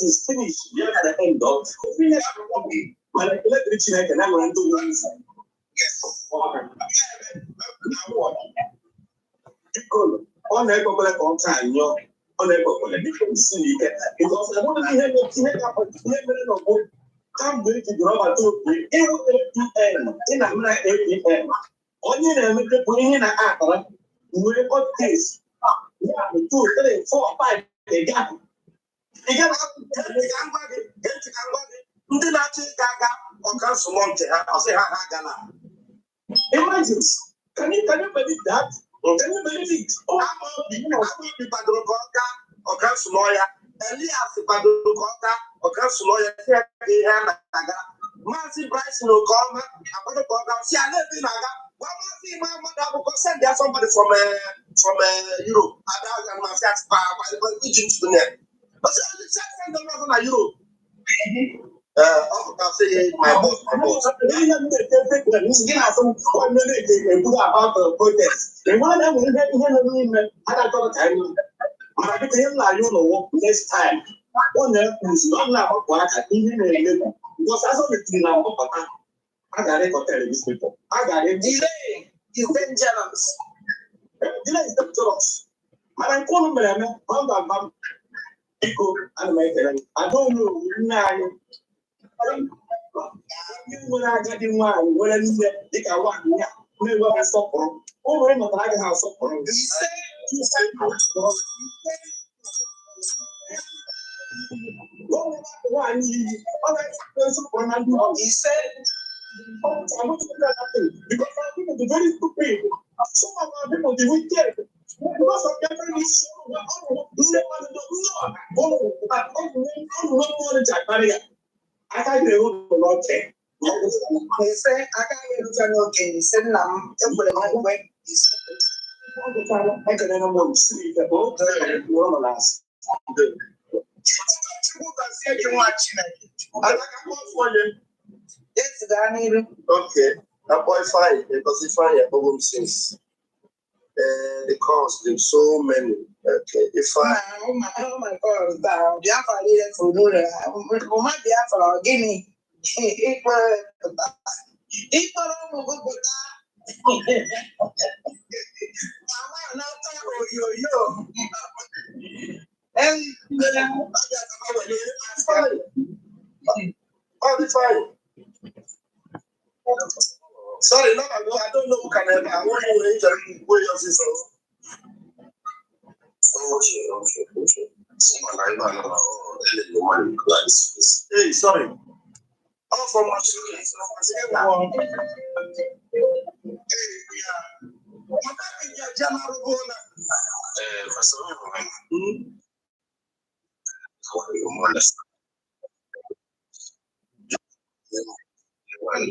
is finished. Ya na end up. Mana ekele dịrị Chineke na nwere ndị nwere nzọ. Biko, ọ na-ekwekwele ka ọ taa anyụọ, ọ na-ekwekwele biko isi n'ike, because enweghị ihe ihe ihe mere na ọgbụ kamgbe e jidere ọbata obi ịhụ APM ị na-amara APM onye na-emete bụ ihe na-akara nwere court case 1, 2, 3, 4, 5. Ị gaghị ị gaghị. Gee ka m gwa gị, gee ntị ka m gwa gị. Ndị na-achọ ịga aga ọkansụlọ nke ha, ọ sị ha ha agala. Imagine, can you believe that? Can you believe it? Oh, Amaobi kwadoro ka ọ gaa ọkansụlọ ya. Elias kwadoro ka ọ gaa ọkansụlọ ya, si ya ka ihe a na-aga. Maazị Bryson Okeọma akwado ka ọ gaa, si ala ebe ị na-aga. Gwa Maazị Ima mmadụ akwụkwọ, send ya somebody from Europe. Ada aga masị atịkpa iji ntụnye. Ọ sị, send onye ọzọ na Europe. Ee, ọ pụta sị my boss, my boss. Ihe m na-ete ete gị na-asụ nwanne na-ete ekwuru about the protest. Ị mara na enwere ihe ihe nọ n'ime a ga-achọrọ ka anyị nụ. Mana biko, ihe m na-arịọ ụlọ wụ next time ọ na-ekwuzi ọ na-agbapụ aka ihe na-eme, because azọ metiri na mgbapụta a gara ịkọtere these people a gara ịdị. Delay is dangerous. Delay is dangerous. Mana nke ụnụ mere eme bam bam bam, biko, ana m ekele gị. Ada onye owu nne anyị, ndị nwere agadi nwaanyị nwere nne dịka nwaanyị ya na-enweghị nsọpụrụ, ụmụ ị mụtara agaghị asọpụrụ gị. Ise. Ise. Nwaanyị iyi ọ ga-enwe nsọpụrụ na ndị ọzọ. Ise. Because our people be very stupid. Some of our people be wicked. Because of their very nne mmadụ nne ọha ụmụ ụmụ mmụọ ji akparị ya aka ga-ewu n'oke. Ise, aka ga-erucha n'okenye. Ise, nna m, ekwere m ekwe. Ise. Ekelere m siri ike bụ ụlọ na-asị. Chukwu gọzie gị, nwa Chineke. Adaka kpọọ onye. Esi gaa n'iru. Okay, akpọ Ifeanyị because Ifeanyị akpọgo m since. The calls, there's so many. Okay, Ifeanyị. Oh my, oh my God, taa Biafra niile furu n'ụlọ ha. Ụma Biafra, ọ gịnị? Ịkpọrọ pụta. Ịkpọrọ ụmụ gị pụta. Mama anata onyonyo. Ifeanyị. Oh, Ifeanyị. Sorry, no, no, I don't know who can help. I want you to wait your sister. Okay. Someone I know, oh, money, like, Hey, sorry. All from us. Hey, yeah. First of all, you understand. One,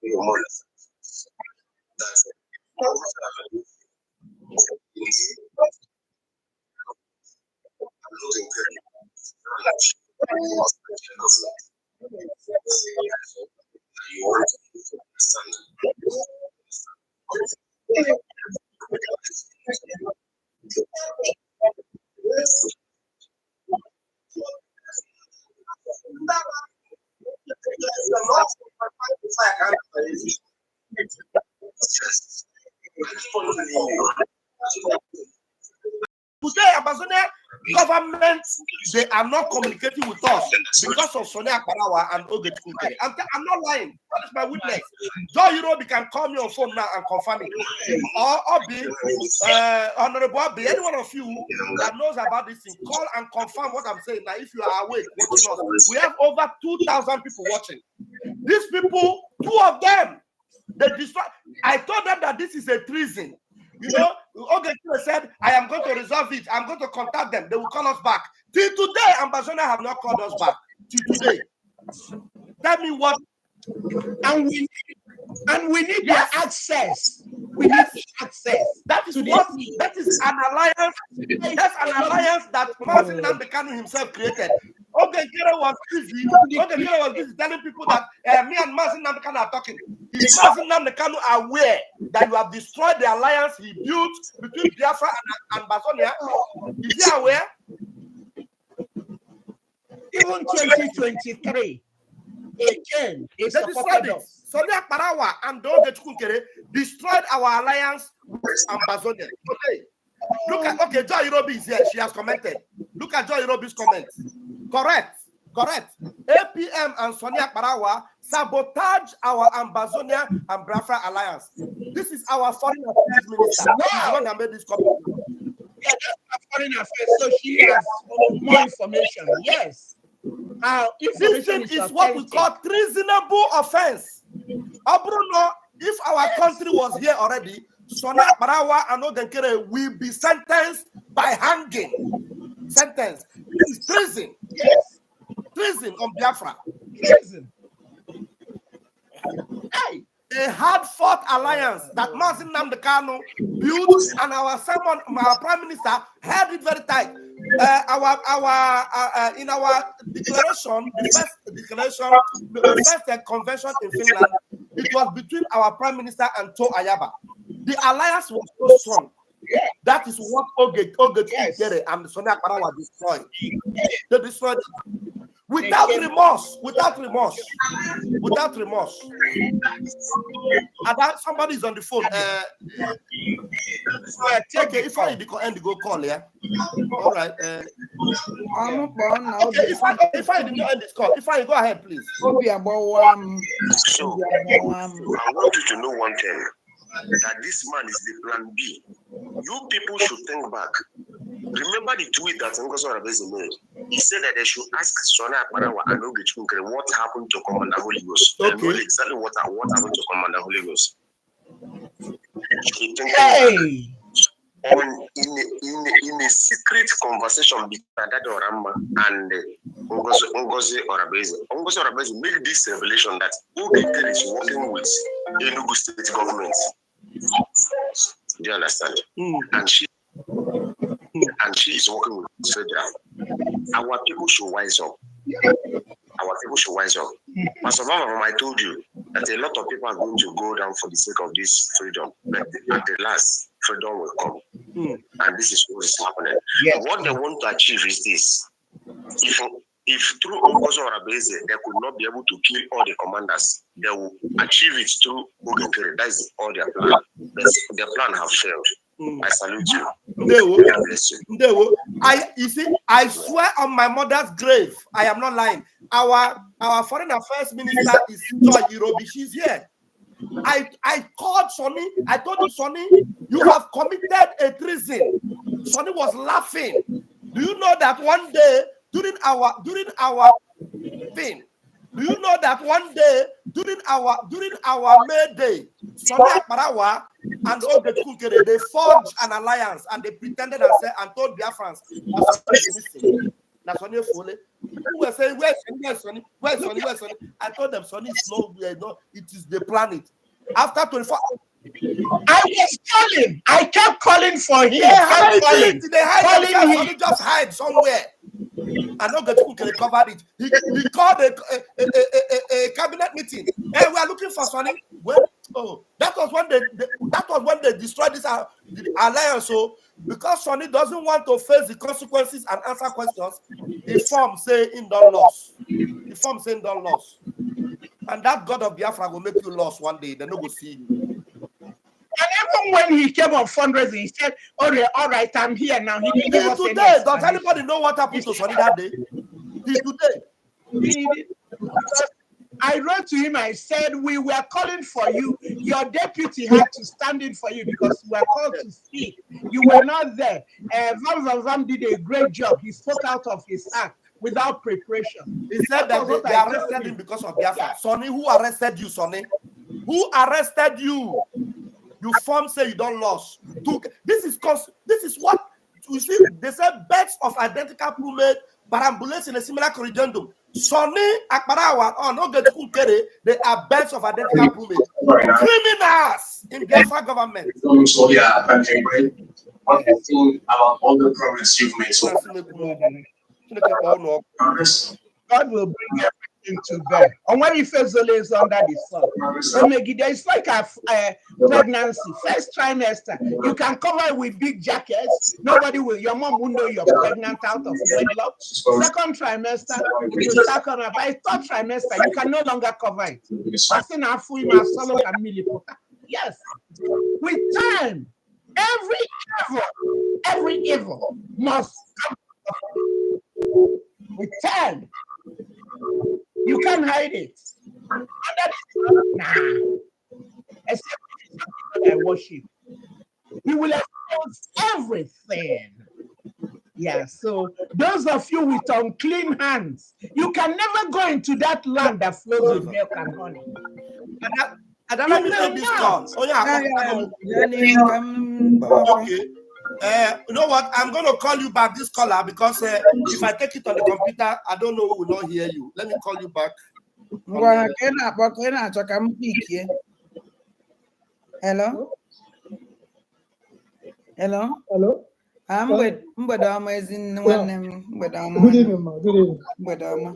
You want to understand. Today, Amazonia government, they are not communicating with us because of Sonia Akparawa and Ogechukwu. I'm not lying. That is my witness. Joe Europe can call me on phone now and confirm it. Or Obi, Honorable Obi, any one of you that knows about this thing, call and confirm what I'm saying. Now, if you are awake watching us, we have over 2,000 people watching. These people, two of them, they destroy. I told them that this is a treason. Ogechukwu said, "I am going to resolve it. I'm going to contact them. They will call us back." Till today, Ambassador have not called us back. Till today. Tell me what. And we And we need their access. We need access. That is to the what sea. that is an alliance. That's an alliance that Mazi Nnamdi Kanu himself created. Oge Nkere was busy. Oge Nkere was busy telling people that me and Mazi Nnamdi Kanu are talking. Is Mazi Nnamdi Kanu aware that you have destroyed the alliance he built between Biafra and Ambazonia? Is he aware? Even 2023, again, they They destroyed supported it. us. Sonia Akparawa and Ogechukwu Nkere destroyed our alliance with Ambazonia. Okay. Look at okay, Joy Irobi is here. She has commented. Look at Joy Irobi's comment. Correct. Correct. APM and Sonia Akparawa sabotage our Ambazonia and Biafra alliance. This is our foreign affairs minister. She's the one that made this comment. Yeah, that's our foreign affairs. So she has more information. Yes. Our This information thing is is what we authentic. call treasonable offense. Ọ bụrụ na, if our country was here already, Sonia Akparawa and Oge Nkere will be sentenced by hanging. Sentence. This is treason. Yes. Treason on Biafra. Treason. Hey. A hard-fought alliance that Mazi Nnamdi Kanu built, and our Simon, our prime minister, held it very tight. Our In our declaration, the first declaration, the first convention in Finland, it was between our prime minister and To Ayaba. The alliance was so strong. That is what Oge Yes. and Sonia Akparawa destroyed. They destroyed it without remorse, without remorse, without remorse. And that somebody is on the phone. Yeah, take Okay, the if I call. the end, go call, yeah. All right. Ọnụ kpọọ na Okay, obi if I did not end this call, if I go ahead, please. Obi agbawa m. So Obi agbawa m. I want you to know one thing, that this man is the plan B. You people should think back. Remember the tweet that Ngozi Orabueze made? He said that they should ask Sona Akparawa and Ogechukwu Nkere what happened to Commander Holy Ghost. They know exactly what happened to Commander Holy Ghost. Should be thinking back. Hey. On in a secret conversation between Adade Orama and Ngozi Orabueze. Ngozi Orabueze made this revelation that Oge Nkere is working with Enugu State government. Do you understand? Mm. And she is working with federal. Our people should wise up. Our people should wise up. Pastor Mama, I told you that a lot of people are going to go down for the sake of this freedom, but at the last, freedom will come. And this is what is happening. What they want to achieve is this. If through Ngozi Orabueze, they could not be able to kill all the commanders, they will achieve it through Oge Nkere. That is all their plan. But their plan have failed. I salute you. Ndewo. God bless you. Ndewo. I you see, I swear on my mother's grave, I am not lying. Our foreign affairs minister is Joy Irobi. She's here. I called Sonny. I told him, "Sonny, you have committed a treason." Sonny was laughing. Do you know that one day during our thing? Do you know that one day during our May Day, Sonny Akparawa and Ogechukwu Nkere, they forged an alliance and they pretended and said and told Biafrans that Sonny is missing. Now Sonny Fole. People were saying, "Where's Sonny? Where's Sonny? Where's Sonny? Where's Sonny?" I told them Sonny is nowhere. No, it is the planet. After 24 hours, I was calling. I kept calling for him. they Kept hide calling. it. They hide Calling themselves. him. Sonny just hide somewhere. And Ogechukwu Nkere covered it. He called a cabinet meeting. "Hey, we are looking for Sonny." Well, oh, that was when they destroyed this the alliance. So because Sonny doesn't want to face the consequences and answer questions, the form say him don loss. The form saying don loss. And that God of Biafra will make you lost one day. They no go see you. And even when he came on fundraising, he said, "All right, I'm here now." He didn't give Till us any today, does explanation. anybody know what happened to Sonny that day? Till today. Because I wrote to him, I said, "We were calling for you. Your deputy had to stand in for you because we were called to speak. You were not there." Van Van Van did a great job. He spoke out of his heart without preparation. He said that was they, what they I told arrested him. Him because of Biafra. Sonny, who arrested you, Sonny? Who arrested you? You form say you don lost. This is cause this is what you see. They said birds of identical plumage Perambulates in a similar corrigendum. Sonny Akparawa on Ogechukwu Nkere, they are birds of identical plumage. Criminals in Biafra government. So yeah, thank you. What do you think about all the progress you've made so far? Chineke kpọọ unu ọkụ. Progress, God will bring everything to bear. And when you face is under the sun, progress. so Megide, it's like a pregnancy, first trimester. You can cover it with big jackets. Nobody will, your mom will know you're pregnant out of wedlock. Second trimester, it will start coming. By third trimester, you can no longer cover it. Asị na afọ ime asọlọ ka mmiri pụta. Yes. With time, every evil must come. With time, you can't hide it. Under the sun, nah. Except if it's something I worship. He will expose everything. Yeah, so those of you with unclean hands, you can never go into that land that flows with milk and honey. Ada, Ada, let me You take this will call. not. Oh yeah, Ya n'ihu ka m gbawakwa. okay. You know what? I'm going to call you back this caller because if I take it on the computer, I don't know who will not hear you. Let me call you back. Ngwa, ka ị na-akpọ, ka ị na-achọ ka m pikie. Hello? Hello? Hello? Ah, mgbede ọma, ezi nwanne m, mgbede ọma. Good evening, ma. Good evening. Mgbede ọma.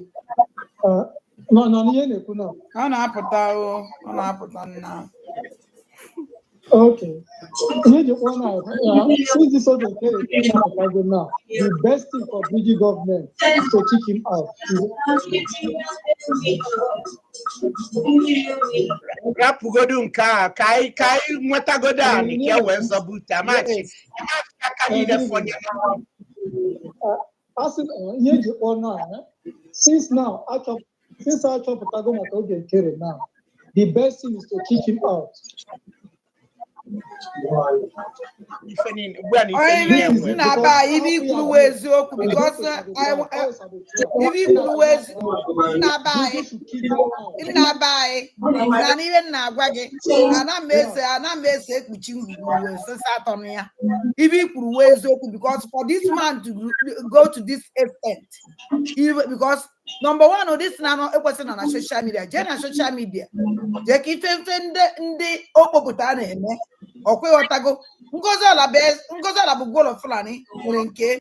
No, ihe na-ekwu na. Ọ na-apụta o, ọ na-apụta nna. Okay. Ihe ji kpọọ na, since this other day na-apụtago now, the best thing for BRGIE government is to kick him out. Rapụgodu nke a ka anyị nwetagodo anị ka e wee zọbute amachi aka niile fọnye. Asị ihe ji kpọọ now, since now, since achọpụtago maka Oge Nkere now, the best thing is to kick him out. Ife niile ugbu a na ife Onye niile ibe enwe. nna be anyị, ibe ikwuru wee eziokwu because ibe ikwuru wee nna be anyị, nna be anyị na n'ihe m na-agwa gị, ana m ese ekpuchi ngwugwu osisi atọ na ya. Ibe ikwuru wee eziokwu because for this man to go to this extent, because number one, this na no ekwesị na social media, jee na social media, jee ka ife mfe ndị okpopụta na-eme ọkwa ịghọtago. Ngozi Ọla bụ Ngozi Ọla bụ gwolo Fulani nwere nke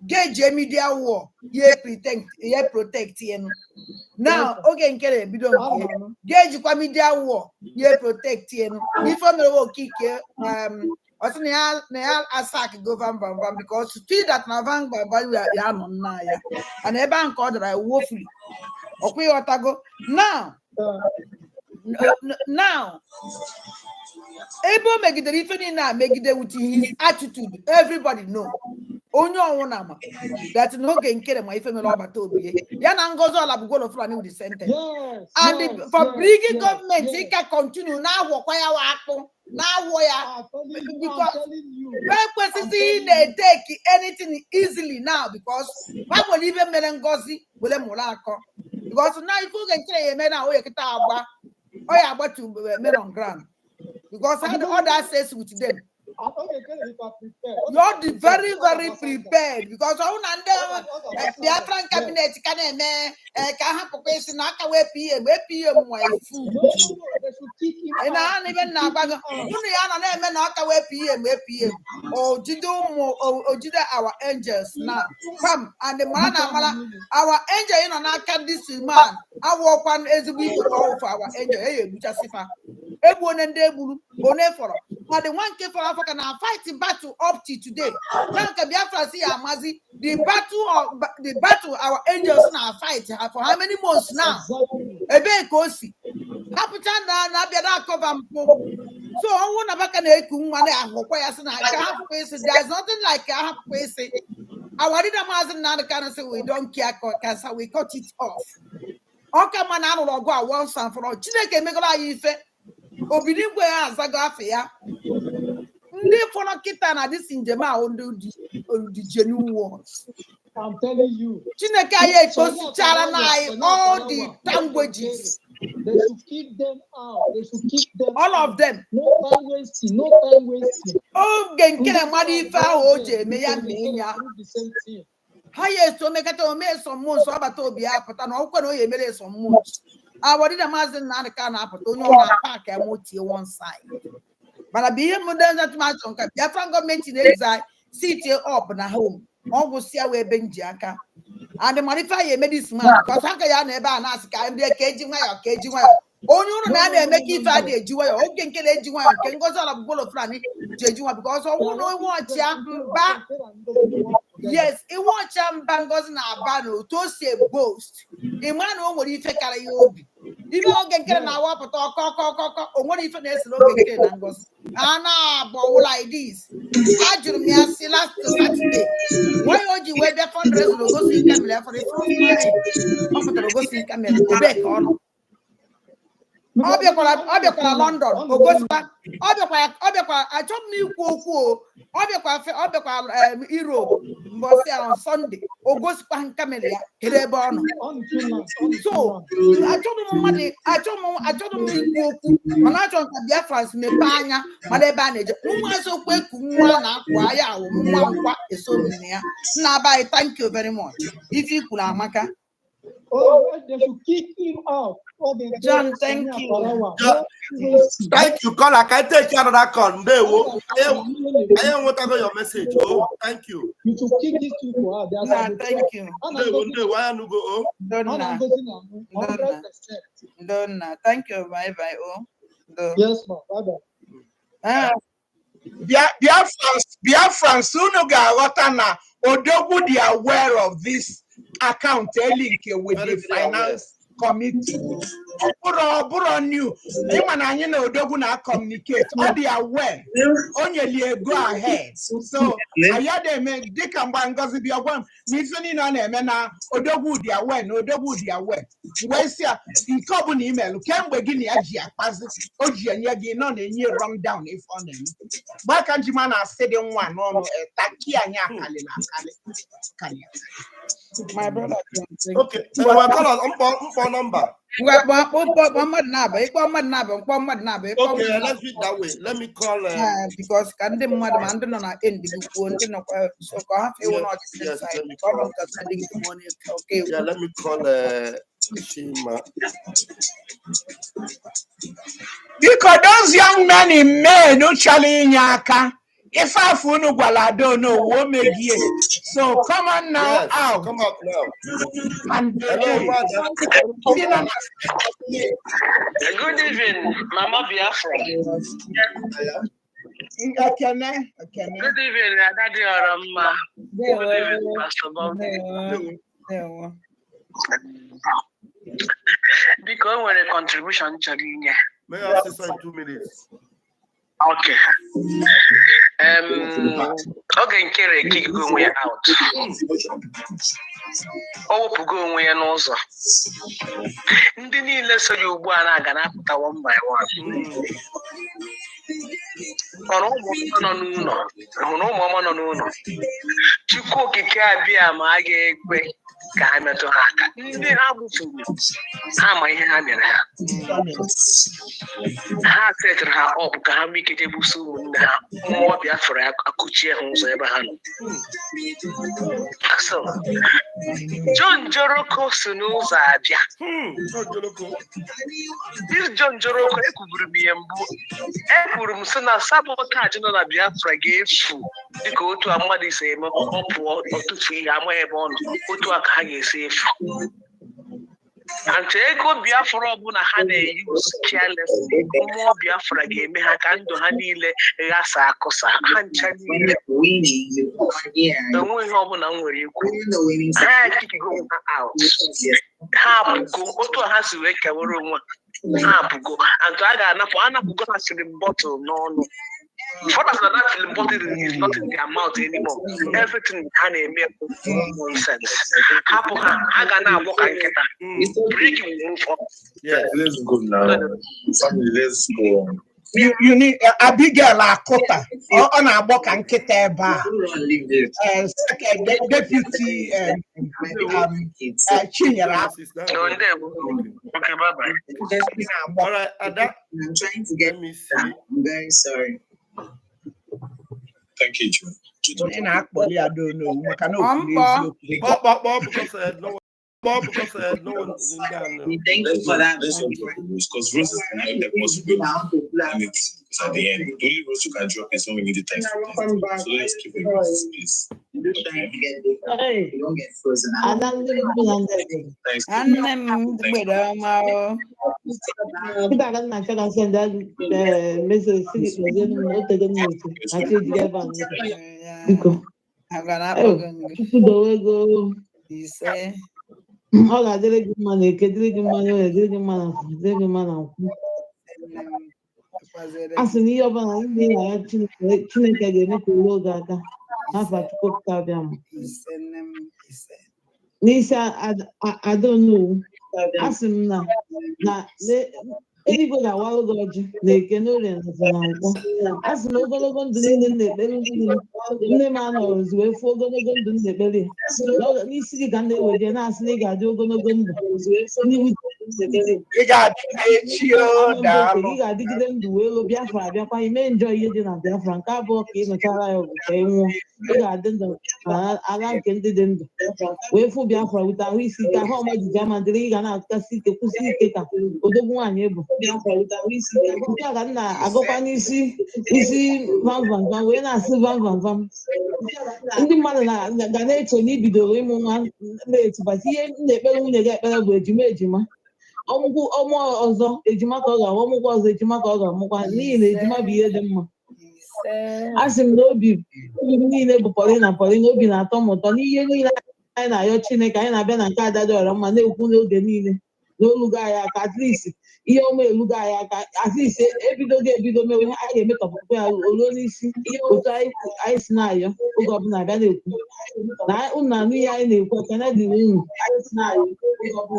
ga-eji media war ya pretend ya protect enu. Now Oge nke na-ebido nke ga-ejikwa media war ya protect enu. Ife o mere okike, ọ sị na ya asak go vam vam vam because feel that na vam vam vam ya nọ nna ya and ebe ahụ ka ọ dara wofuli ọkwa ịghọtago. Now now ebe o megidere ife niile a megide with his attitude, everybody know, onye ọnwụ na ma that n'Oge Nkere ma ife mere ọbata obi ya na Ngozi Ọla bụ gwolo Fulani with the sentence and for BRGIE gọọmenti ịka continue na-awọkwa ya wa akpụ na-awọ ya because ekwesịghị ị na-eteki anything easily now because ha nwere ibe mere Ngozi were mụrụ akọ because na ife Oge Nkere ya eme na oye kịta agba ọ ya agbatu men on ground because had other access with them. You're the very very prepared because ọ na ndị Biafran cabinet ka na-eme ka ha hapụkwa isi na aka wee PM PM nwa ifu ị na-anụ ibe m na-agwa gị. Unu ya nọ na-eme na ọka wee PM PM ojide ụmụ ojide our angels na pam and mara na amara our angel ị nọ n'aka this man awụọkwa ezigbo ife ka ọ wụ for our angel e ya egbuchasị fa egbu onye ndị egburu onye fọrọ ma the one nke fọrọ afọ ka na fight battle up to today na nke Biafra si ya amazi the battle of the battle our angels na fight ha for how many months now? Ebee ka o si hapụcha na na-abịa na-akọva mpụ so ọnwụ na baka na-eku nwa na-ahụkwa ya sị na ka hapụkwa isi. There is nothing like ka hapụkwa isi. Our leader Maazị Nnamdi Kanu sị we don't care cancer, we cut it off. Ọ ka mma na anụrụ ọgụ a once and for all. Chineke emegoro anyị ife obinigwe ya azago afọ ya. Ndị fọrọ kịta na this njem ahụ ndị dị genuine ones. I'm telling you. Chineke anyị ekposichara na anyị all the languages. They should kick them out. They should kick them all out. Of them. No time wasting. No time wasting. Oge nke na mmadụ ife ahụ o ji eme ya mee ya. Do the same thing. Ha ya eso mekata ome some months, ọbata obi ya apụta na ọkwụkwọ na o ya emere some months. Awadida Maazị Nnamdị ka na-apụta, onye ọ na-apak ya motie one side. Mana bụ ihe m ndị atụmatụ nka Biafran gọọmenti na-eza sit up na home, ọgwụ si ya wee ebe m ji aka and mara ife ya eme this man, because aka ya na ebe a na-asị ka ndị ka eji nwayọọ, ka eji nwayọọ. Onye ụrụ na ya na-eme ka ife a na-eji nwayọọ oge nke na-eji nwayọọ nke Ngozi Ọlabụgbolo Fulani ji eji nwayọọ, because ọnwụ na onwe ọchịa mba. Yes, iwe ọcha mba Ngozi na-aba na otu o si boast, ị mara na o nwere ife kara ya obi. Ibe oge nke na-awapụta ọkọ ọkọ ọkọ ọkọ, o nwere ife na-esere oge nke na Ngozi a na-abọ like this. Ajụrụ m ya si last Saturday, why o ji wee bịa fundraising, ogosi camera for the first time ọ pụtara, ogosi camera, ebee ka ọ nọ? Ọ bịakwara London, ogosikwa ọ bịakwara. Achọghị m ikwu okwu o. Ọ bịakwara Europe mbọsị ahụ Sunday, ogosikwa camera ya. Kedu ebe ọ nọ? So achọghị m mmadụ, achọghị m ikwu okwu, mana achọrọ m ka Biafrans mepee anya mara ebe a na-eje. Nwa okwu eku nwa na-akwụ anya awụ nwa nkwa eso m na ya. Nna abaghị, thank you very much. Ife ikwuru amaka. Oh, they should kick him out. Oh, they John, thank you. Thank you, caller. Can I take another call? Ndewo. I enwetago your message. Oh, thank you. You should kick these people out. They are Nna, saboteurs. thank you. Ndewo, ndewo. Anyị anụgo. Oh. Ndonna. 100%. Ndonna, thank you. Bye bye. Oh, ndo. Yes, ma'am. Bye bye. Ah. Biafrans, Biafrans, unu ga-aghọta na Odogwu dị aware of this account link with Very, the very aware. finance committee. Ọ bụrụ new, ịma na anyị na Odogwu na communicate, ọ dị aware, o nyelie go ahead. So anyị adịghị dịka mgbe Ngozi bịa gwa m na ife niile ọ na-eme na Odogwu dị aware, na Odogwu dị aware. Wee sị ya nke ọbụla imelụ kemgbe gị na ya ji akpazi, o ji enye gị nọ na-enye rundown ife ọ na-eme. Gbaka njima na-asị dị nwa n'ọnụ taki anyị akalị na akali kalị. My brother John, thank Okay. Well, call us. Mkpọ number. Ngwa, kpọọ kpọọ kpọọ mmadụ na-aba, ịkpọ mmadụ na-aba, mkpọ mmadụ na-aba, ịkpọ Okay, mmadụ. Let's do it that way. Let me call. Because ka ndị mmadụ ma ndị nọ na end gị kwuo, ndị nọkwa so ka ha fee Yes, na ọdịsị yes, side let me ka ọ bụ call. nkata dị gị onye okay. Yeah, let me call Chima. Biko, those young men in Maine chọrọ inye aka, ife afọ unu gwara Ada Onowu o megie, so come on now. Yes, out come out now. and Hello, donate. brother. Ndị nọ na Good evening, Mama Biafra. Ekene, ekene. Good evening, Adadi Oroma. Good evening, Pastor Bob. Ndewo, ndewo. Biko, o nwere contribution m chọrọ inye. May I say something in 2 minutes? Okay. Oge nkere ekigo onwe ya out. O wepụgo onwe ya n'ụzọ. Ndị niile so ya ugbu a na-aga na-apụta one by one. Hụrụ ụmụ ọma nọ n'ụlọ, hụrụ ụmụ ọma nọ n'ụlọ. Chukwu Okike abịa ma a ga-ekwe ka ha metụ ha aka. Ndị ha gbufuru, ha ma ihe ha mere ha. Ha setịrị ha up ka ha nwee ike jee gbuso ụmụnne ha. Mmụọ Biafra ya akụchie ha ụzọ ebe ha nọ. So, John Joroko si n'ụzọ abịa. John Joloko. This John Joroko, ekwuburu m ihe mbụ. Ekwuru m sị na sabotage nọ na Biafra ga-efu dịka otu a mmadụ si eme, ọ pụọ ọtụtụ ihe amaghị ebe ọ nọ. Otu a ka ha ga-esi efu. And ego Biafra ọbụla ha na-use carelessly, mmụọ Biafra ga-eme ha ka ndụ ha niile ghasa akụsa ha ncha niile. Enweghị ihe ọbụla m nwere ikwu. Ha ekikigo onwe ha out. Ha apụgo otu a ha si wee kewara onwe ha, apụgo. And a ga-anapụ anapụgo ha siri bottle n'ọnụ. Fọdụ na that film bottle is not in their mouth anymore. Everything ha na-eme bụ nonsense. Hapụ ha, ha ga na-agbọ ka nkịta. Bring will move on. Yes. Let's go now. Family, let's go. You need Abigail Akota. Ọ na-agbọ ka nkịta ebe a. Second deputy Chinyere. No, ndewo. Okay, bye bye. Na-agbọ. All right, Ada. I'm trying to get Let me see. I'm very sorry. Thank you, John. Ị na-akpọli ya n'owu maka na o kwuru Ọmkpọ. eziokwu. Kpọọ, kpọọ, kpọọ, because no one, kpọọ, because no one ndị a nọ. Thank you Let's for drop, that. let's just drop the rose because roses cannot help us grow. And it's at the end. The only rose you can drop is when we need the time for them. So let's keep the roses, please. Okay. Hey, Ada ndị mbụ na ndị egede. Thanks. Nwanne m, mgbede ọma o. Kịta ka m na-achọ ka send message si gị kpọzie m na otego m na-eti achọ ejide ebe a nọ. Ya, Biko. agwa na Oh, akpọgo m gị. Chukwu dowe ego. Ise. Ọ ga-adịrị gị mma na eke, dịrị gị mma na orie, dịrị gị mma na afọ, dịrị gị mma na nkwụ. Nne m, dịkwazịrị A gị. sị na ihe ọbụla ndị na ya Chineke, Chineke ga-eme ka o ruo gị aka n'afọ Chukwu okike abịa m. Ise, nne m, ise. N'isi Adaonowu, a sị m na eluigwe ga-awalụ gị ọjị na eke, n'orie, na afọ na nkwọ. A sị na ogologo ndụ niile m na-ekpere nne m, nne m anọrọzi wee fụọ ogologo ndụ m na-ekpere ya. N'isi gị ka m na-eweje na-asị na ị ga-adị ogologo ndụ n'ihu. Ị ga-adị ka echi o. Ama mbụ okenye. Daalụ. Ị ga-adịgide ndụ wee lụ Biafra, abịakwa ime njọ ihe dị na Biafra. Nke abụọ, ka ị nụchara ya ọgụ ka ị nwụọ, ị ga-adị ndụ na ala nke ndị dị ndụ wee fụ Biafra wute ahụ isi ike, ahụ ọma jiji ama dịrị. Ị ga na-akasị ike, kwụsị ike ka odogwu nwaanyị bụ. Nke a ka m na-agụkwa n'isi isi vam vam vam wee na-asị vam vam vam. Ndị mmadụ ga na-eche na ibidoro ịmụ nwa na-etubata ihe m na-ekpere nwunye gị ekpere bụ ejima, ejima ọmụkwụ ọmụ ọzọ, ejima ka ọ ga-amụ, ọmụkwụ ọzọ, ejima ka ọ ga-amụkwa, n'ihi na ejima bụ ihe dị mma. Ise. A sị m na obi m niile bụ Paulina, Paulina. Obi na-atọ m ụtọ n'ihe niile anyị na-ayọ Chineke. Anyị na-abịa na nke Ada dị ọra mma na-ekwu n'oge niile na olugo anyị aka. At least ihe ọma elugo anyị aka. At least ebidogo ebido mewe, anyị ga-emetọpụkwa ya oluo n'isi otu anyị si na-ayọ oge ọbụla abịa na-ekwu na unu na-anụ ihe anyị na-ekwu. Ekene dịrị unu.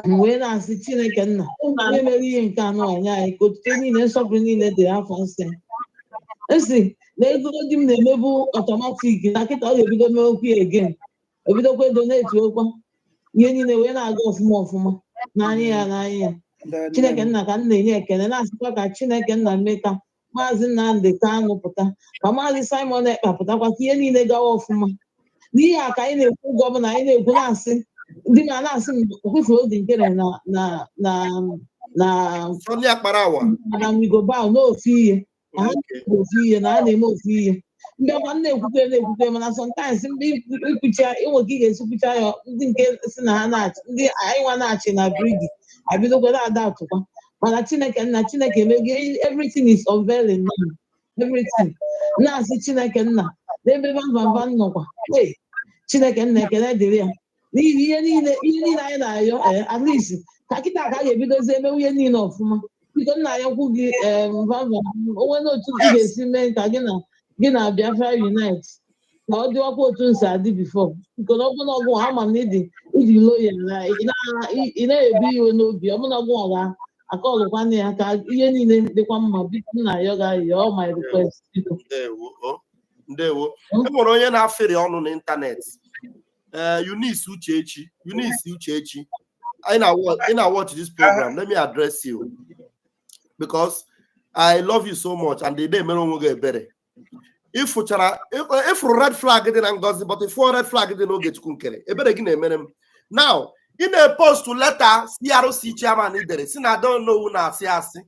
M wee na-asị Chineke nna, onye mere ihe nke anọ anyị ka otuto niile, nsọpụrụ niile dị afọ nsọ ya. Esi na ego di m na-emebu automatic na kịta ọ ga-ebido mewekwu ya again, ebidokwa donate okwa ihe niile wee na-aga ọfụma ọfụma n'anya ya, n'anya ya. Ndo, nne Chineke m. nna ka m na-enye ekele, na-asịkwa ka Chineke nna mee ka Maazị Nnamdi Kanu pụta, ka Maazị Simon Ekpa pụtakwa, ka ihe niile gawa ọfụma. N'ihe a ka anyị na-ekwu oge ọbụla anyị na-ekwu, na-asị ndị ma na-asị m kwefuru oge nkere na Sonia Akparawa. na Migobao n'ofu ihe na ha na-eme ofu ihe na ha na-eme ofu ihe. Mbịakwa m na-ekwukwe na-ekwukwe, mana sometimes mgbe ikwucha inwe ka ị ga-esi kwucha ya, ndị nke si na ha na-achị, ndị anyị nwa na-achị na brigi abidokwa na-ada atụkwa. Mana Chineke nna, Chineke emego, everything is unveiling now, everything. Na-asị Chineke nna n'ebe vamvamvam nọkwa. Hey, Chineke nna, ekele dịrị ya n'ihi ihe niile, ihe niile anyị na-ayọ. Ee, at least ka kịta ka a ga-ebidozi emewe ihe niile ọfụma. Biko, nna ya kwu gị, ee, vamvam onwe na otu ị ga-esi mee ka gị na Biafra Unite ka ọ dịwakwa otu nsi adị before. Biko, na ọbụna ọgwụ ama m na ịdị iji loyal na ị na-ebu iwe n'obi ọbụna ọgwụ ga-akọlụkwana ya ka ihe niile dịkwa mma. Biko, nna ya ga-ayọ, all my request, biko. Ndewo o, ndewo. E nwere onye na-afịrị ọnụ n'ịntanetị, ee, Eunice Uchechi, Eunice Uchechi. Ị na-watch this program. Let me address you because I love you so much and ị na-emere onwe gị ebere. Ịfụchara, ịfụrụ red flag dị na Ngozi, but ịfụọ red flag dị n'Ogechukwu nkere ebere gị na-emere m. Now ị na-epost letter CRC chairman dere si na Adonowu na-asị asị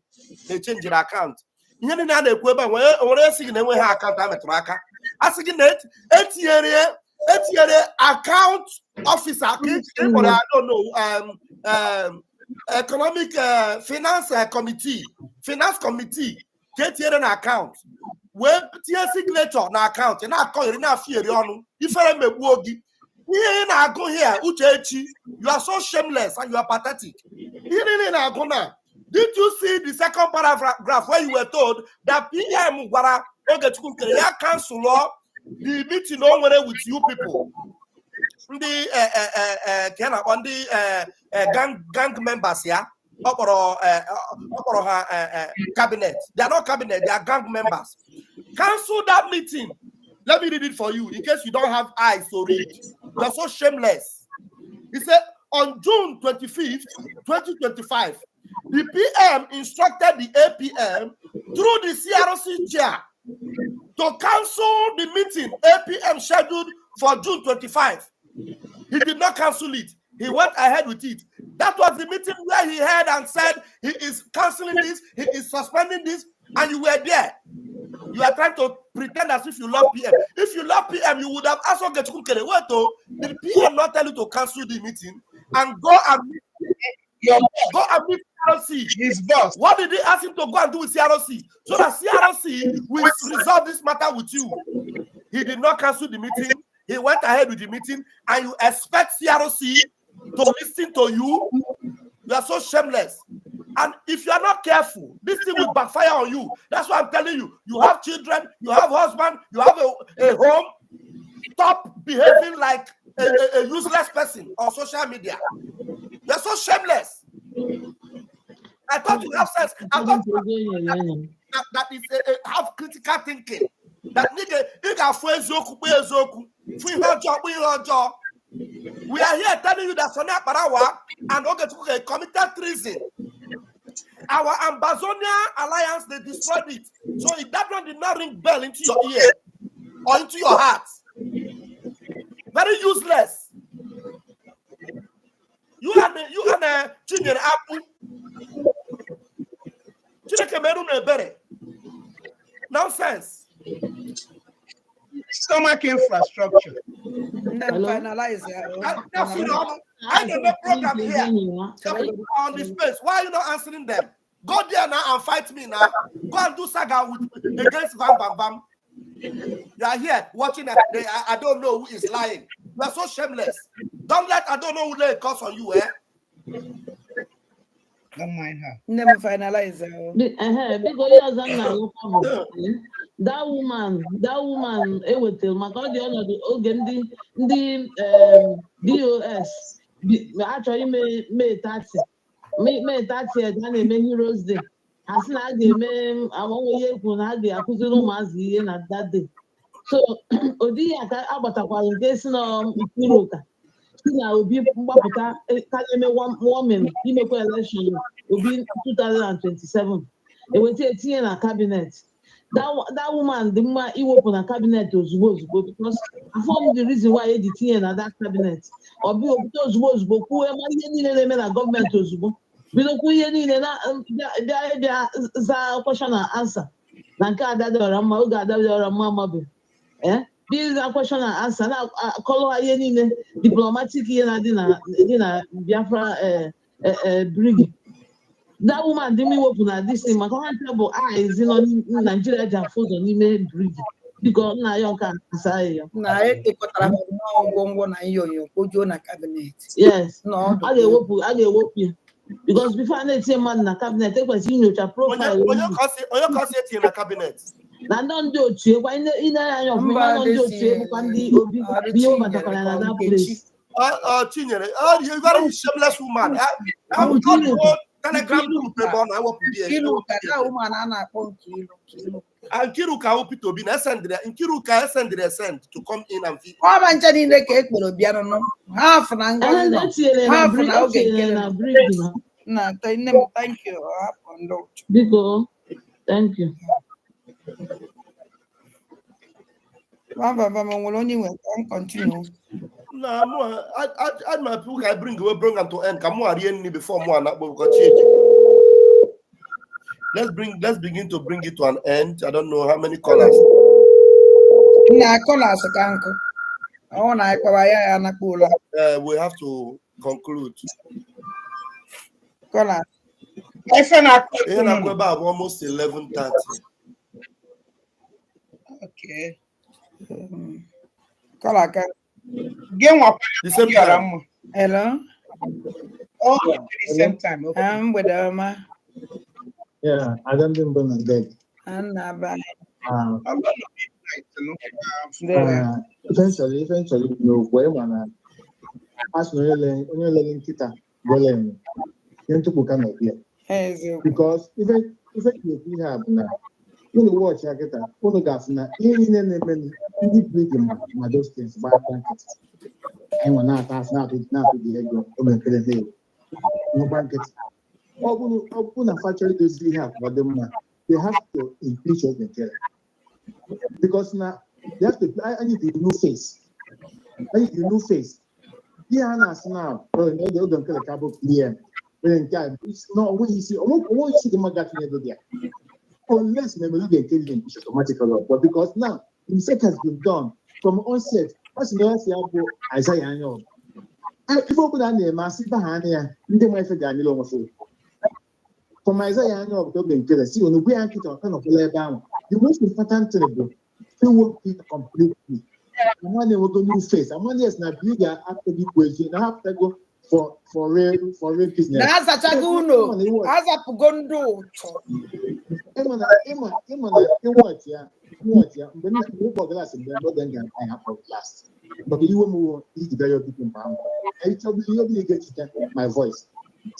na-echenjiri akaụntụ. Ihe niile a na-ekwu ebe a nwere esi gị na enweghị akaụntụ a metụrụ aka. A sị gị na etinyere account officer ka ị kpọrọ ya, I don't know, economic finance committee, finance committee ka etinyere na akaụntụ wee tinye signature na akaụntụ. Ị na-akọgheri, na-afịeri ọnụ, ifere megbuo gị. Ihe ị na-agụ here, Uchechi, you are so shameless and you are pathetic. Ihe niile ị na-agụ na, did you see the second paragraph where you were told that PM gwara Ogechukwu nkere ya cancel the meeting o nwere with you people, ndị ka a na-akpọ ndị gang members ya ọ kpọrọ, ọ kpọrọ ha cabinet? They are not cabinet, they are gang members. Cancel that meeting. Let me read it for you in case you don't have eyes to read. You are so shameless. He said on June 25th, 2025, the PM instructed the APM through the CRC chair. to cancel the meeting APM scheduled for June 25. He did not cancel it. He went ahead with it. That was the meeting where he heard and said he is canceling this, he is suspending this, and you were there. You are trying to pretend as if you love PM. If you love PM, you would have asked Ogechukwu Nkere, wait, oh, did PM not tell you to cancel the meeting and go and meet, Your go and meet CRC? His boss. What did he ask him to go and do with CRC? So that CRC will resolve this matter with you. He did not cancel the meeting. He went ahead with the meeting, and you expect CRC to listen to you? You are so shameless. And if you are not careful, this thing will backfire on you. That's why I'm telling you. You have children, you have husband, you have a home. Stop behaving like a useless person on social media. You're so shameless. I thought you have sense. I thought that is have critical thinking. That nigga, ị ga-afụ eziokwu kpọọ eziokwu, fụ ihe ọjọọ kpọọ ihe ọjọọ. We are here telling you that Sonny Akparawa and Ogechukwu committed treason. Our Ambazonia alliance, they destroyed it. So if that one did not ring bell into your ear or into your heart, very useless. You and Chinyere Apu. Chineke meru na ebere. Nonsense. Stomach infrastructure. Then finalize. I know the program here. On the space. Why are you not answering them? Go there now and fight me now. Go and do saga against Vam Vam Vam. You are here watching. I don't know who is lying. You are so shameless. Don't let I don't know who lay a curse on you, eh? Don't mind her. Never finalize. Biko ihe ọzọ m na-alụkwa bụ that woman ewetara maka ọ dị ọnọdụ oge ndị DOS achọrọ ime May 30, May 30 a na-eme Heroes Day. Ha sị na a ga-eme agbanwe ihe kwuru na a ga-akụziri ụmụazị ihe na that day. So ụdị ihe a ka agbatakwara nke si na Nkiruka si na Obi mgbapụta ka na-eme warming imekwa election Obi 2027, eweta etinye na cabinet. That woman dị mma iwepụ na cabinet ozugbo ozugbo, because afọ m the reason why eji tinye na that cabinet. Ọ bịa obute ozugbo ozugbo kwuo ma ihe niile na-eme na gọọmenti, ozugbo bidokwu ihe niile na bịa bịa zaa question and answer na nke Ada Dịọra Mma. Oge Ada Dịọra Mma amabe bịa ịza question and answer na-akọlụ ha ihe niile diplomatic, ihe na-adị na dị na Biafra BRGIE. That woman dị mma iwepụ na this thing, maka ha ncha bụ eyes nọ na Naijiria ji afụ ụzọ n'ime BRGIE. Biko, nna ya nka asa ya. Na ekekọtara m nnọọ ngwongwo na ihe onyonyo kpojuo na cabinet. Yes. Na ọdụ. A ga-ewepụ ya, because before a na-etinye mmadụ na cabinet, ekwesịrị inyocha profile. Onye ka ọ sị etinye na cabinet? Na ndị otu ekwa ine anya ọfụma. Mba, ịma nọ ndị otu desi ebụkwa ndị Obi bụ ihe webatakwara na that place. Chinyere, oh, you very shameless woman. I will call the whole Telegram group ebe ọ na-ewepụ di. Nkiruka, that woman a na-akpọ Nkiru, Nkiru. Nkiruka wụ Peter Obi na esendịrị Nkiruka, esendịrị esend to come in and feel. Ọba nche niile ka e kpọrọ bịanụnụ half na Ngozi nọ Etinyere na half na oge etinyere nkere na nọ. BRGIE na. Na nne m, thank you. Hapụ ndị ụchụ. Biko, thank you. Bam bam bam, o nwere onye nwe ka m continue? Na mụ I my people ka I bring away, bring am to end ka mụ rie nri before mụ anakpọ because chi eji. Let's begin to bring it to an end. I don't know how many callers. Nna akọlas ka nkụ ọ na ịkpọwa ya ya anakpọ ụlọ. We have to conclude. Kọlas. Ife na-akụ. Ihe na-akụ ebe a bụ almost 11:30. Okay. Kọla ka. Gị nwakwa The same ọra time. mma. Hello. Oh, the same time. Okay. Ah, mgbede ọma. Yeah, Ada ndị mbụ na bed. Nna ba. Ah, Ọ bụrụ na midnight, no? Ndewo. ah, ife nchọrọ ikwu n'okwu, ịma na a sị na onye lere nkịta gwere enwe ihe ntụpụ ka nọ bịa. Eziokwu. Because ife ji ekwu ihe a bụ na unu wọchị ya kịta, unu ga-afụ na ihe niile na-eme ndị BRGIE ma those things gbaa aka nkịtị. Anyị nwa na-ata asị na-atụ dị ego o mepere na-ewu nwekwa nkịtị. Ọ bụrụ na fa chọrọ idozi ihe a ka ọ dị mma, they have to impeach Oge Nkere. Because na they have to, I need a new face. I need a new face. Ihe a na-asị na oge nke ka bụ PM, onye nke a no, onweghị isi, onweghị isi dị mma gatinye ego dị ya. Unless na emere oge nke dị nke automatically, but because now the mistake has been done from onset. Ọ sị na ya si ya bụ Isaiah anya ọgụ. Ife ọbụla a na-eme, asị ba ha anya ya, ndị ma ife ga-anyịla onwe fa. From Isaiah anya ọgụ oge nke si onugbu ya nkịta ọka nọkwala ebe ahụ. The most important thing bụ iwepụ it completely. Ama na-enwego new face. Ama yes na bi ga-apụtago ikwu ezi na ha apụtago for real business. Na azachago unu, azapụgo ndị ụchụ. Ịma na ịwọchị ya, ịwọchị ya mgbe ndị ịkpọ glass, mgbe oge m gara anyị akpọ glass maka iwe m wụ iji bịa ya biko mgbe ahụ anyị chọbụ ihe ọbụla ị ga-echeta my voice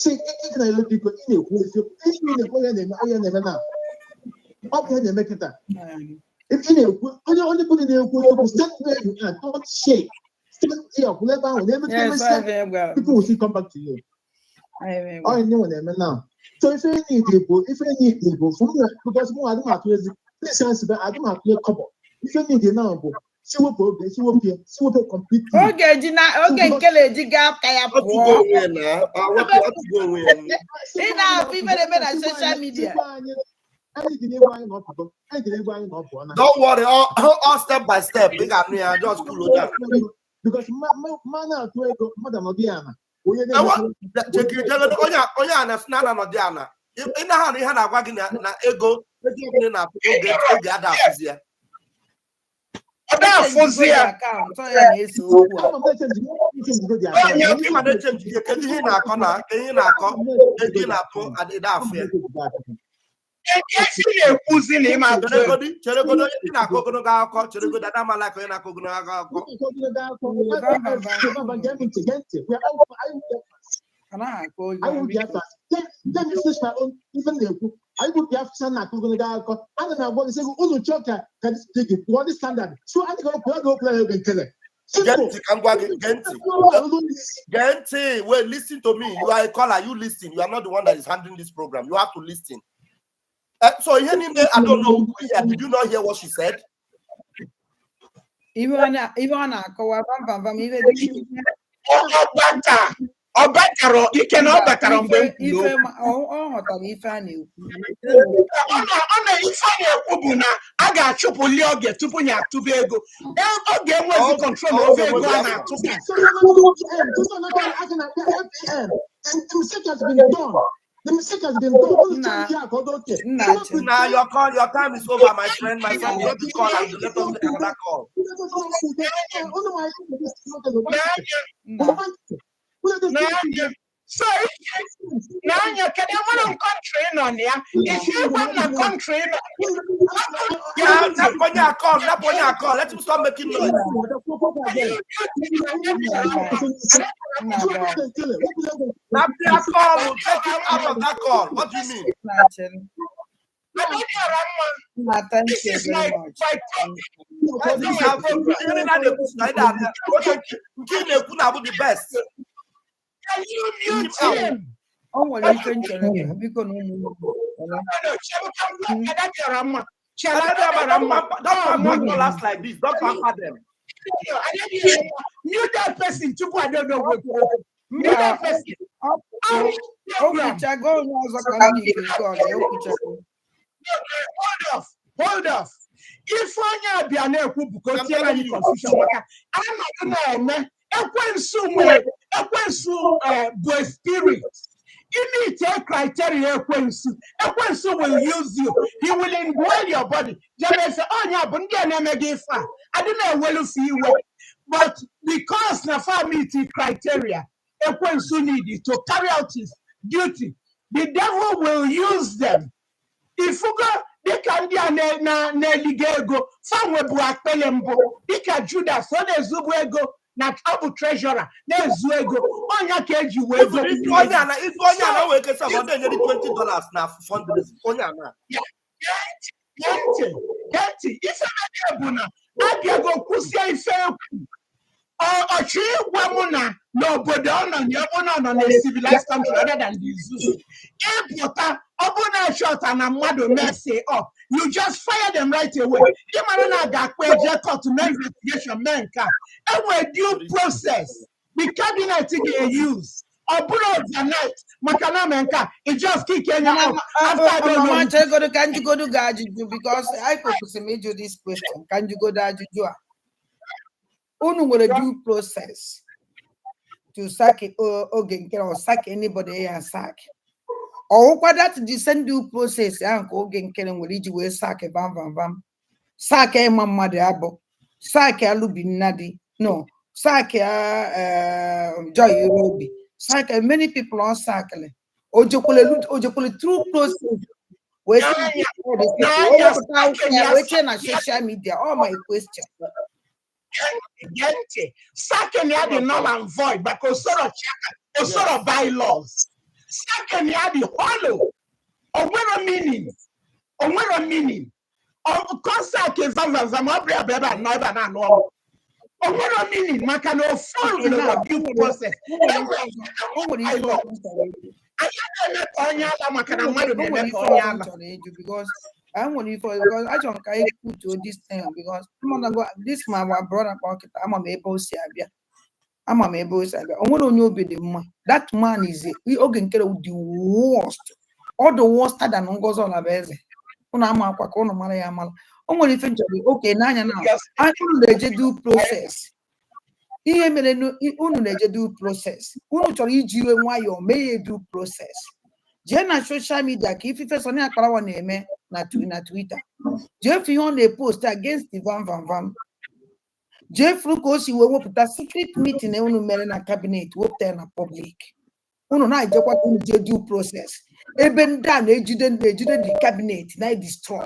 si ị na-ele biko, ị na-ekwu eziokwu, ihe ị na-ekwu ya na-eme, onye na-eme na ọ bụ ihe na-eme kịta. Ị na-ekwu onye bụla na-ekwu eziokwu, stand where you are, don't shake, stand there, kwụrụ ebe ahụ na-emetụ Yes, emesịa ọ gwara m. people will still come back to you. Anyị Ọ ndị nwe na-eme now. So ife need bụ, ife need bụ for me, because mụ adị m atụ ezi this sense bụ adị m atụ kọbọ. Ife need now bụ si wepụ oge, si wepụ ya, si wepụ completely. Oge ji na oge nke na-eji gaa aka ya Ọtụgo pụọ. onwe ya na ọtụgo onwe ya. Ị na-afụ ife na-eme na social media. Anyị dị n'egwu anyị na ọ pụgo, anyị dị n'egwu anyị na ọ pụọ na. Don't worry, all step by step. Ị ga-anụ ya, just cool down. Because mma na-atụ ego mmadụ anọdụ ya na onye na-eme. Chekiri onye a na-asị na anọdụ ana. Ị na-ahụ ihe a na-agwa gị na ego ọbụla ị na-atụ oge oge ada afụzi ya. Ọ da-afụzi ya. Account ya na-ese okwu a. Ama m na-echange go the account. Ị ma na-echange ihe, kedu ihe ị na-akọ na kedu ihe ị na-akọ ego ị na-atụ adịda afụ ya. Esi na-ekwuzi na ịma atụ ego. Cheregodi, cheregodi, onye ị na-akọ ogologo akụkọ, cheregodi, ada amala ka onye na-akọ ogologo akụkọ. Anaghị akọ ozi. I will Biafra. Let me finish my own. Even na-ekwu anyị bụ Biafra na-akụ ogologo akụkọ. Ana m agwa gị sị gị, unu chọọ ka dị gị pụọ dị standard. So anyị ga pụọ ga okwu oge nkele. Gee Simple. ntị ka m gwa gị, gee ntị. Gee ntị, wait, listen to me. You are a caller, you listen. You are not the one that is handling this program. You have to listen. So ihe niile, I don't know who here. Did you not hear what she said? Ihe ọ na-akọwa bam bam bam ihe dị. Ọ batara ike na ọ batara mgbe m kwuru ife okwu. Ọ ghọtara ife a na-ekwu. Ọ na ife ọ na-ekwu bụ na a ga-achụpụli oge tupu ya atụba ego. Oge enwezi control over ego a na-atụba. So no, no, no, PM. So no, no, I can PM. And the mistake has been done. The mistake has been done. Unu Nna change ya ka ọ dị okay. nna So chi. Now your call, your time is over, my friend. My friend, drop the call and let us take another call. N'anya Nna n'anya, so n'anya, kedu nwere m country nọ na ya isi ịgwa m na country nọ ya? Now, napụ onye a call, napụ onye a call. Let him stop making noise. Nna bịa. Napụ ya call, we'll take him out of that call. What do you mean? Nna chi. Adịghị mma. Nna, thank This you is very my much. my Thank you. This is our program. Ihe niile a na-ekwu si na ịda abịa. Okay, nke ị na-ekwu na-abụ the best. Can you mute Out. him? O nwere ife m chọrọ ịjụ, biko, na ụmụ Igbo. Ọla. No, no, Ada bịara mma. Chere, Don't Ada bịara mma. Don't pamper callers like this. Don't pamper them. Mute that person tupu I don't know what. Mute Mba, that person. o kwuchago, onye ọzọ ka m ike nke ọzọ o kwuchago. Hold off, hold off. Ife onye abịa na-ekwu bụ ka o tiere anyị confusion maka anọdụ na-eme ekwensu nwere ekwensu bụ a spirit. Meet a criteria ekwensu, ekwensu will use you. He will indwell your body. Jebese onye bụ ndị a na-eme gị ife a adị na-ewelufe iwe, but because na fa meet criteria ekwensu need to carry out his duty, the devil will use them. Ifugo dịka ndị a na-eliga ego fa nwebu akpịlị mbụ dịka Judas, ọ na-ezubu ego na ọ bụ treasurer na-ezu ego ọnya ka eji wee Even if onye ana, if onye ana nwere ike sị ọ na-enye gị $20 na fundraising. Onye ana. Gee ntị, gee ntị. Ife na bụ na abịago kwụsie ife ekwu. Ọ chọrọ ịgwa m na n'obodo ọ nọ na ọ bụ na ọ nọ na civilized country other than the zoo, ịpụta ọ bụ na achọta na mmadụ mess up. You just fire them right away. Ị mara na a ga-akpọ eje court mee investigation, mee nke a. Enwere due process the cabinet ga-use. Ọ bụrụ overnight maka na mee nke a, ị just kick enye Mana out after I don't mama know. Chegodo, ka njugodo gị ajụjụ, because anyị kwesịrị m ịjụ this question. Ka njugodo ajụjụ a, unu nwere due process to sack oge nke or sack anybody ya sack. Ọwụkwa that the same due process ahụ ka oge nkere nwere iji wee sack vam vam vam, sack ịma mmadụ abụ, sack alụbi nnadi, no sack Joy Irobi, sack many people on sackle. Ojekwele through process wee sị N'anya o n'anya wepụta akwụkwọ sacking ya ya wee chee na social media. All my question. Gee ntị, sacking ya dị null and void maka osoro chaka osoro bylaws. Sacking ya dị hollow, onwero meaning, onwero meaning. Concert vamvam ọ bịa ebe a nọ ebe a na-anụ ọrụ, onwero meaning maka na o Okay, now follow due process. O nwere Enwere ife ọzọ, o nwere ife bylaw. Ọzọ m chọrọ ịjụ. Anyị na-eme ka onye ala maka O na nwere mmadụ o na-eme nwere ka ife onye ọzọ m ala. Chọrọ ịjụ because I nwere ife ọzọ, because achọrọ m ka anyị put this thing, because this my brother kpọrọ kịta, ama m ebe o si abịa, ama m ebe o si abịa. O nwere onye obi dị mma. That man is a, oge nkere the worst, ọ dị worse than Ngozi Ọlabeze. Unu ama akwa ka unu mara ya amara. O nwere ife m chọrọ oke n'anya na unu na-eje due process. Ihe mere unu na-eje due process, unu chọrọ iji iwe nwayọọ mee ya due process. Jee na social media ka ifife Sani Akparawa na-eme na Twitter. Jee fụ ihe ọ na-epost against the vam vam vam. Jee fụrụ ka o si wee wepụta secret meeting unu mere na cabinet, wepụta ya na public. Unu na-ejekwa ka unu jee due process, ebe ndị a na-ejide the cabinet, na-destroy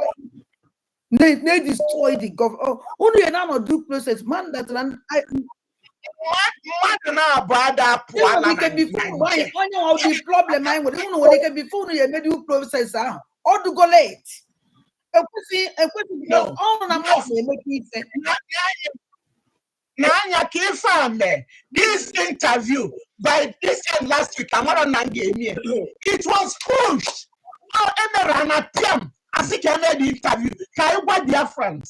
na-destroy the government. Unu ya na-anọ due process man that na Mmadụ na-abụ ada enwere apụala ike na before mgbe anyị nje. Onye nwa the problem anyị nwere, unu nwere ike before unu ya eme due process ahụ, ọ dugo late. Ekwesịghị ekwesịghị No. ọrụ na mmadụ na-emekọ ife. N'anya ka ife a mee this interview by this time last week, amara na m ga-eme ya. It was pushed. Ọ emere na piam asị ka eme the interview ka anyị gwa Biafrans.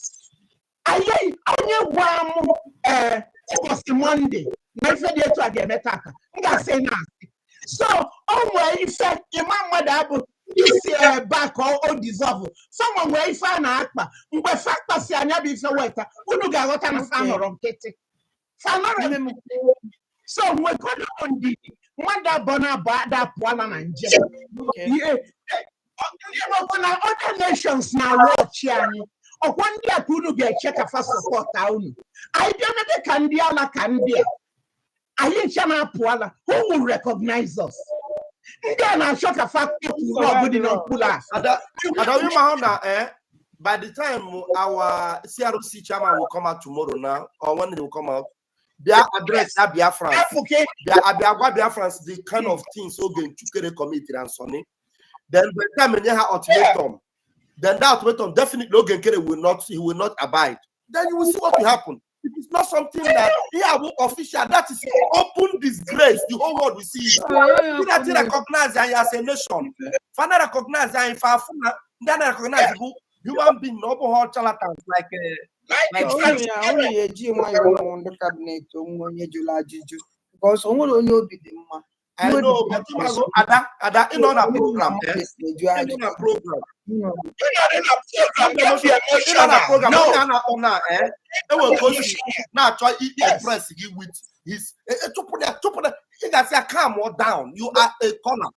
Anyị onye gwa m ee ụbọchị Monday na ife dị etu a ga-eme tata, m ga-asị na asị. So o nwee ife ịma mmadụ abụ isi ebe a ka o dissolve. Someone nwee ife a na-akpa mgbe fa kpasi anya bụ ife weta, unu ga-aghọta na fa nọrọ nkịtị, fa nọrọ Nne m. So nwegodo ndidi, mmadụ abụọ na abụọ ada apụọla na njem. Ihe ọkwa na other nations na-awọchi anyị, ọkwa ndị a ka unu ga-eche ka fa support unu. Anyị bịa mebe ka ndị ala ka ndị a anyị ncha na-apụ ala, who will recognize us? Ndị a na-achọ ka fa kpọpụ ọgụ dị n'okpuru a. Ada, Ada, you know na, by the time our CRC chairman will come out tomorrow now, or when they will come out, their address that Biafrans, Afụke. their Abia Biafrans, the kind of things Ogen Chukere committed and Sonny. Then by the time they have ultimatum, then that ultimatum definitely Ogen Kere will not, he will not abide. Then you will see what will happen. It is not something that he have official, that is open disgrace. The whole world will see it. Ndị that recognize anyị as a nation, fana recognize anyị, fa afụ na ndị a na-recognize bụ human being na ọ bụghị charlatans like Unu ya eji nwayọọ ụmụ ndị cabinet onwe onye jụrụ ajụjụ, because o nwere onye obi dị mma. I know, but ịmago, Ada, Ada, ị nọ na program, eh? Eju Ị nọ ajụjụ. na program. Ị nọrọ na program, don't be Ị nọ na emotional. program, No. onye a na-akpọ na, eh? Enwere ka o si na-achọ i-impress gị with his, chụpụ ya, chụpụ ya. Ị ga-asị ya calm or down. You are a caller.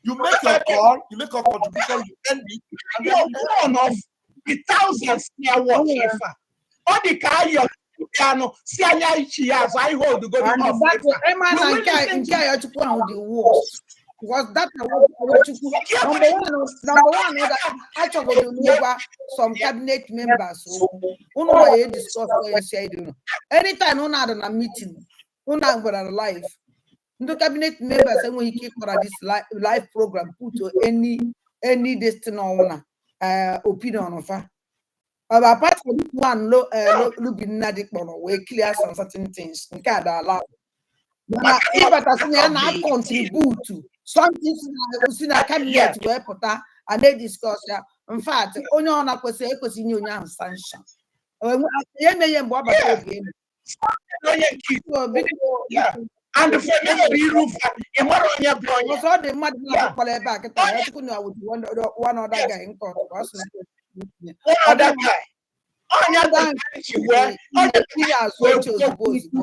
You make your call, you make your contribution, you end it. And You're then one of the thousands na watch ife a. Ọ dị ka ayọ anụ si anya ichi ya azụ anyị hold go And off that ife a. ịma You na will nke a listen nke to a ya Chukwu ahụ dị worst, because that na Chukwu number one achọgodo n'ịgwa some cabinet members okwu. Unu nwa ya discuss ya inside unu. Anytime unu adị na meeting, unu gwara live, ndị cabinet members enweghị ike ịkpọrọ this live program put any destiny ọnwụna opinion fa. But apart from this one, lo, Lubi Nnadi kpọrọ wee clear some certain things, nke a dala. Mana ịbata sị na ya na-contribute something si na cabinet wee pụta and they discuss ya. In fact, onye ọ na-kwesịrị ekwesị inye onye ahụ sanction. Ya eme ihe mgbe ọ bata obi eme. Onye nke So, biko, Yeah. And for me, iru fa, ị mara onye bụ onye. Ọsọ ọ dị mmadụ na-akpọrọ ebe a kịta ya chukwu na with one other guy nke ọzọ ọ sị na One other guy. Onye Ndị ahụ bụ ji wee onye ihe azụ oche ozugbo ozugbo.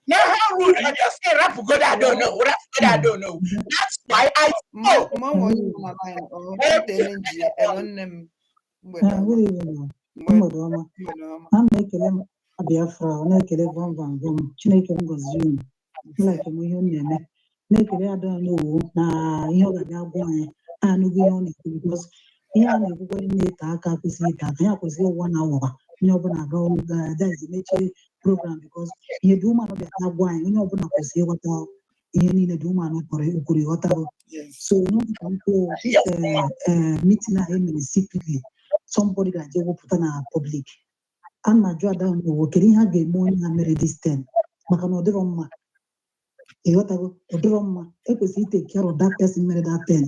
Now how rude and just say rapụgodo, I don't know. Rapụgodo, I don't know. That's why I spoke. Mmanwụ onye nọ na line ọ tele nji ya elo nne m, mgbede Ah, ọma. good evening. Mgbede ọma. Mgbede ọma. A na-ekele m Biafra, ọ na-ekele vam vam vam. Chineke m gọzie unu. Like m ihe unu na-eme. Na-ekele Ada n'owu na ihe ọ ga-abịa gwa anyị. Anụgo ihe ọ na-ekwu because ihe a na-ekwukwa na-ete aka kwesịrị ite aka ya kwesịrị ịwụ na awụwa onye ọbụla aga ọrụ ga mechie program because ihe dị ụmụanụ bịa gwa anyị, onye ọbụla kwesịrị ịghọta ihe niile dị ụmụanụ kpọrọ kwuru, ịghọtago? So n'oge ka m kwuo, this meeting a emere secretly, somebody ga-eje wepụta na public. A na-ajụ Ada n'owo, kedu ihe a ga-eme onye a mere this thing? Maka na ọ dịrọ mma, ịghọtago? Ọ dịrọ mma, ekwesịrị take care of that person mere that thing.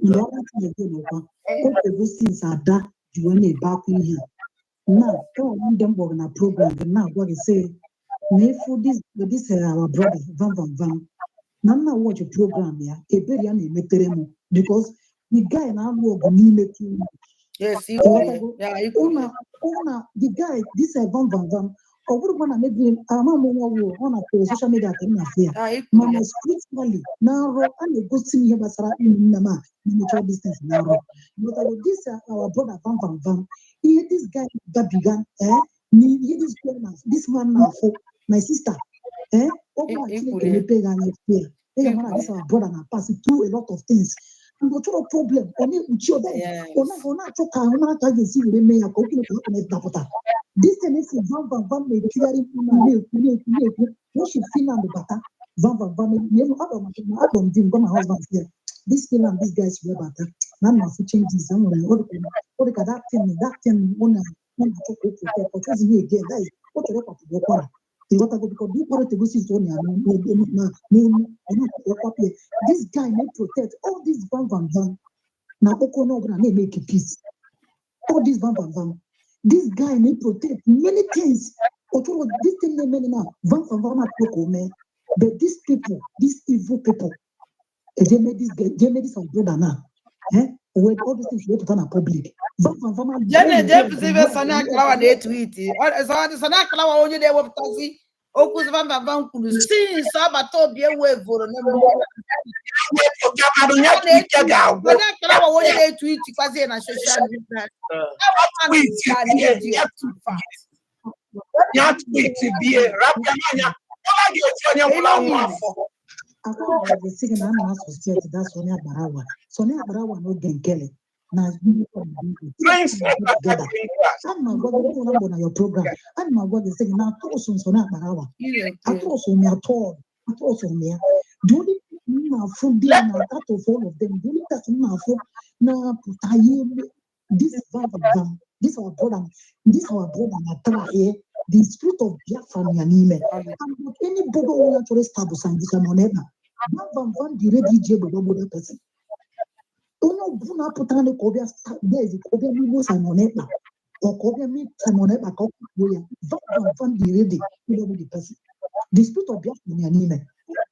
Mgbe ọ na again kwa o tego since Ada ji wee na-ebe akwa ihe a na enwere ndị m kpọrọ na program gị na-agwa gị sị na efu this our brother vam vam vam na nna watch program ya, ebere ya na-emetere m because the guy na-alụ ọgụ n'ime too much. Yes, ikwuru ya ya ikwuru Ụna ya. Ụna the guy, this vam vam vam, ọ bụrụkwa na maybe ama m onye ọwụ ọ na social media ka m na-afụ ya, Ya ikwuru mana ya. Spiritually na nrọ a na-egosi m ihe gbasara ụmụnne m a na-emecha business na nrọ. But this our brother vam vam vam, ihe this guy gabiga, na ihe this guy na this man na-afụ, my sister, ọ bụrụ na Ikwuru Chineke ya. mepee gị anya fụ ya, ị ga-amara na this our brother na pass through a lot of things and ọ chọrọ problem, ọ na-ekpuchi ọ ọ na-achọ ka ahụ mara ka a ga-esi were mee ya ka okwu ka ọ na-edapụta. This thing is vam vam vam na-etigharị mkpu na na-ekwu na-ekwu na-ekwu once Finland bata, vam vam vam na-elu akpọ m di m, gwa my husband sị ya, this Finland, this guy si wee bata na nna afụ changes e nwere. Ọ dị ka that thing ọ na-achọ ka o protect, ọ chọzighị again. That is, ọ chọrọ ịkwapụ ụkwara, ịghọtago? Because ụkwara tegosi ọ na-anụ n'olu, ọ na-achọ ka ọ kwapụ ya. This guy na-protect all this vam vam vam na akpọkọ onye ọbụla na-emeke peace. All this vam vam vam, this guy na-protect many things. Ọ chọrọ this thing na-eme na vam vam vam achọrọ ka o mee, but these people, these evil people, eje this guy, jeme this our brother now, wee all these things wepụta na public. Vam vam vam. Jene jepụta ibe Sani Akalawa na-etweet. Sani Akalawa onye na-ewepụtazi okwu vamvam kwuru since ọbata obi ewu evoro na Wepụta mmadụ ya ka ike ga-agwụ. Sani Akalawa onye na-etweet kwazie na social media. Tweet bie ya, ya tweet bie rapịa n'anya ọ ga-eti onye nwụrụ anwụ afọ. Akwa ga-esi gị na a na-asociate that Sani Akparawa, Sani Akparawa n'oge nkele na Prince together. Green grass. Ana m agwa gị ụlọ mgbọ na your program, ana m agwa gị sị gị na atụrụsụ Sani Akparawa, atụrụsụ m ya tọọ, atụrụsụ m ya. The only thing m na-afụ dị ya na out of all of them, the only person m na-afụ na-apụta ya eme this vam vam vam, this our brother, this our brother na try the spirit of Biafra nọ ya n'ime. And but anybody ọbụla chọrọ stab Simon Ekpa, vam vam vam dị ready iji egbe gbagbuo that person. Onye ọbụla pụtara ka ọ bịa bezi ka ọ bịa n'ugbo Simon Ekpa or ka ọ bịa meet Simon Ekpa ka ọ kwuo ya, vam vam vam dị ready ịgbagbu the person. The spirit of Biafra nọ ya n'ime.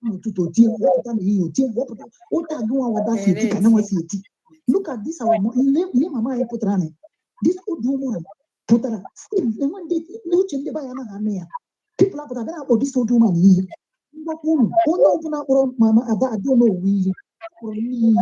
N'ụtụtụ otie, wepụta n'ehihie otie, wepụta ụta gị nwa wada si eti ka nyanwa si eti. Look at this our lee mama anyị pụtara na this old woman pụtara still enwe ndị n'uche ndị be anyị anaghị anụ ya. People apụtara bịa na-akpọ this old woman iyi. Mgbakwa unu, onye ọbụla kpọrọ mama Ada Ada Onowu iyi, kpọrọ nne iyi,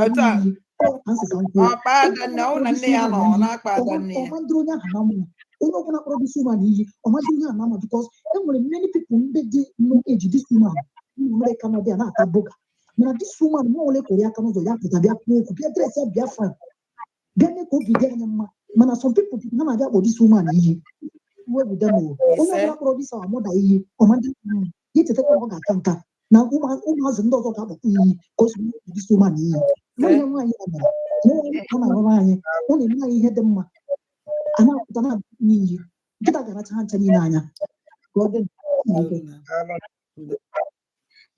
Otu a. iyi ọ ka nsị ka m kwuo. Ọkpa Adanne, ọ na nne ya nọ ọ na-akpa Adanne ya. Ọma ndịrị onye ahụ na mma. Onye ọbụla kpọrọ this woman iyi, ọma ndị onye ahụ na mma, because e nwere many people ndị dị no age this woman ụmụ Amerịka nọ bịa na-ata boga, mana this woman nwa ole kwere aka n'ụzọ ya pụta bịa kwuo okwu, bịa dress ya Biafra, bịa mee ka obi dị anyị mma. Mana some people ha na-abịa kpọ this woman iyi iwe them o. Onye ọbụla kpọrọ this our mother iyi, ọma ndị ya echetakwa na ọ ga-aka nka na ụmụazị ndị ọzọ ga-akpọkwa iyi ka o si wee kpọ this woman iyi. Nwanne nwaanyị ya mere nwa ọ na-arụrụ anyị, ọ na-eme anyị ihe dị mma, a na-apụta na n'iyi nkịta ga-aracha ha ncha niile anya ka ọ dị n'ike.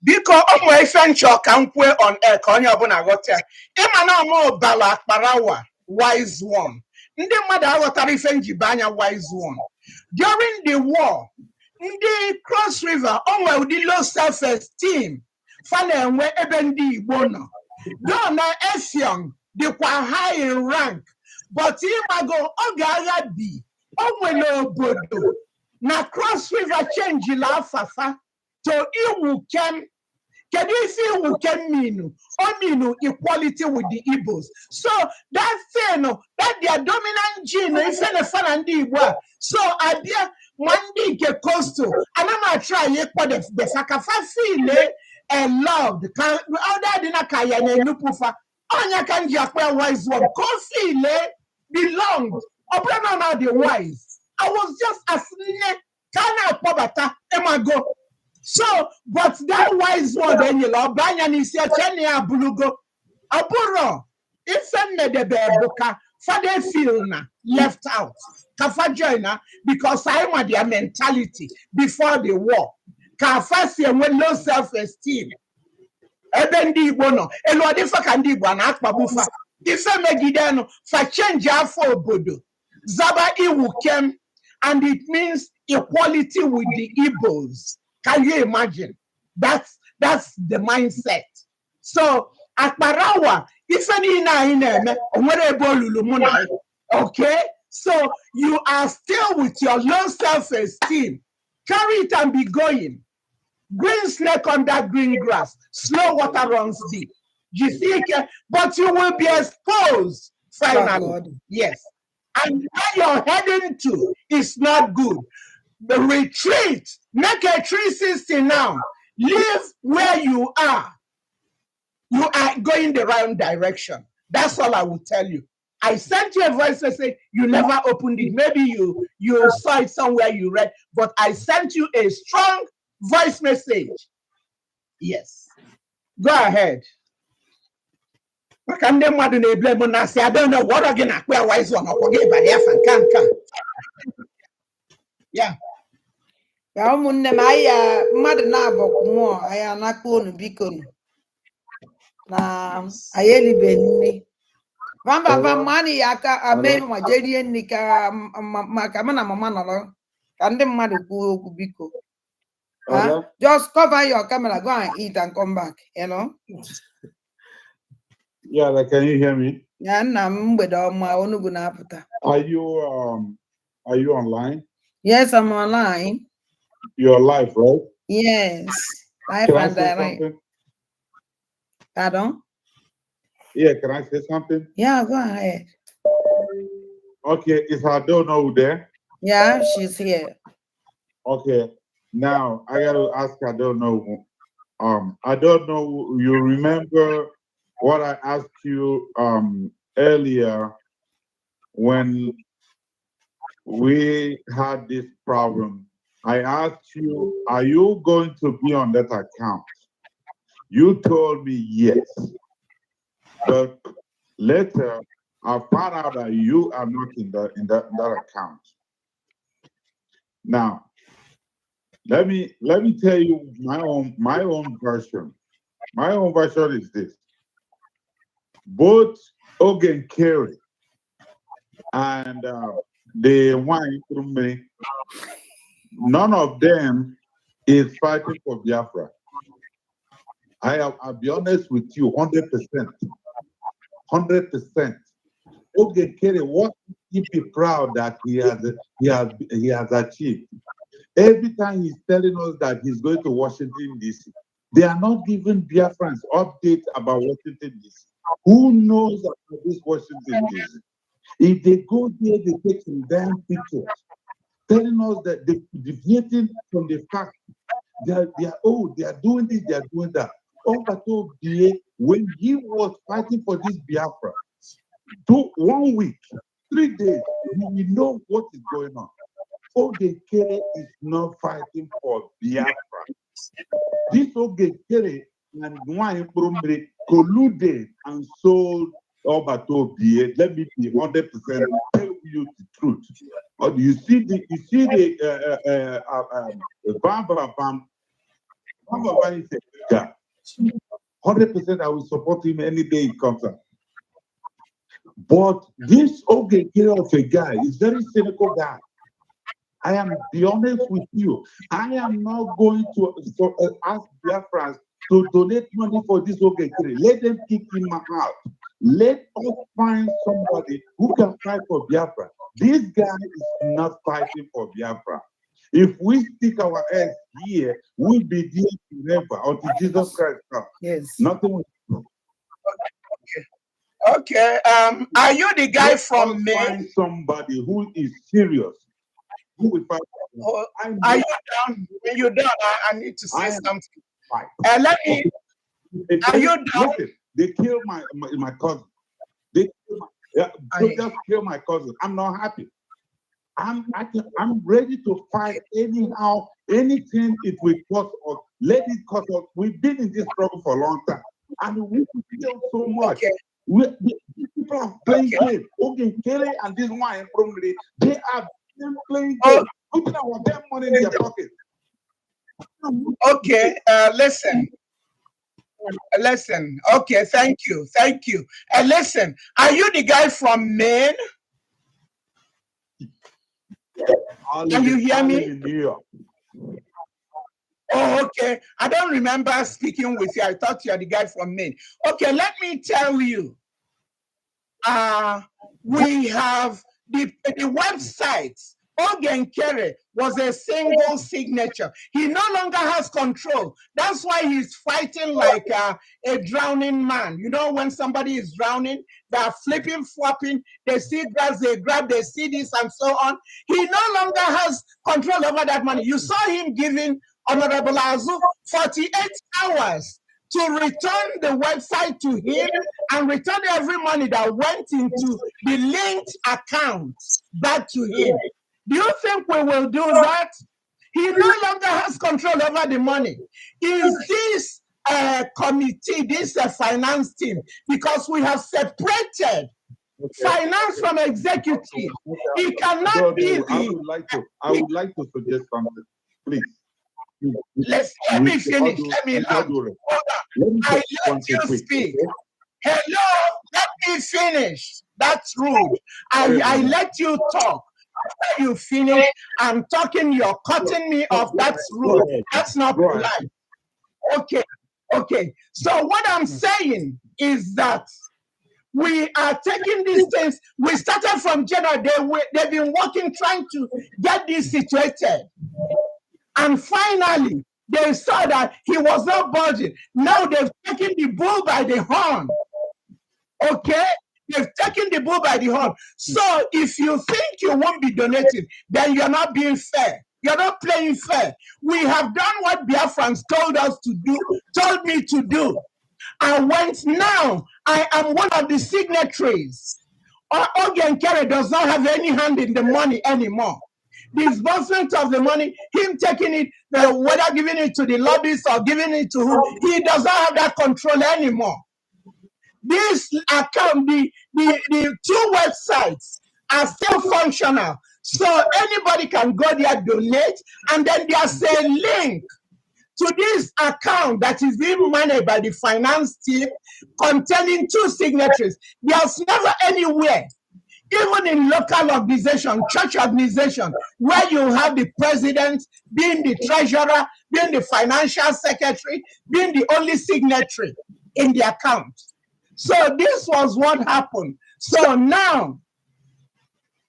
Biko, ọ nwee ife nchọ ka m kwue on air ka onye ọbụla ghọta ya. Ịma na ọma ọbara akparawa wise one. Ndị mmadụ aghọtara ife njibe anya wise one. During the war, ndị Cross River, o nwere ụdị low self esteem fa na-enwe ebe ndị Igbo nọ. Though na Effiong dịkwa high in rank, but ịmago oge agha bi, o nwere obodo na Cross River chenjila afafa to Iwukem. Kedu ife Iwukem mean? O mean equality with the Igbos. So that thing, that their dominant gene, ife na fa na ndị Igbo a. So abịa ma ndị nke coastal, ana m atry ịkpọ the fa ka fa feel loved, ka ọda dị na ka ya na-enupụ fa. Ọnya ka m ji akpọ ya wise one, ka o feel belonged. Ọ bụrụ na ọ na-adị wise. I was just as nne ka a na-akpọbata ịmago. So, but that wise word enyere ọba anya n'isi oche na ya abụrụgo. Ọ bụrụ ife mmedebe bụ ka fade feel na left out, ka fa join na because anyị nwa their mentality before the war. Ka fa si enwe low self esteem ebe ndị Igbo nọ, elu ọ dịfa ka ndị Igbo a na-akpagbu fa. Ife megidenụ fa change afọ obodo zaba Iwukem, and it means equality with the Igbos. Can you imagine? That's the mindset. So akparawa ife niile anyị na-eme, o nwere ebe olulu mụ na ya. Okay, so you are still with your low self-esteem. Carry it and be going. Green snake under green grass, slow water runs deep. Jisie ike, but you will be exposed finally. God. Yes. And where you're heading to is not good. The retreat, make a 360 now. Live where you are. You are going the wrong direction. That's all I will tell you. I sent you a voice message. You never opened it. Maybe you saw it somewhere you read, but I sent you a strong voice message. Yes. Go ahead. Maka ndị mmadụ na-eble m na asị ada na gwọrọ gị na akpụ ya wise one, ọkwọ gị ịbalị afa nka nka. Ya. Ya ụmụnne m, anyị mmadụ na-abọkwu mmụọ anyị anakpa unu, biko nụ. Na anyị elibe nri vambava mmanụ ya aka ame ma jee rie nri ka maka mụ na mama nọrọ ka ndị mmadụ kwuo okwu, biko. Huh? Hello? Just cover your camera, go and eat and come back. Yeah, like, can you hear me? Ya nna m, mgbede ọma, onugbu na-apụta. Are you online? Yes, I'm online. You're live, right? Yes, live Can I and say direct. something? Pardon? Yeah, can I say something? Yeah, go ahead. Okay, is Adono there? Yeah, she's here. Okay, now I gotta ask Adono. I don't know. You remember what I asked you earlier when we had this problem? I asked you, are you going to be on that account? You told me yes. But later I found out that you are not in that account. Now, let me tell you my own version. My own version is this. Both Ogen Kerry and the one through me, none of them is fighting for Biafra. I'll be honest with you, 100%. 100%. Oge Kerry, what he be proud that he has achieved. Every time he's telling us that he's going to Washington, D.C., they are not giving Biafrans updates about Washington, D.C. Who knows about this Washington, D.C.? If they go there, they take some damn pictures, telling us that they deviating from the fact they are, oh, they are doing this, they are doing that. Obato BA, when he was fighting for this Biafra, 2, 1 week, 3 days, we will know what is going on. Oge Kere is not fighting for Biafra. This Oge Kere and Nwanyị Mkpụrụ colluded and sold Obato BA. Let me be 100% tell you the truth. Or you see the bam bam bam. Bam is a good guy. 100% I will support him any day he comes out. But this Oge Nkere of a guy is very cynical guy. I am be honest with you. I am not going to ask Biafrans to donate money for this Oge Nkere. Let them kick him out. Let us find somebody who can fight for Biafra. This guy is not fighting for Biafra. If we stick our heads here, we'll be there forever until Jesus Christ comes. Yes. Nothing will. Okay. Are you the guy Let from us Maine? find somebody who is serious, who will fight. Oh, I are know you down? When you're done, I need to I say am something. fight. Let me. They Are kill, you down? listen, they kill my cousin. They kill my, yeah, I, just kill my cousin. I'm not happy. I'm ready to fight anyhow, anything it will cost us. Let it cost us. We've been in this struggle for a long time, and we kill so much. okay. People are playing Okay. game. Okay, Kelly and this one from they are playing Oh, game, putting our damn money in their pocket. okay. Listen. Listen. Okay. Thank you. Thank you. Listen. Are you the guy from Maine? I Can live you in hear I live me? in New York. Oh, okay. I don't remember speaking with you. I thought you are the guy from Maine. Okay, let me tell you. We have the website. Oge Nkere was a single signature. He no longer has control. That's why he's fighting like a drowning man. You know, when somebody is drowning, they're flipping, flopping. They see grass, they grab, they see this, and so on. He no longer has control over that money. You saw him giving Honorable Azu 48 hours to return the website to him and return every money that went into the linked account back to him. Do you think we will do that? He no longer has control over the money. Is this committee, this finance team, because we have separated Okay. finance from executive. Okay. It cannot be I the. would like to I would like to suggest something, please. Let me With finish. Let me with all land. due respect. Hold on. Let me I just let one thing you quick, speak. okay? Hello, let me finish. That's rude. Sorry I about that. let you talk. After you finish, I'm talking, you're cutting me No, off. go That's ahead. Go rude. ahead. That's not Go ahead. polite. Okay. Okay. So what I'm saying is that we are taking these things. We started from January. They've been working trying to get this situated. And finally, they saw that he was not budging. Now they've taken the bull by the horn. Okay? They've taken the bull by the horn. So if you think you won't be donating, then you're not being fair. You're not playing fair. We have done what Biafrans told us to do, told me to do. I went now. I am one of the signatories. Oge Nkere does not have any hand in the money anymore. Disbursement of the money, him taking it, whether giving it to the lobbyists or giving it to who, he does not have that control anymore. This account, the two websites are still functional. So anybody can go there, donate, and then there's a link to this account that is being managed by the finance team containing two signatories. There's never anywhere, even in local organization, church organization, where you have the president being the treasurer, being the financial secretary, being the only signatory in the account. So this was what happened. So now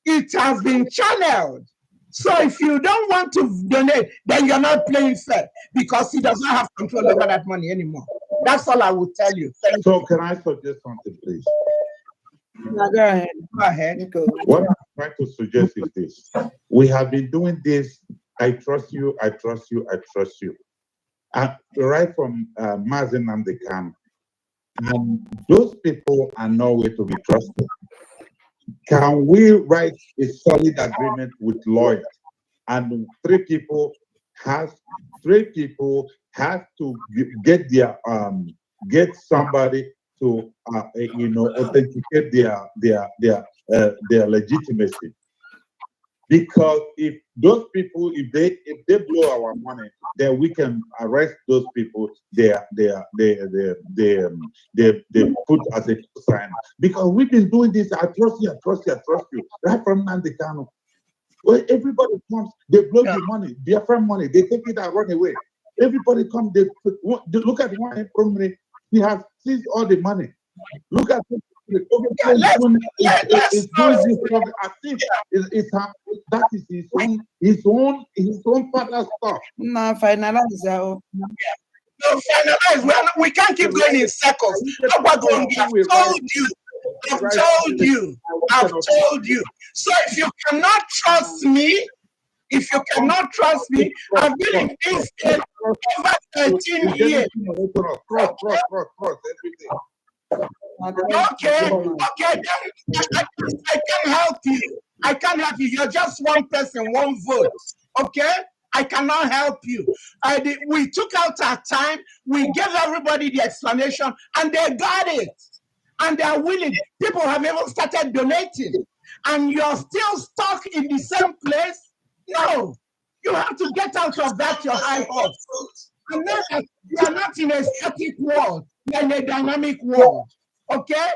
it has been channeled. So if you don't want to donate, then you're not playing fair because he does not have control over that money anymore. That's all I will tell you. Thank So you. can I suggest something, please? Now, go ahead. Go ahead. Go. What I'm trying to suggest is this. We have been doing this. I trust you, I trust you, I trust you. Right from Mazi Nnamdi Kanu. And those people are nowhere to be trusted. Can we write a solid agreement with lawyers? And three people have to get their get somebody to authenticate their legitimacy. Because if those people, if they blow our money, then we can arrest those people. They are they are they put as a sign. Because we've been doing this. I trust you, I trust you, I trust you. Right from Nnamdi Kanu. Well, everybody comes, they blow the money, Biafran money, they take it and run away. Everybody come, they look at one from he has seized all the money. Look at it. Yeah, let's Is doing this stuff as if that is his own father's stuff. Na finalize ahụ. No, finalize. We, are not, we can't keep going in circles. Agwago, I've told you. I've told you. I've told you. So if you cannot trust me, if you cannot trust me, I've been in this state over 13 years. Cross, cross, cross, cross, everything. Okay, then I can help you. I can't help you. You're just one person, one vote. Okay? I cannot help you. We took out our time. We gave everybody the explanation, and they got it. And they are willing. People have even started donating. And you're still stuck in the same place? No. You have to get out of that, your high horse. And know that we are not in a static world. We are in a dynamic world. Okay?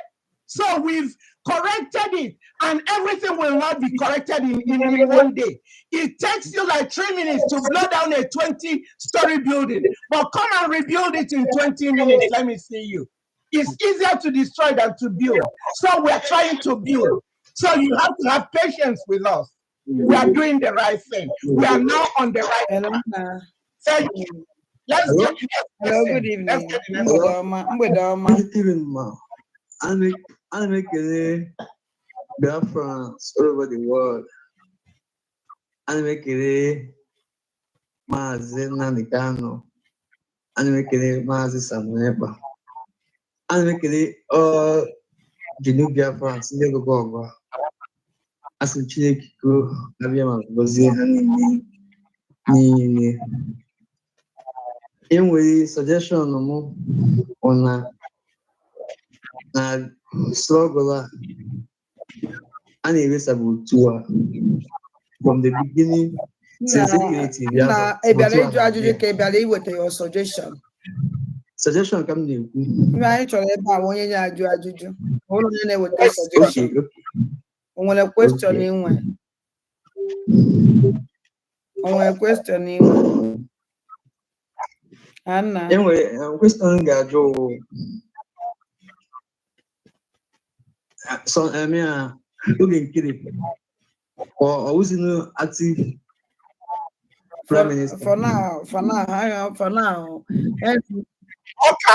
So we've corrected it, and everything will not be corrected in one day. It takes you like 3 minutes to blow down a 20-story building, but come and rebuild it in 20 minutes. Let me see you. It's easier to destroy than to build. So we're trying to build. So you have to have patience with us. We are doing the right thing. We are now on the right Hello, track. nna. Thank you. Let's get the next Hello, person. good Let's evening. get the next Mgbede ọma, mgbede ọma. Good evening, ma. Ana m ekele Biafrans all over the world. Ana m ekele Maazị Nnamdi Kanu. Ana m ekele Maazị Samuel Ekpa. Ana m ekele all the new Biafrans ndị gụgụ ọgụ a. Asị m Chineke ka abịa ma gọzie ha niile niile. Enwere suggestion m bụ na struggle a na-ere saboteur a from the beginning since Nna, e create nna, Biafra ị bịara saboteur ịjụ a ajụjụ na ka ị bịara iweta your suggestion? Suggestion ka m na-ekwu. Ihe anyị chọrọ ebe a bụ onye na-ajụ ajụjụ, ọ bụrụ onye na-eweta suggestion. Okay. O nwere question Okay. ị nwe? O nwere question ị nwe? Anna. Enwere question m ga-ajụ wụ, so I mean, Oge Nkiri ọ wụzinu active prime For, minister? for now, hang on, for now. Ọ ka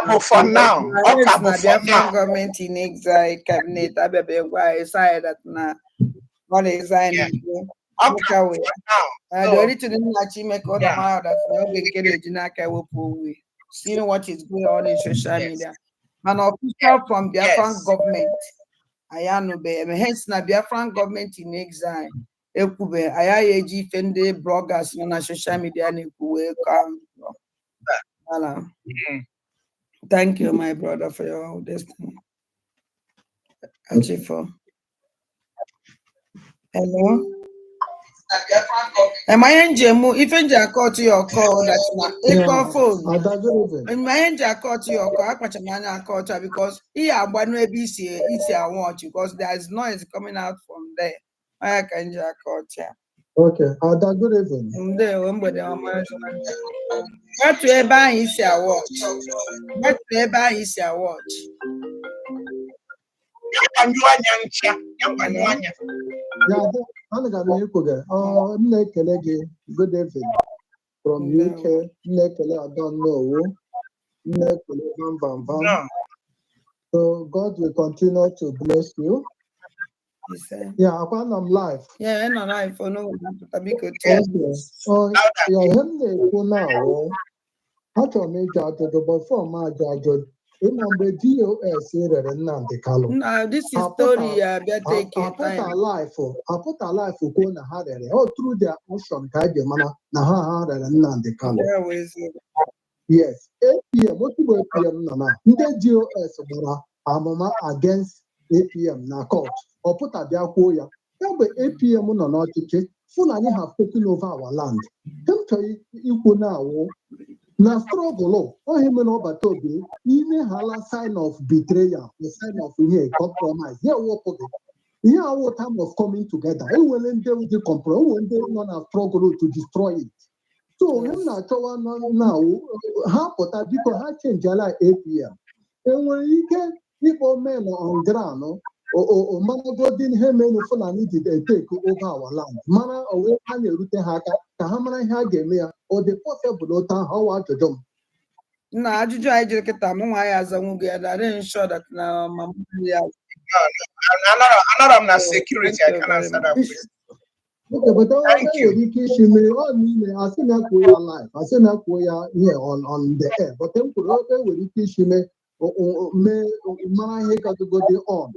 bụ for now. Ọ ka Yes, bụ na for Biafran now. Government in Exile cabinet abịabeghị gwa anyị sị that na ọ na-resign. Ọ ka bụ wee for now. The So, only thing nna ime ka ọ mara that na Oge nke na-eji n'aka ewepụ onwe, seeing what is going on in social media. Mana official from Biafran government, anyị anụbeghị eme. Hence na Biafran Government in Exile ekwube, anyị agha eji ife ndị bloggers nọ na social media na-ekwu wee kọọ. Voilà. Thank you, my brother, for your destiny. Achifo. Hello. Am I in Jemu? If in call to your call, that's not a phone. Ada, good evening. Am I in call to your call? Akpachamanya akọcha because ihe agbanụ ebe isi watch because there is noise coming out from there. Onye ka nji aka ọcha. Okay, Ada, good evening. Ndewo, mgbede ọma. Gbatuo ebe ahụ isi awatch. Gbatuo ebe ahụ isi awatch. Ya gbanyụọ anya ncha. Ya gbanyụọ anya. Ya, Ada, ana m ikwu gị. Ọ, m na-ekele gị. Good evening from UK. M na-ekele Ada Nnowu. M na-ekele Vam Vam Vam. No. So God will continue to bless you. Ise. Yeah, akwa nọ m live. Yeah, ị nọ live phone na-apụta, biko tee. Okay. Ọ, ya, ihe m na-ekwu na awụ, achọrọ m ịjụ ajụjụ before m ajụ ajụjụ. Ịma mgbe DOS rere Nnamdi Kanu, Na this is story ya bịa take your apụta time. life apụta life kwuo na ha rere ọ through their action ka a ji mara na ha rere Nnamdi Kanu. Ya wee eziokwu. Yes, APM, otu APM nọ na ndị DOS gbara amụma against APM na court. Ọ pụta bịa kwuo ya. Kemgbe APM nọ n'ọchịchị, Fulani have taken over our land. Ihe m chọrọ ikwu na awụ na struggle ọhịa mere ọbata obi ime hala sign of betrayal, the sign of ihe compromise, ya ewepụ gị. Ihe awụ time of coming together. Enwere ndị dị compromise, enwere ndị nọ na struggle to destroy it. So ihe m na-achọwa na awụ ha pụta, biko, ha chenjiala APM. Enwere ike ịkpọ men on ground maragodi ihe mere Fulani ji take over our land, mara onwe ha na-erute ha aka ka ha mara ihe a ga-eme ya. Ọ dị possible otu ahụ? Ọwa ajụjụ m. Nna, ajụjụ anyị jiri kịta, mụ nwa ya azanwu gị ya na adịghị sure that na mama ya. Anọrọ m na So, security. thank I you can very answer that much. question. Okay, but ọ Thank you. enwere ike isi mee ọ n'ime asị na kwuo ya live, asị na kwuo ya ihe on the air, but m kwuru e nwere ike isi mee mee mara ihe gagogodi on.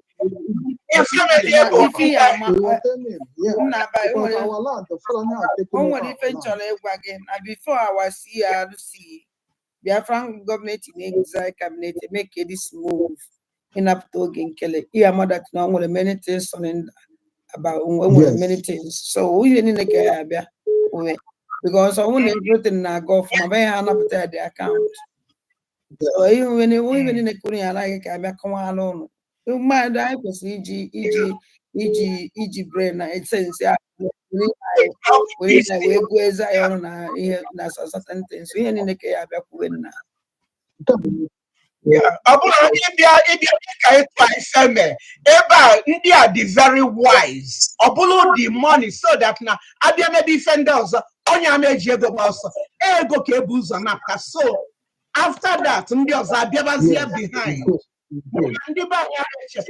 Ife Na bụ ife ya ama. Nna ba Because our land, the Fulani have taken o over nwere our ife m land. Chọrọ ịgwa gị na before our CRC, Biafran government in exile cabinet, make this move ịnapụta oge nkele ihe ama that na o nwere many things surrender about, o nwere many things, so ihe niile ka ya abịa onwe because ọ bụrụ na everything na-aga ọfụma bụ ihe ha anapụta ya dị account. So ihe nwere ihe niile ka unu ya anaghị ka abịa kọwara ụnụ mmadụ. Anyị kwesịrị iji brain na sense were were na wee gụọ eze anyị ọrụ na ihe na certain things. Ihe niile ka ya abịa kwuwe nna. Ọ bụrụ ịbịa ka ịtụ ife mee ebe a, ndị a dị very wise. Ọ bụrụ the money so that na abịa mebe ife ndị ọzọ, onye ama eji ego gba ọsọ, ego ka ebu ụzọ napụta, so after that ndị ọzọ abịabazie behind. Ndị be anyị eche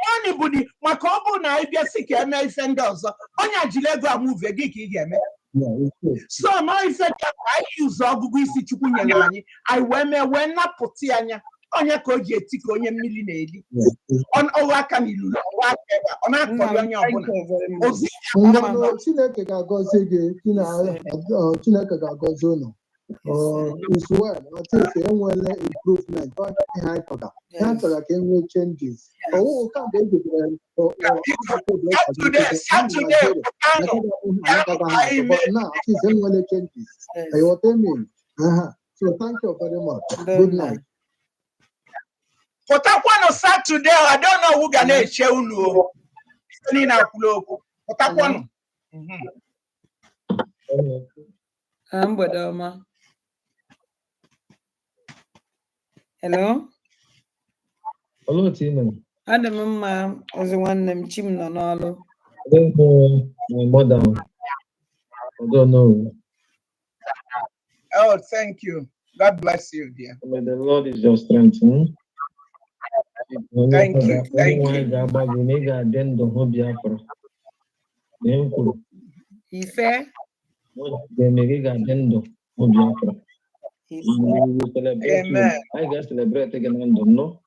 money bụ dị maka ọ bụrụ na anyị bịa sị ka eme ife ndị ọzọ, onye a jiri ego amuvie gị ka ị ga-eme. So nọ ife dị ka anyị ụzọ ọgụgụ isi Chukwu nyere anyị, anyị wee mee wee napụta ya anya onye ka o ji eti ka onye mmiri na-eli ọrụ aka na ilulu ọrụ aka ebe a, ọ na-akọrị onye ọbụla ozi. Ngwanụ, Chineke ga-agọzi gị. Chineke ga-agọzi unu. It's well. At least enwele improvement. Ọ ihe anyị chọga, ihe anyị chọga ka e nwee changes. Ọwụ kamgbe e jidere Saturday, Saturday, but now at least enwele changes. You what I mean? So thank you very much. Good night. Pụtakwanụ Saturday. I don't know who ga na-eche unu o. Ife niile akwụla okwu, pụtakwanụ. Na mgbede ọma. Hello. Olee otu ị mere? Adị m mma, ezi nwanne m. Chi m nọ n'ọlụ. I don't know my mother. I don't know. Oh, thank you. God bless you, dear. May the Lord is your strength. Thank you, thank Onye you. ga-agba gị na ị ga-adị ndụ hụ Biafra. Na m kwuru, Ife. Ga-eme gị ga-adị ndụ hụ Biafra. Ife. And we will celebrate you. Amen. Anyị ga-celebrate gị na ndụ nnọọ.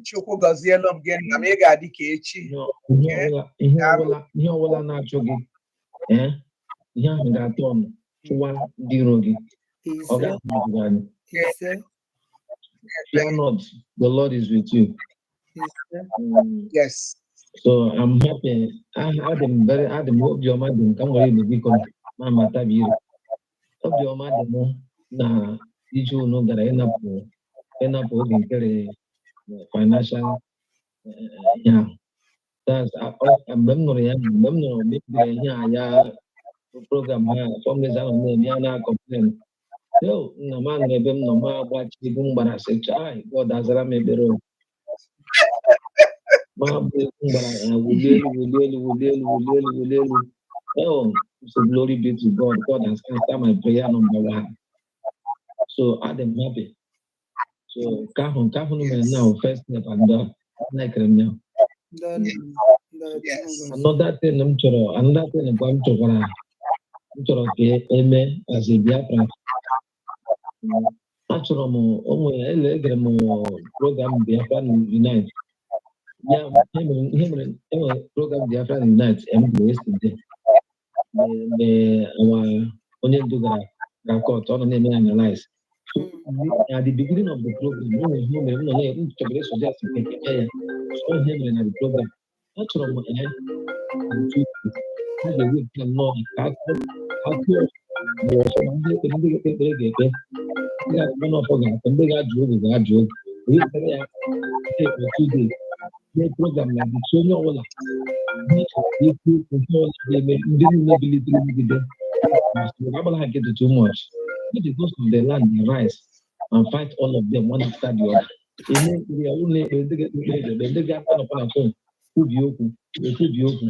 Chukwu gọzielu m gị, nna m. Ị ga-adị ka echi. Ihe ọbụla ihe ọbụla ihe ọbụla na-achụ gị, ee, ihe ahụ ga-atọ ọnụ chụwa ndị iro gị. Ọ Ise. ga-ahụ gị anya. Ise. Fear not, the Lord is with you. Ise. Yes. So I'm happy. Adị m very, adị m obiọma dị m ka m nwere Igbo, biko, ma ma tabi ire. Obiọma dị m na ije unu gara ịnapụ oge nkere financial ihe ahụ. That's mgbe m nụrụ ya, mgbe m nụrụ mebiri ihe a ya program ha fundraiser ahụ na-eme ya na-complain. Yo, nna m anọ ebe m nọ ma agbachi egwu m gbara sị, "Chai, God azara m ekpere o." Ma bụ egwu m gbara ya wulie elu, wulie elu, wulie elu, wulie elu, wulie elu. Oh, so glory be to God. God has answered my prayer number one. So I'm happy. So nke ahụ mere now first step and like m ya. Yes. Another thing m chọrọ, another thing kwa m chọkwara, m chọrọ ka eme as a Biafra. Achọrọ m o nwere ele egere m program Biafra Unite. Ya ihe mere enwere program Biafra Unite m bụ yesterday. Mgbe our onye ndu gara court, ọ nọ na-eme analyze. So at the beginning of the program, o nwere ihe o mere m nọ na m chọrọ suggest ka eme ya. So ihe mere na the program. Achọrọ m otu ha ga-ewepụta nnọọ ka akụọ ma ọfọ ma ndị ekpere ndị ga-ekpe ekpere ga-ekpe, ndị ga-akụ n'ọfọ ga-akụ, ndị ga-ajụ oge ga-ajụ oge. Ewepụtara ya 2 days mee program na dịchi onye ọbụla ikwu okwu nke ọbụla ga-eme ndị niile bilitere megide agbala ha nkịtị too much. Let the ghost of the land rise and fight all of them one after the other. Eme ekpere ya ụlọ ekpere, ndị ga-ekpe ekpere ga-ekpe, ndị ga-akpa nọkwa na phone kwubi okwu ekwubi okwu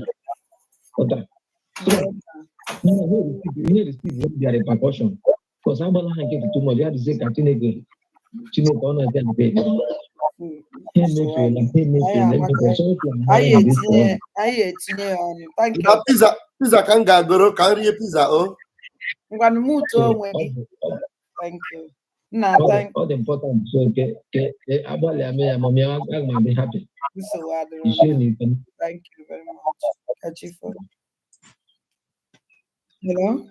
ọta. So ihe receive their repercussion because agbala ha nkịtị too much. Ya dịzie ka Chineke Chineke ọ na-eze na ekpere ha emefeela, ha emefeela emefeela so otu Anyị etinye, anyị etinye ya ọnụ. Thank you. Na pizza, pizza ka m ga-agoro ka m rie pizza o. Ngwanụ, mute onwe gị. Thank you, nna. Thank Ọ dị important, so ke ke agbalị ame ya ma mịa, aga m adị happy. Nsogbu adịrọ. Ichie na ife. Thank you very much. Kachifo. Hello,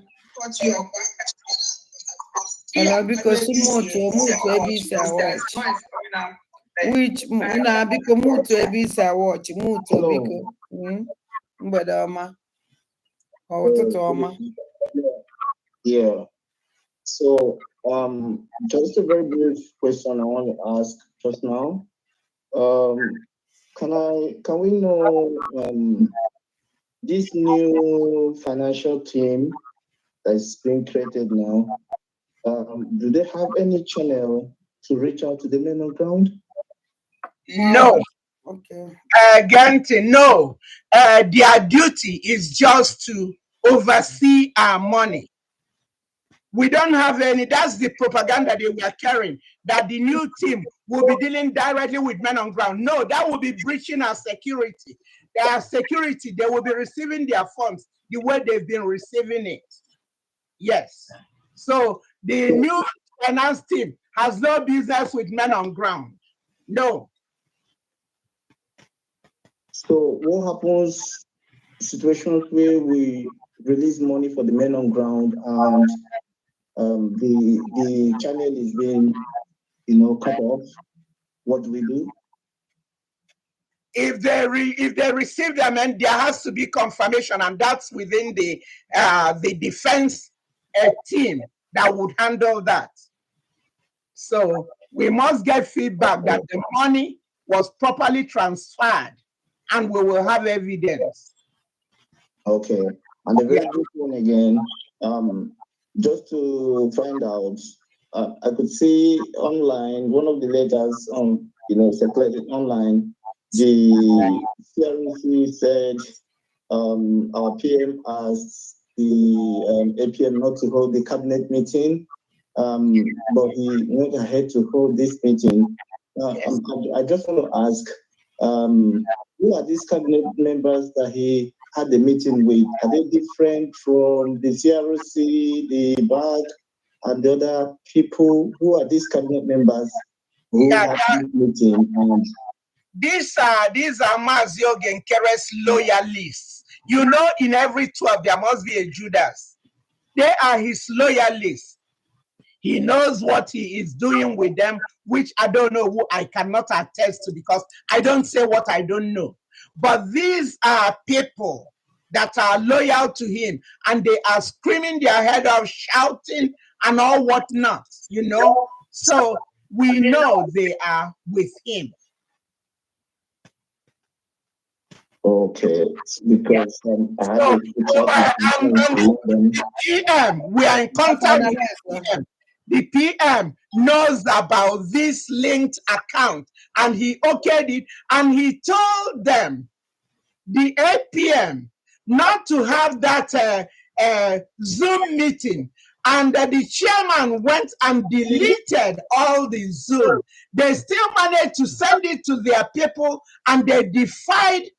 hello, biko si mute, mute ebe isi awatch which na biko mute ebe isi awatch, mute biko. Mgbede ọma ọ ụtụtụ ọma. Yeah. So, just a very brief question I want to ask just now. Can we know this new financial team that's being created now? Do they have any channel to reach out to the men on ground? No. Okay. Gente, no. Their duty is just to oversee our money. We don't have any. That's the propaganda they were carrying, that the new team will be dealing directly with men on ground. No, that will be breaching our security. Their security, they will be receiving their funds the way they've been receiving it. Yes. So the new finance team has no business with men on ground. No. So what happens situations where we release money for the men on ground and the channel is being cut off? What do we do? If they receive them, and there has to be confirmation, and that's within the defense team that would handle that. So we must get feedback that the money was properly transferred, and we will have evidence. Okay. And the very good one again, just to find out, I could see online one of the letters on, circulated online. The CRC said our PM asked the APM not to hold the cabinet meeting, but he went ahead to hold this meeting. I just want to ask, who are these cabinet members that he had the meeting with? Are they different from the CRC, the BAC, and the other people? Who are these cabinet members who had this meeting? And These are Mazi Oge Nkere's loyalists. In every 12 there must be a Judas. They are his loyalists. He knows what he is doing with them, which I don't know, who I cannot attest to because I don't say what I don't know. But these are people that are loyal to him and they are screaming their head off, shouting and all whatnot. So we know they are with him. Okay, because I had So, a chat with them. PM, we are in contact with the PM. The PM knows about this linked account and he okayed it and he told them, the APM, not to have that Zoom meeting. And the chairman went and deleted all the Zoom. They still managed to send it to their people and they defied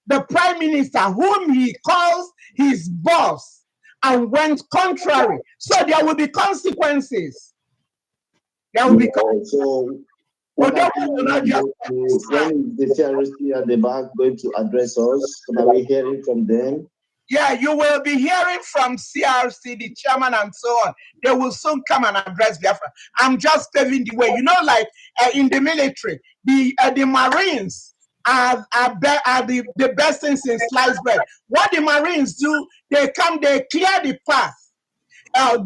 the prime minister, whom he calls his boss, and went contrary. So there will be consequences. There will be So when, But are they will we not just going to, when is the CRC at the back going to address us? Are we hearing from them? Yeah, you will be hearing from CRC, the chairman, and so on. They will soon come and address Biafra. I'm just paving the way. Like in the military, the Marines are the best things in sliced bread. What the Marines do, they come, they clear the path,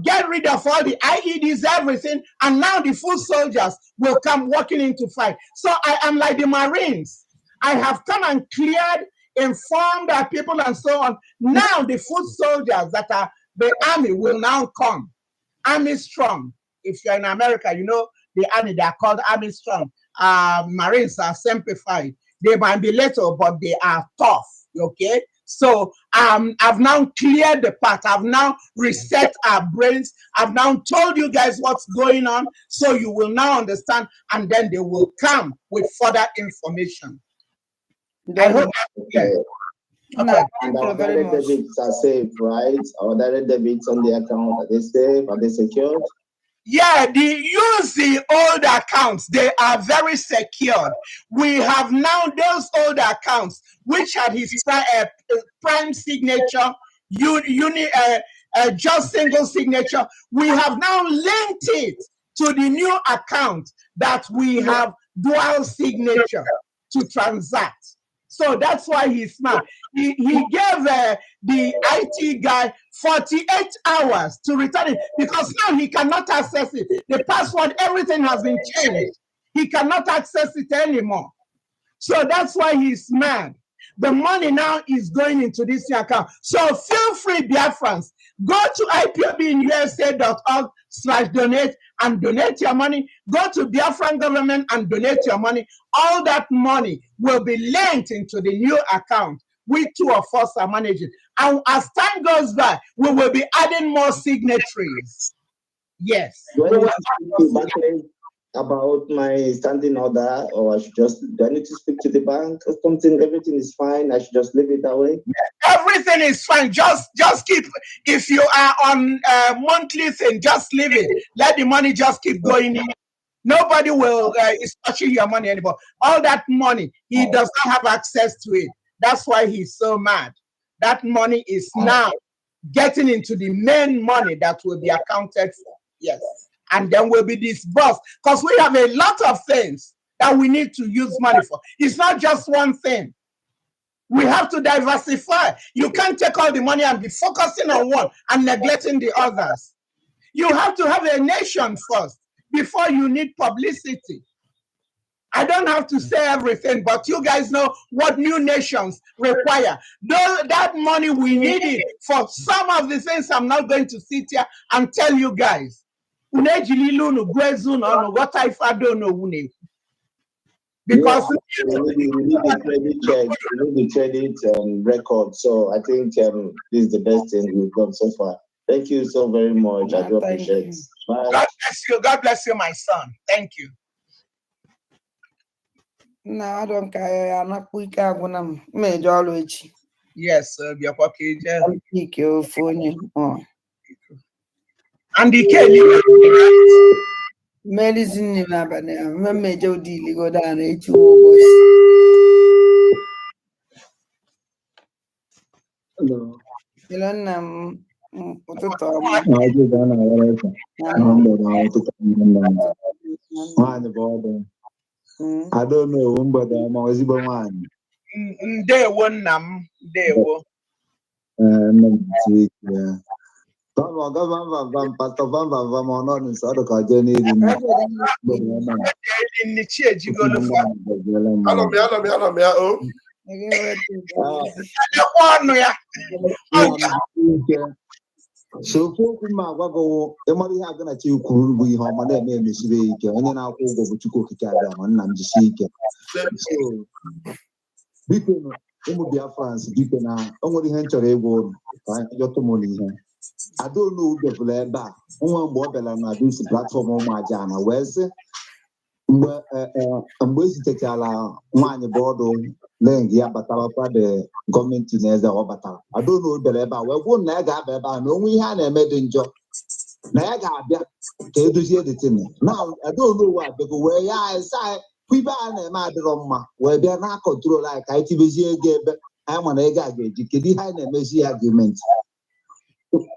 get rid of all the IEDs, everything, and now the foot soldiers will come walking into fight. So I am like the Marines. I have come and cleared, informed our people, and so on. Now the foot soldiers that are the army will now come. Army strong. If you're in America, you know the army, they are called army strong. Marines are simplified. They might be little, but they are tough. Okay. So I've now cleared the path. I've now reset our brains. I've now told you guys what's going on. So you will now understand, and then they will come with further information. I hope that's clear. Nna, Okay. And thank our you very direct much. debits are safe, right? Our direct debits on the account, are they safe? Are they secured? Yeah, the use the old accounts. They are very secured. We have now those old accounts which had his prime signature, just single signature. We have now linked it to the new account that we have dual signature to transact. So that's why he's smart. He gave the IT guy 48 hours to return it because now he cannot access it. The password, everything has been changed. He cannot access it anymore. So that's why he's mad. The money now is going into this new account. So feel free, Biafrans. Go to ipobinUSA.org/donate and donate your money. Go to Biafran government and donate your money. All that money will be linked into the new account we two of us are managing. And as time goes by, we will be adding more signatories. Yes. Do I We need will to speak to Barclays about my standing order, or I should just, do I need to speak to the bank or something? Everything is fine. I should just leave it that way. Everything is fine. Just keep, if you are on a monthly thing, just leave it. Let the money just keep going in. Nobody will is touching your money anymore. All that money, he does not have access to it. That's why he's so mad. That money is now getting into the main money that will be accounted for. Yes. And then will be disbursed because we have a lot of things that we need to use money for. It's not just one thing. We have to diversify. You can't take all the money and be focusing on one and neglecting the others. You have to have a nation first before you need publicity. I don't have to say everything, but you guys know what new nations require. Though that money, we need it for some of the things I'm not going to sit here and tell you guys. Unu ejilila unu gụọ eze unu ọnụ ghọta ife Adaonowu na-ekwu. Because Yeah, we need the credit check, we need the credit record. So I think this is the best thing we've done so far. Thank you so very much. I Nna, do thank appreciate. you. Bye. God bless you. God bless you, my son. Thank you. Nna, adọ m ka ya anakpụ ike agwụna m. M eje ọrụ echi. Yes, sir. Bịakwa ka ije. Ike ofu onye. Ọ. And ike Mmerizi nri n'abalị a, mme m eje ụdị iligodo a na echi wụ ụbọchị. Hello. Hello, nna m, ụtụtụ ọma. Maazị Ugonna Awaraja. Na Aha mgbede ahụ, ụtụtụ ọma nna m. Nwaanyị bụ ọdụ. Adaonowu, mgbede ọma, ezigbo nwaanyị. Ndewo nna m, ndewo. Ee, nne m siri ike ya. Vam vam vam vam, Pastor vam vam vam, ọ nọ nso, ọ dị ka ọ jee n'iri nne. Mgbede ọma. Eri nni chi ejigolu Nne fa. m gọziele m. Anọ m ya, anọ m ya, anọ m ya, o. Ee, Edekwa ọnụ ya. nna m siri ike. So ofu okwu m agwa gị wụ, ịmara ihe agụ na chi kwuru bụ ihe ọma na-eme emesiri ya ike. Onye na-akwụ ụgwọ bụ Chukwu Okike abịa ma nna m jisie ike. So biko nụ, ụmụ Biafrans, biko na o nwere ihe m chọrọ ịgwa unu ka anyị jọtụ m n'ihe Adaonowu bịakwara ebe a nwa mgbe ọ bịara na this platform ụmụ aja na wee sị mgbe mgbe ezitechara nwaanyị bụ ọdụ leng ya batarakwa the gọọmenti na eze ọ batara. Adaonowu bịara ebe a wee gwuo na ya ga-aba ebe a na onwe ihe a na-eme dị njọ na ya ga-abịa ka edozie the thing na Adaonowu abịago wee ya sị anyị kwa ibe a na-eme adịrọ mma wee bịa na control anyị ka anyị tibezie ego ebe anyị ma na ego a ga-eji kedu ihe anyị na-emezi ya gọọmenti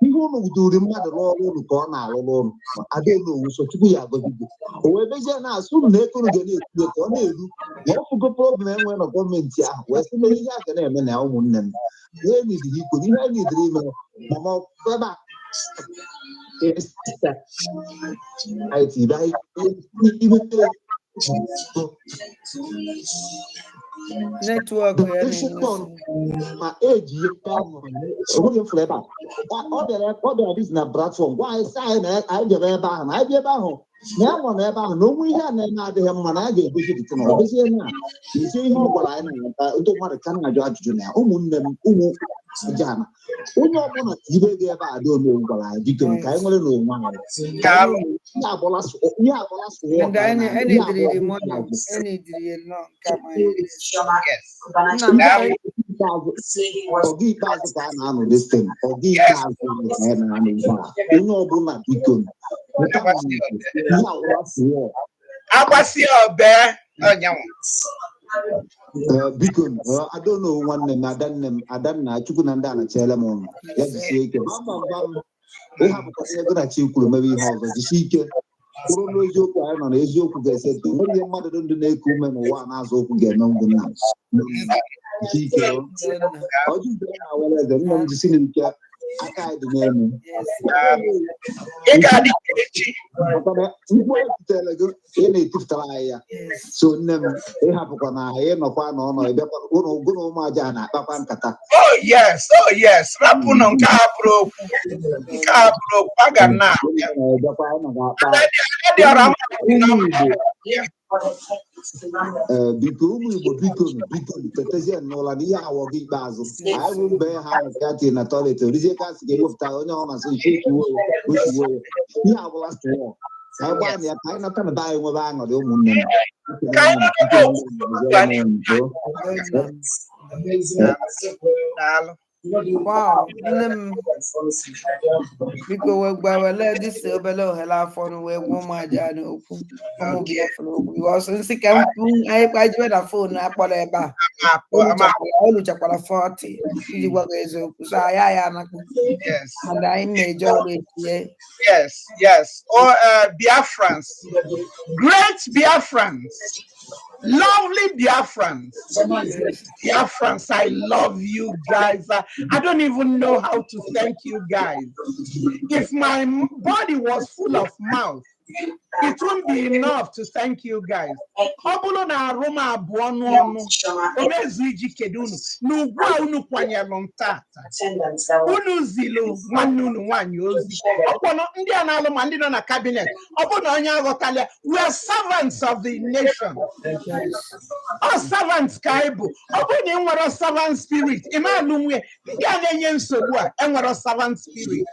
ihe unu duri mmadụ rụọ ọrụ unu ka ọ na-arụrụ ụnụ. Adaonowu, so Chukwu ya agọzi gị. O wee bezie na-asụ unu na ego unu ga na-etinye ka ọ na-eru Na ọ fụgo problem enwe na gọọmenti ahụ wee sị na ihe a ga na-eme na ụmụnne m, ihe nidiri ikwu, ihe nidiri ime, mama ebe a imete. Network ya na-enye Washington nsogbu. Ma eji ya onweghị m fụrụ ebe a. Ọ bịara dis na platform gwa anyị sị anyị na anyị bịara ebe ahụ, na anyị bịa ebe ahụ, na ya nọ n'ebe ahụ, na onwe ihe a na-eme adịghị mma, na anyị ga-egosi dịtụ na ogozie na isi ihe ọ gwara anyị na ndị mmadụ ka na-ajụ ajụjụ na ya. Ụmụnne m, ụmụ jana, onye ọbụla tibe ego ebe a dị omewu gwara anyị, biko, ka anyị nwere n'onwe anyị, ka anyị nwere ihe agbọla ihe agbọla sụwọ And ka anyị anyị na ihe enidiri agbọla money, enidiri nnọọ nke a ma anyị Yes. nna m. Daalụ. Ikpeazụ, ọgụ ikpeazụ ka a na-anụ this thing, ọgụ ikpeazụ ka a na-anụ ugbu a. Onye ọbụla, biko, pụta Agbasi n'igwe. ọbẹ. Ihe awụla sụwọ. Agbasi ọbẹ ọnyanwụ. Ee, biko, adono nwanne m, adanne m, adanna Chukwu na ndị a na-echere m ụnụ ya jisie ike. Gbam gbam gbam, ịhapụkwa ihe gị na chi kwuru mebe ihe ọzọ. Jisie ike kwụrụ n'eziokwu. Anyị nọ n'eziokwu ga-ese nwere ihe mmadụ ndụ na-eku ume n'ụwa a na-azụ okwu ga-eme ngwụ nna. Jisie ike o. Ọjị ube na-awara eze nne m, jisi n'ike, aka anyị dị n'elu. Daalụ. Ị ga-adị ka echi. Maka na mkpu ebutere gị, ị na-etipụtara anyị ya. So nne m, ịhapụkwa na anyị nọkwa na ọnọ ịbịakwa ụnụ gụ na ụmụ aja na-akpakwa nkata. Oh yes, oh yes. Rapụnụ nke a bụrụ okwu. Nke a bụrụ okwu. A ga na abịa. Ịbịakwa anyị ga-akpa. Adị ọra mma Ụmụ Igbo. Ya. Ee, biko, ụmụ Igbo, biko, biko, tetezie n'ụla na ihe awọ gị ikpeazụ anyị bụ mbe ha ka tinye na toilet orizie ka sị ga-ewepụta onye ọ masị nchi ochiwo ya ochiwo ya. Ihe agwụla sụọ ka anyị gbaa na ya, ka anyị nata na be anyị nwebe aṅụrị. Ụmụnne m. Ka anyị nọgide okwu Daalụ. Wow, nne m, biko, wee gwa wele dịsi obere ohere afọ nụ wee gwa ụmụ aja n'okwu, ụmụ Biafra okwu iwe ọsọ nsị ka m kwu anyị kpajiwe na phone akpọrọ ebe a. Apụ ama. Oluchakwara 40 iji gwa gị eziokwu, so anyị anyị anakpụ and anyị na-eje ọrụ etinye. Yes. Oh, Biafrans, great Biafrans, lovely Biafrans. Biafrans, I love you guys. I don't even know how to thank you guys. If my body was full of mouth, it won't be enough to thank you guys. Ọ bụrụ na arụ m abụọ n'ọnụ, o mezu iji kedu unu na ugbu a unu kwanyelụ m tata. Unu zilu nwanne unu nwaanyị ozi. Ọkpọnọ ndị a na-alụ ma ndị nọ na cabinet, ọ bụrụ na onye aghọtala ya, we are servants of the nation. Ọ servants ka anyị bụ. Ọ bụrụ na ị nwere servant spirit, ị ma alụ nwunye. Ndị a na-enye nsogbu a enwere servant spirit.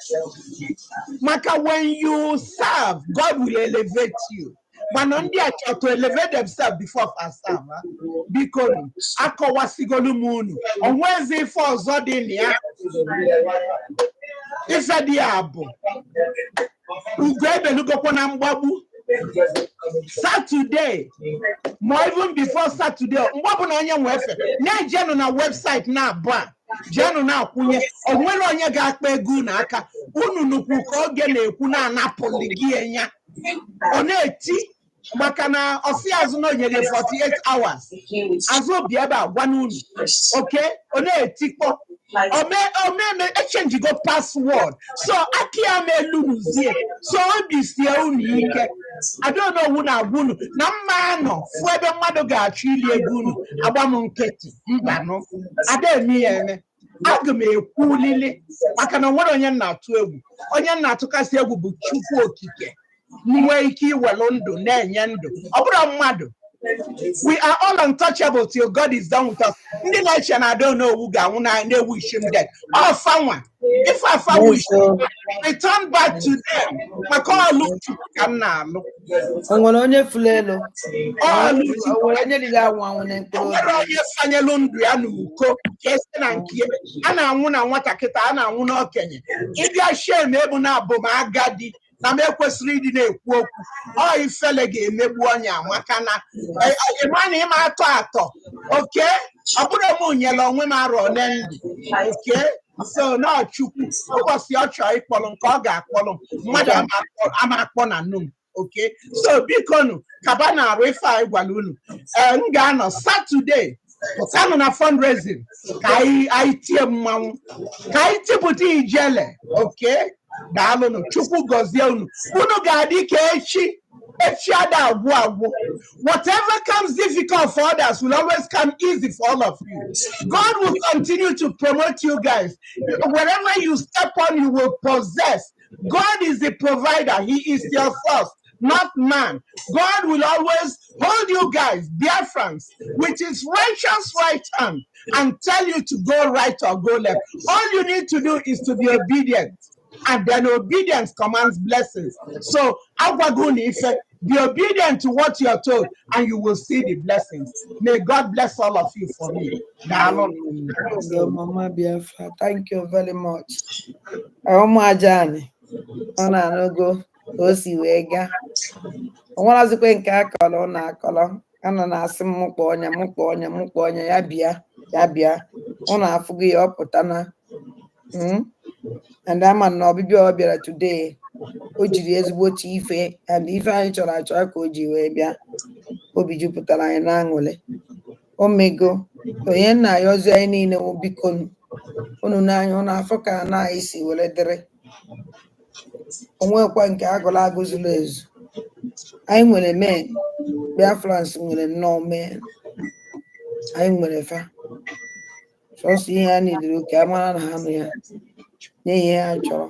Maka when you serve, God will elevate you. Mana ndị a chọrọ to elevate themselves before fa serve. Ha. Biko nụ, akọwasigolu m unu. Onwezi ife ọzọ dị na ya. Ife dị ya bụ ugo ebelugokwa na mgbagbu. Saturday, ma even before Saturday, mgbe ọbụla onye nwe efe na-ejenụ na website na-abụ a jenụ na-akwụnye, o nwere onye ga-akpa ego unu aka unu nukwu ka oge na-ekwu na-anapụli gị ya ọ na-eti maka na ọsị azụ na onyere 48 hours azụ obi ebe a gwa n'unu oke ọ na-etikpọ omeme echenjigo password, so aka ya ma elunuzie, so obi sie unu ike. Adaonowu na-agwa unu na mma anọ fụ ebe mmadụ ga-achọ ili ego unu agba m nkịtị mbanụ ada eme ya eme. Aga m ekwulili maka na onwere onye m na-atụ egwu. Onye m na-atụkasị egwu bụ Chukwu Okike nwee ike iwelu ndụ na-enye ndụ, ọ bụrụ mmadụ. We are all untouchable till God is done with us. Ndị na-eche na Adaonowu ga-anwụ na na-ewu ishim dead ọfanwa ife afa wish return back to them, maka ọlụ Chukwu ka m na-alụ. O nwere onye fụrụ elu? Ọlụ O nwere onye riri anwụ anwụ na mkpụrụ O nwere obi? Onye fanyelu ndụ ya n'uko ka esi na nke a na-anwụ na nwata kịta a na-anwụ n'okenye. Ịbịa shem ebu na abụ m agadi na m ekwesịrị ịdị na-ekwu okwu ọ ifele ga-emegbu ọnya maka na ịma na ịma atọ atọ oke ọ bụrụ m nyere onwe m arọ ole ndụ oke so na Chukwu ụbọchị ọ chọrọ ịkpọrọ nke ọ ga-akpọrọ m mmadụ ama akpọ na nnu m Okay, so biko nụ, kaba na arụ ife anyị gwara unu. Ee, m ga-anọ Saturday. Pụtanụ na fundraising ka anyị tie mmanwụ, ka anyị tipụta ijele. Okay, daalụnụ. Chukwu gọzie unu. Unu ga-adị ka echi, echi ada agwụ agwụ. Whatever comes difficult for others will always come easy for all of you. God will continue to promote you guys. Wherever you step on, you will possess. God is the provider. He is your source, not man. God will always hold you guys, Biafrans, with his righteous right hand and tell you to go right or go left. All you need to do is to be obedient. And then obedience commands blessings. So, agwago unu ife, be obedient to what you are told, and you will see the blessings. May God bless all of you for me. Daalụ. So, Mama Biafra, thank you very much. Ụmụ Ajani, ọ na-anụgo ka o si wee gaa. O nwerazikwe nke akọrọ ọ na-akọrọ a nọ na-asị m kpọọ ọnya, m kpọọ ọnya, m kpọọ ọnya, ya bịa, ya bịa. Ọ na-afụgo ya, ọ pụta na And ama na ọbịbịa ọ bịara today, o jiri ezigbote ife and ife anyị chọrọ achọ ka o ji wee bịa. Obi jupụtara anyị n'aṅụrị. O mego onye nna ya ozi anyị niile wụ, biko unu n'anya unu afọ ka na anyị si were dịrị onwekwa nke agụrụ agụ zuru ezu. Anyị nwere men, Biafrans nwere nnọọ men, anyị nwere fa. Sọsọ ihe a nidiri ka a mara na ha nụ ya nye ihe ha chọrọ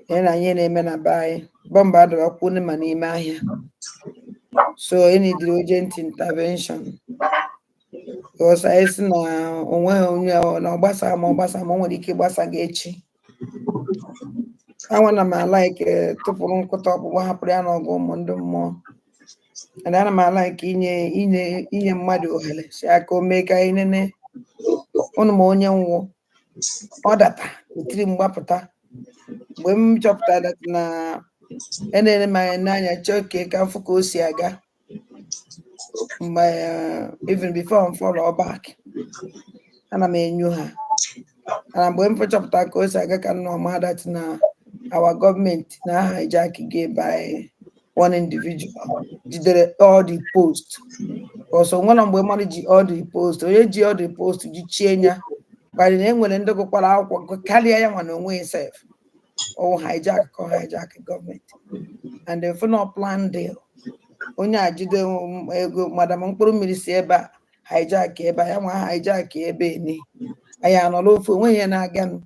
ihe na ihe na-eme na be anyị. Bọmbụ adọbakwuo ma n'ime ahịa, so enidiri urgent intervention, because anyị sị na onweghị onye na ọgbasa ma ọgbasa ma o nwere ike ịgbasa gị echi. Anwa na m a-like tụpụrụ nkụta ọkpụkpụ, hapụrụ ya n'ọgụ ụmụ ndị mmụọ. And ana m a-like inye mmadụ ohere si aka o mee ka anyị nene ụnụ ma onye nwụ ọ data etiri mgbapụta. Mgbe m chọpụtara that na enere m anya n'anya chọọ ka m fụ ka o si aga mgbe even before m follow back, ana m enyo ha. Mana mgbe m chọpụtara ka o si aga, ka m nọ ma that na our government na hijack gị by one individual jidere all the post ọsọ nwere mgbe mmadụ ji all the post, onye ji all the post ji chie ya gbara na enwere ndị gụkwara akwụkwọ karịa ya nwa na onwe ya sef. Ọwụ hijack ka ọ hijack gọọmenti and the final plan deal, onye a jide ego madam mkpụrụ mmiri si ebe a hijack ebe a, ya nwa hijack ebe eni anyị anọrọ ofu onwe ihe na-aganụ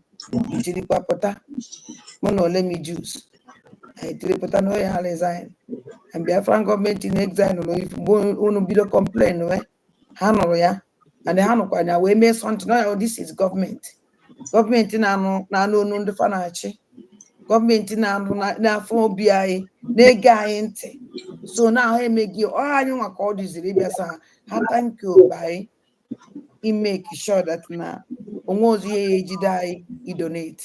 jirikwa pụta. Mụ na Olemi Juice anyị tiri pụta na onye ha resign and Biafran government in exile nụrụ ife mgbe unu bido complain wee ha nụrụ ya and ha nụkwa ya wee mee something. No, ya this is gọọmenti, gọọmenti na-anụ onu ndị fa na-achị, gọọmenti na-anụ n'afọ obi anyị, na-ege anyị ntị. So na ahụ emeghị ọ anyị nwa ka ọ dịziri ịbịa sa ha thank you by imake sure that na onwe ozi ihe ya ejide anyị idonate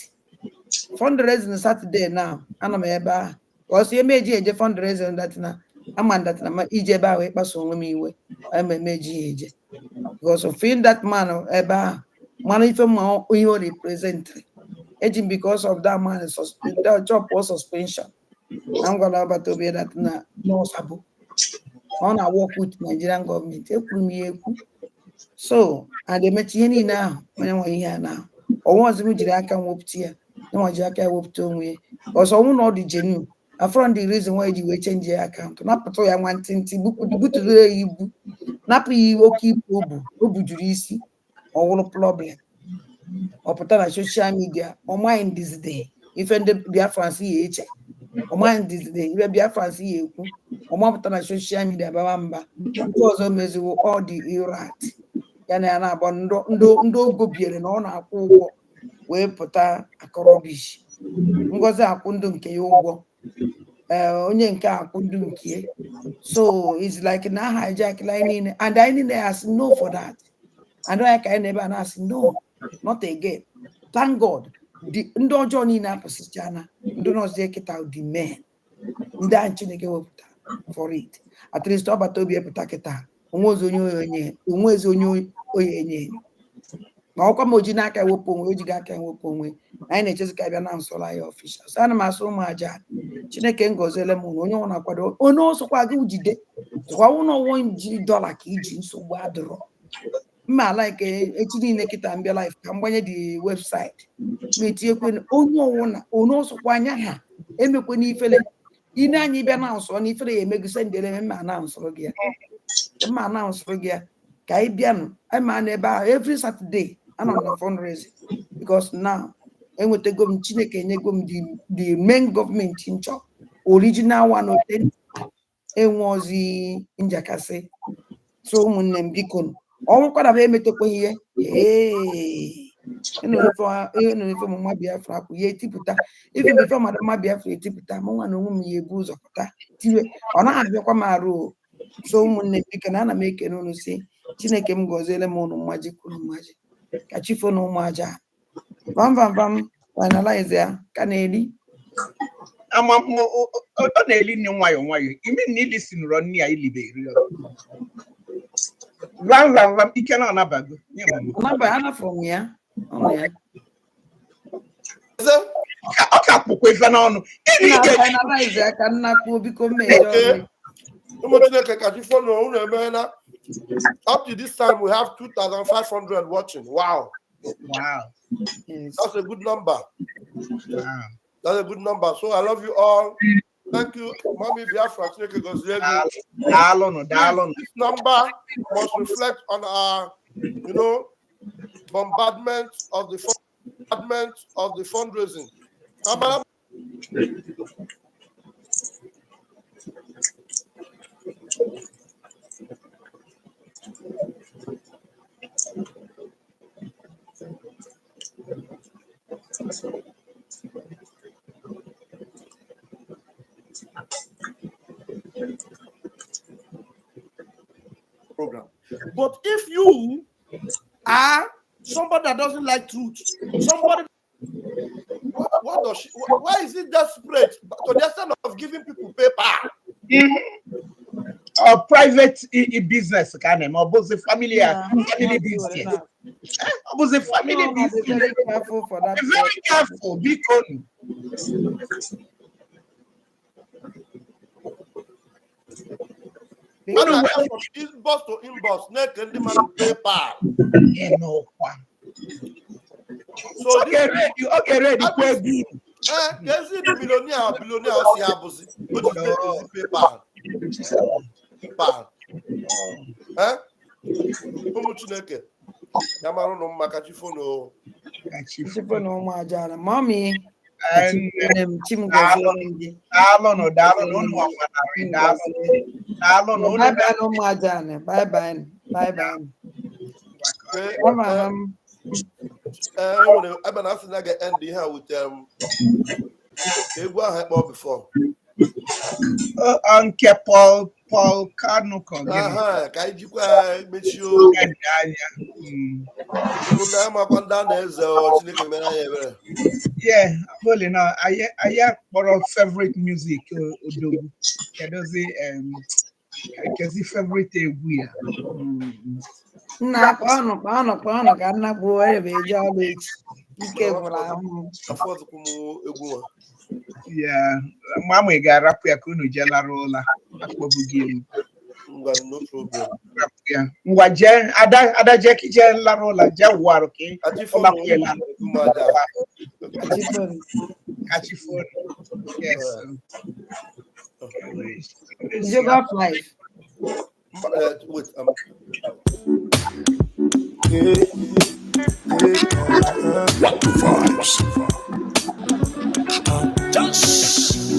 fundraising Saturday. Now ana m ebe ahụ ka ọ sị eme eji eje fundraising that na ama that na ije ebe ahụ ịkpaso onwe m iwe ama eme eji ya eje, because of seeing that man ebe ahụ mara ife ma ihe o represent eji m because of that man chop suspension na m gwara agbata obi that na nọọsụ ọ na work with Nigerian government. Ekwuru m ya ekwu so and emechi ihe niile ahụ onye nwe ihe a na ọnwa ọzọ m jiri aka m wepụta ya, nwa ji aka ya wepụta onwe ya ọsọ ọnwụ na ọ dị genuine afọrọ ndị reason why ji wee change ya account, napụta ya nwantịntị, buturu ya ibu, napụ ya oke ibu o bu, o bujuru isi, ọ wụrụ problem. Ọ pụta na social media, ọmaghị ndizide ife ndị Biafrans ya eche, ọmaghị ndizide ife Biafrans ya ekwu, ọmapụta na social media bawa mba. Nke ọzọ meziwo ọ dị irat ya na ya na-agba ndị ogo biere na ọ na-akwụ ụgwọ wee pụta akọrọbish. Ngozi akwụ ndụ nke ya ụgwọ, ee, onye nke akwụ ndụ nke ya. So it's like na hijack anyị niile and anyị niile asị no for that and onye ka anyị na ebe a na-asị no, not again. Thank God, ndị ọjọọ niile apụsịchana, ndị nọzie kịta the men ndị ahụ Chineke wepụtara for it. At least ọbata obi epụta kịta, onwezi onye onye onwezi onye onye enye enyo ma ọkwa ma o ji n'aka ewepụ onwe, o jighị aka ewepụ onwe. Anyị na-echezi ka abịa na nsọrọ anyị official. So ana m asụ ụmụ aja, Chineke ngọziele m unu. Onye ọ na-akwado, onye ọsọkwa gị jide zụkwa ụlọ ọwụ jiri dọla ka iji nsogbu adịrọ mma ala nke echi niile. Kịta mbịa live ka m gbanye the website ma etinyekwe onye ọwụna, onye ọsọkwa anya ha emekwe n'ifele ine anya ịbịa na nsọ na ifele ya emegide ndere eme mma na nsọrọ gị ya, mma na nsọrọ gị ya ka anyị bịanụ. Anyị ma na ebe ahụ every Saturday anọ m na fundraising, because now enwetago m, Chineke enyego m the main gọọmenti nchọ, original one, authentic, enwe ozi njakasị. So ụmụnne m, biko, ọnwụ kwadaba emetekwa ihe ee ịnụ ife ọmụma Biafra kwụ ya etipụta. Even before madama Biafra etipụta, mụ nwa na onwe m ya ebu ụzọ pụta tiwe. Ọ naghị abịakwa m arụ o. So ụmụnne m, biko, na ana m ekene unu, si Chineke m gọziele m unu mmaji kwuru mmaji. Ka chifo na ụmụ aja vam vam vam finalize ya ka na-eri. Ama m ọ na-eli nne nwayọọ nwayọọ imi na ili si nụrọ nne ya ilibe eri vam vam vam ike na ọnabago nye m. Anaba anafọ m ya ọnụ ya. Ọ ka kpụkwa ife n'ọnụ iri na ga-eji finalize ya ka nna kwuo, biko, mmejọ. Okay. Ụmụ Chineke, ka chi fọnụ unu emeela. Up to this time, we have 2,500 watching. Wow. Wow. Yes. That's a good number. Wow. That's a good number. So I love you all. Thank you, Mommy Biafra. Chineke gozie gị. Daalụnụ, daalụnụ. This number must reflect on our bombardment of the fundraising. Amara program. But if you are somebody that doesn't like truth, somebody what does she, why is it desperate to the extent of giving people paper? Ọ private business ka a na-eme, ọ bụzi family Yeah, family ọ business. na- Ọ bụzi family No, be business. very careful for that. Be very careful, biko nụ. A Unu na-aga from inbox to inbox na-eke ndị mmadụ PayPal. Ịnụkwa. So Oge ready, oge ready kwa egwu unu. Ee, ka ezi ndị millionaire, billionaire si abụzi o ji na-ekezi PayPal. PayPal. Ee, ụmụ Chineke, ya mara ụnụ mma. Ka chi fonu. Chifo na ụmụ aja mami. Nne m, chi m gọziere m gị. Daalụnụ, daalụnụ, unu ọkwanarị, daalụnụ, daalụnụ unu. Bye bye na ụmụ aja, bye bye, bye bye. Ama m. Ee, nwere ebe na asị na ga-end ihe a with egwu ahụ ekpọ before. Ọ nke Paul Kanu ka ọ gịnị? Aha, ka anyị jikwa mechie oge. Anya anya. Unu amakwa ndị a na-eze ọ, Chineke mere anyị ebere. Yeah, Holy na anyị kpọrọ favorite music Odogwu. Kedozi kezi favorite egwu ya. Nna, kpọọnụ, kpọọnụ, kpọọnụ ka nna gbuo ebe eje ọrụ echi. Ike gwụrụ ahụ m. Afọ ọzọkwu m egwu nwa. Yeah, mama, ị ga-arapụ ya ka unu jee lara ụla, akpọbughị m. Ngwa, no problem. Rapụ ya. Ngwa, jee, ada, ada, jee ka ije lara ụla, jee wụọ arụ ka ị Achifonu. ụlakwu ela. Ụmụada. Achifonu. Kachifonu. Yes. Ijego off life. Wait, What the vibes?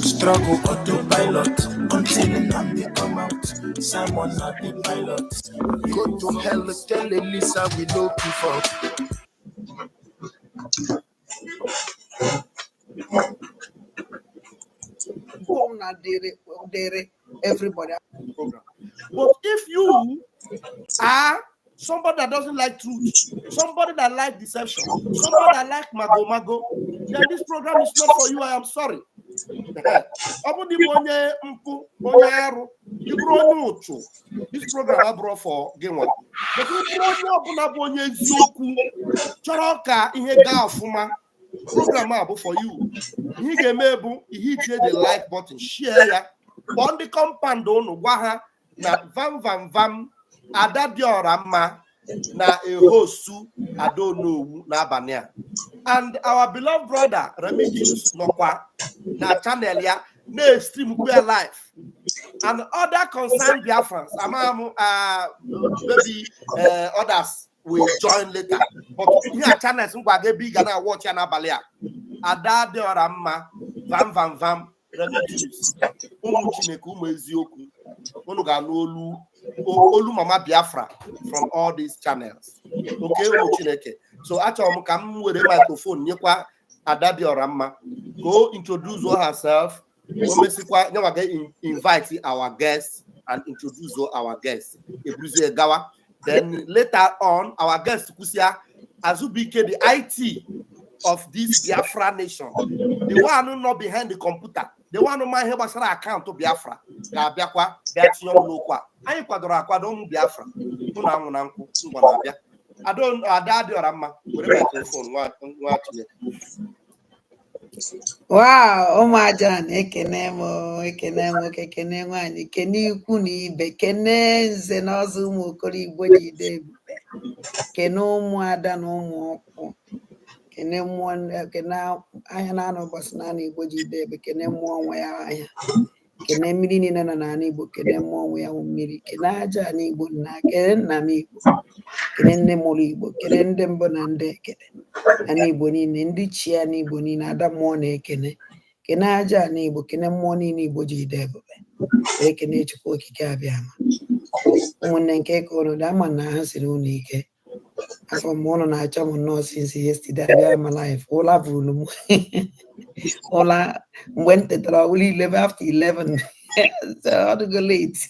Struggle autopilot until Nnamdi come out. Simon not the pilot. Go to hell, tell Elisa we no give up. Home na dịrị dịrị everybody. Program. But if you are somebody that doesn't like truth, somebody that like deception, somebody that like mago mago, then this program is not for you. I am sorry. Ọ bụrụ na ị bụ onye mpụ, onye arụ, ị bụrụ onye ụchụ, this program abụrụ for gị nwa. But ị bụrụ onye ọbụla bụ onye eziokwu chọrọ ka ihe gaa ọfụma, Program a bụ for you. Ihe ị ga-eme bụ ihe itinye the like button, share ya, kpọọ ndị compound unu, gwa ha na Vam Vam Vam Ada Dịọra Mma na ehostu Adaonowu n'abalị a. And our beloved brother Remigius nọkwa na channel ya na-stream kwa live, and other concerned Biafrans ama m, maybe others will join later, but ihe a channels ngwa gị ebe ị ga na watch ya n'abalị a: Ada Dịọra Mma, Vam Vam Vam, Remigius. Ụmụ Chineke, ụmụ eziokwu, unu ga-anụ olu olu Mama Biafra from all these channels. Okay, ụmụ Chineke, so achọrọ m ka m were microphone nyekwa Ada Dịọra Mma ka o introduce herself. O mesikwa nyanwa ga invite our guests and introduce our guests, eburuzie gawa. Then later on, our guest kwụsịa, Azubike, the IT of this Biafra nation, the one who not behind the computer, the one who ma ihe gbasara account Biafra, ga-abịakwa bịa tinye ọnụ n'okwu a anyị kwadoro akwado. Ụmụ Biafra, ụnụ anwụ na nkwụ ngwa na-abịa. Ada Dịọra Mma, were microphone, nwa nwa Chineke. Wow, ụmụ aja na-ekene m o, ekene nwoke, kene nwaanyị, kene ikwu na ibe, kene nze na ọzọ, ụmụ okoro Igbo ji ide ebube, kene ụmụada na ụmụ ọkwụ, kene mmụọ, kene ahịa na-anọ ụbọchị na Igbo ji ide ebube, kene mmụọ nwe ya ahịa, kene mmiri niile nọ n'ala Igbo, kene mmụọ nwe ya wụ mmiri, kene aja na Igbo nna, kene nna m Igbo, kene nne mụrụ Igbo, kene ndị mbụ na ndị ekene ana Igbo niile, ndị chi ya n'Igbo niile. Ada mmụọ na-ekene, kene aja na Igbo, kene mmụọ niile Igbo ji ide ebube, wee kene Chukwu Okike Abịama. Ụmụnne nke ka unu dị ama na ahụ siri unu ike. Afọ m unu na-achọ m nnọọ since yesterday. Abịa m live, ụla bụrụ m ụla mgbe m tetara ọbụla 11 after 11, so ọ dịgo late.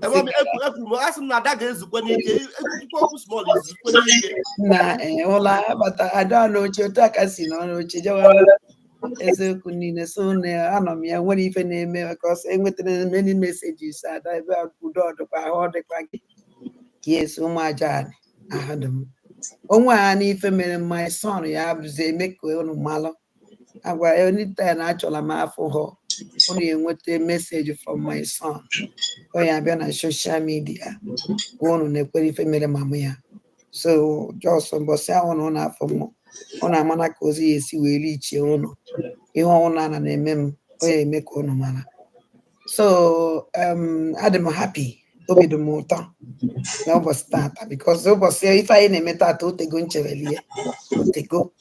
Ebe m ekwuru m, asị m na Ada ga-ezukwe n'ike, ekwukwu okwu small, ezukwe n'ike. Na ee, ụla abata ada n'oche, otu aka si nọ n'oche jewara eziokwu niile. So na anọ m ya nwere ife na-eme because enwetara many messages, ada, ebe udo ọdịkwa, ahụ ọ dịkwa gị? Yes, ụmụ aja, ahụ dị m onwe ha n'ife mere my son ya bụzi eme ka unu malụ agwa anytime na achọla m afọ họ unu enweta message from my son. Ọ ya abịa na social media gwa unu na-ekwere ife mere mama ya. So just mbọsị ahụ na ụnụ afọ m, ụnụ amana ka ozi ya esi wee richie ụnụ ihe ọnwụ na na-eme m, ọ ya eme ka ụnụ mara. So adị m happy, obi dị m ụtọ na ụbọchị tata because ụbọchị ife anyị na-eme tata otego ncherelie otego,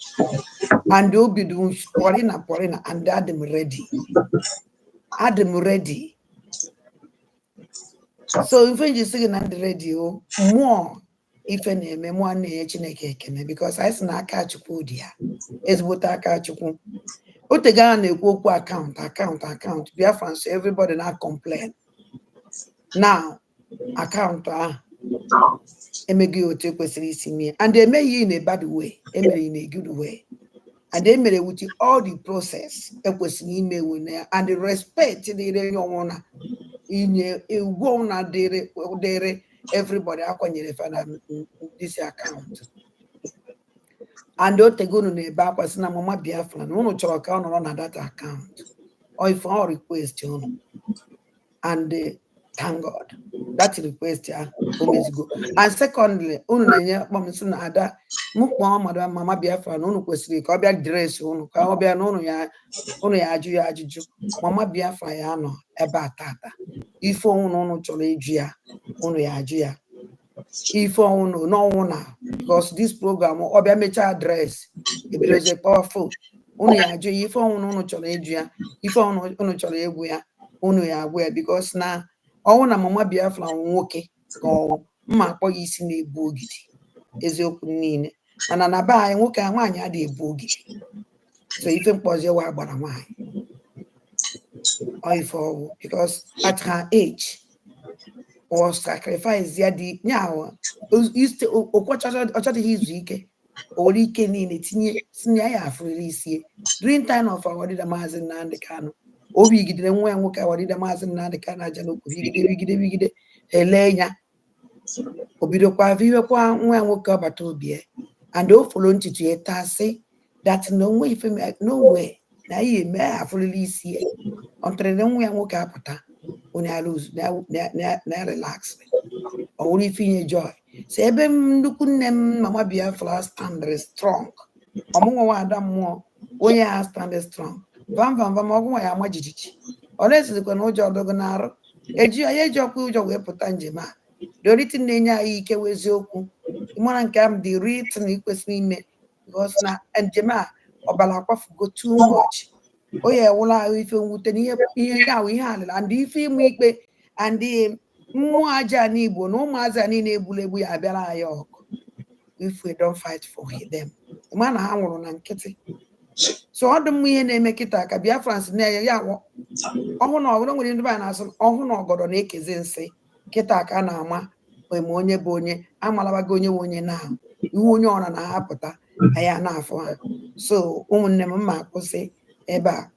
and obi dị m pọrịna pọrịna, and adị m ready, adị m ready. So ife nji sị gị na ndị ready o mmụọ ife na-eme mụọ na-enye Chineke ekene because anyị sị na aka Chukwu dị ya, ezigbote aka Chukwu. Otego a na-ekwu okwu account, account, account Biafra, so everybody na complain. Now account ahụ emeghị otu ekwesịrị isi mee, and emeghị in a bad way, emere in a good way, and emere with all the process ekwesịrị ime na ya, and the respect dịrị onye ọnwụna inye ugwu ọnwụna dịrị everybody akwanyere fa na this account. And otego unu na-ebe akwa sị na Mama Biafra na unu chọrọ ka ọ nọrọ na that account or if all request unu, and thank God that request ya o mezigo. And secondly, unu na-enye akpọm sị na ada m kpọọ madam Mama Biafra na unu kwesịrị ka ọ bịa address unu, ka ọ bịa na unu ya, unu ya ajụ ya ajụjụ. Mama Biafra ya nọ ebe a tata. Ife ọnwụ na unu chọrọ ịjụ ya, unu ya ajụ ya ife ọnwụ n'ọnwụ na because this program, ọ bịa mechaa address, ebidozie kpọwa phone, unu ya ajụ ya ife ọnwụ na unu chọrọ ịjụ ya, ife ọnwụ unu chọrọ egwu ya, unu ya agwụ ya, because na ọnwụ na Mama Biafra nwụ nwoke ka ọnwụ mma akpọ ya isi na-ebu ogidi eziokwu niile, mana na be anyị nwoke a nwaanyị adịghị ebu ogidi. So ife mkpọzi wa gbara nwaanyị ọ ife ọwụ because at her age or sacrifice ya dị nya ọ chọdịghị izu ike, o were ike niile tinye si na ya afụrịrị isie. During time of our leader Maazị Nnamdi Kanu, o wigidere nwa ya nwoke, our leader Maazị Nnamdi Kanu, aja n'okwu wigide wigide wigide ele ya, o bidokwa viwekwa nwa ya nwoke ọbata obi ya, and o folo ntutu ya taa sị That na onwe ife no way na ihe eme afụrịla isi ya ọntịrị nwa ya nwoke apụta onye alụzu na relax, ọ wụrụ ife inye joy. So ebe m nnukwu nne m, Mama Biafra, stand strong, ọmụnwa nwa ada mmụọ onye ha stand strong, vam vam vam, ọgwụ nwa ya ama jijiji, ọ na-esizikwa na ụjọ ọdọgo na-arụ eji ya eji ọkwa ụjọ wee pụta njem a. The only thing na-enye anyị ike wụ eziokwu ịmara nke ahụ, the real thing ị kwesịrị ime, because na njem a ọbara akwafugo too much. O ya ewụla ahụ ife mwute na ihe ihe ya ahụ ihe alịla and ife ịmụ ikpe and mmụọ aja n'Igbo na ụmụazị a niile egburu egbu ya abịara anyị ọgụ if we don't fight for them. Ma na ha nwụrụ na nkịtị. So ọ dị mma ihe na-eme kịta ka Biafrans na-enye ya ọhụụ na ọgọdọ nwere ndị be anyị na-asụ ọhụụ na ọgọdọ na-ekezi nsị. Kịta ka a na-ama ma onye bụ onye amalabago, onye bụ onye na ihu onye ọra na-apụta anyị a na-afụ ha. So ụmụnne m, mma akwụsị ebe a.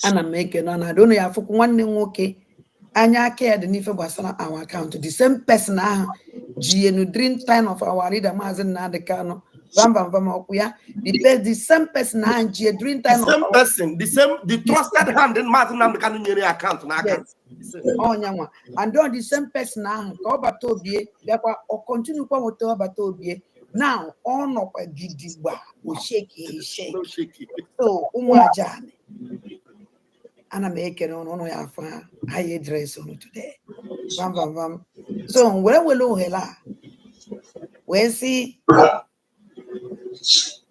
Ana m ekene na ada unu ya afụkwu nwanne m nwoke anya aka ya dị n'ife gbasara our account, the same person ahụ ji enu during time of our leader Maazị Nnamdi Kanu, vam vam vam, ọkwụ ya the same person ahụ ji during The time of same our person, the same, the trusted hand in Maazị Nnamdi Kanu nyere ya account n'aka. Yes, ọnyanwa, and on the same person ahụ ka ọ bata obie bịakwa ọ continue kwa nweta ọbata obie now, ọ nọkwa gidigba, o shake e shake. No shaky. So ụmụ aja, ana m ekene ụnụ, ụnụ ya afọ ha ha ya address ụnụ today, vam vam vam. So m were were ohere a wee sị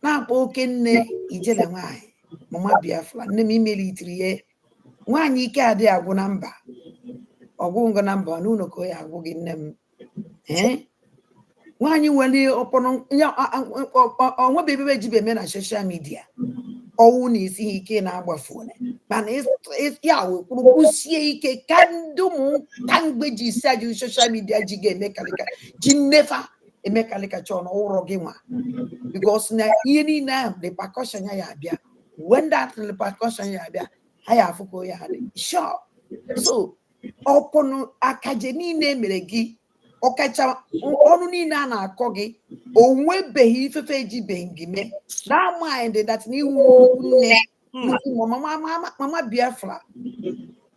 na-akpọ oke nne ijele nwanyị, Mama Biafra, nne m, imelitiri ihe nwaanyị ike adịghị agwụ na mba, ọgwụ ngụ na mba n'ụlọ ka o ya agwụ gị, nne m. Ee, nwaanyị nwere ọpọnọ ya onwebe ebe ejibe eme na social media ọwụ na isi ha ike na-agba phone, mana ya wekwuru kwụsie ike ka ndị ụmụ ka mgbe ji isi ajụ social media ji ga-eme kalịka ji nnefa eme kalịka chọọ na ụrọ gị nwa, because na ihe niile ahụ repercussion ya ya abịa. When that repercussion ya abịa, ha ya afụ ka o ya adị sure. So ọpọnụ akaje niile mere gị, ọkacha ọnụ niile a na-akọ gị, o nwebeghị ifefe ejibeghị gị mee na mind that na iwu nnukwu nne, nnukwu mama, mama, Mama Biafra.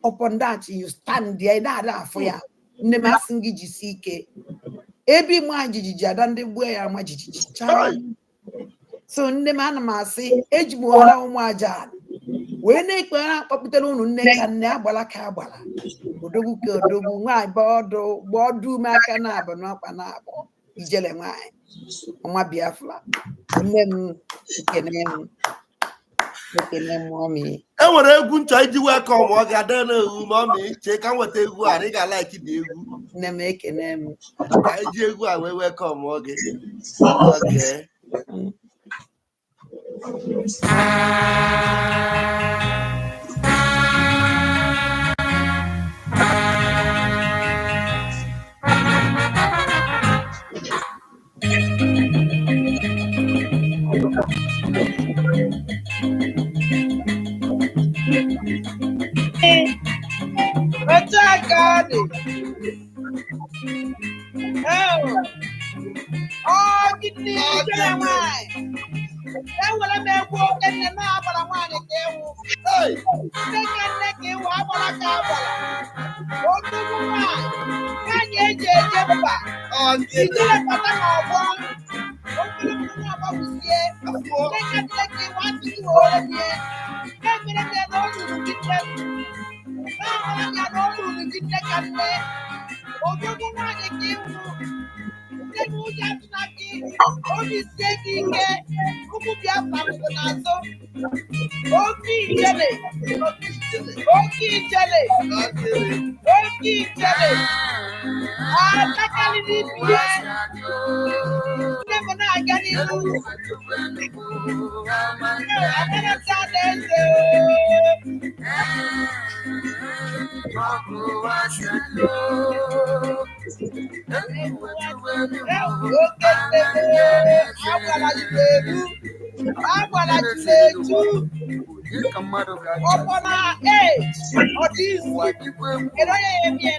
Upon that you stand there na-ada afụ ya. Nne m, asị gị jisie ike ebe ịma jijiji ada ndị gbuo ya ama jijiji chaa. So nne m, ana m asị eji m ohere ụmụ aja wee na-ekpere akpọpụtara unu nne ka nne, agbala ka agbala, odogwu ka odogwu, nwaanyị gba ọdụ gba ọdụ ume aka na abụ n'ọkpa na abụ, ijele nwaanyị, nwa Biafra, nne m, ekene m, ekene m ọmị. E nwere egwu nchọ iji wee kọọ ma ọ ga-adị na-ewu ma ọ ma chee ka m nweta egwu a, ị ga-alaiki dị egwu. Nne m, ekene m. Ka anyị ji egwu a wee wee kọọ ma ọ gị. Okay. Otu a ka ọ dị. Ee, ọ gịnị ijele nwanyị? Ewere m egwu oke nne m agbara nwaanyị ka ewu. Nne ka nne ka ewu, agbara ka agbara. Odogwu nwaanyị, nwaanyị eji eje mba. Ijele bata n'ọgbọ. Okiri mmiri agbagbusie. Nne ka nne ka ewu asịsị were m ihe. Na-emere m ya na o ruru gị nne m. Na-amara m ya na o ruru gị nne ka nne. Odogwu nwaanyị ka ewu. Nne m, ụjọ atụla gị, obi sie gị ike, ụmụ Biafra kwụ n'azụ. Oke ijele, oke ijele, oke ijele, atakarịrị ibi ya. Nne m, na-aga n'ihu. Amarata na eze. Oke nne m, agwara gị n'elu, agwara gị n'eju ọkpọ na age ọ dị izu. Kedu onye ya emie?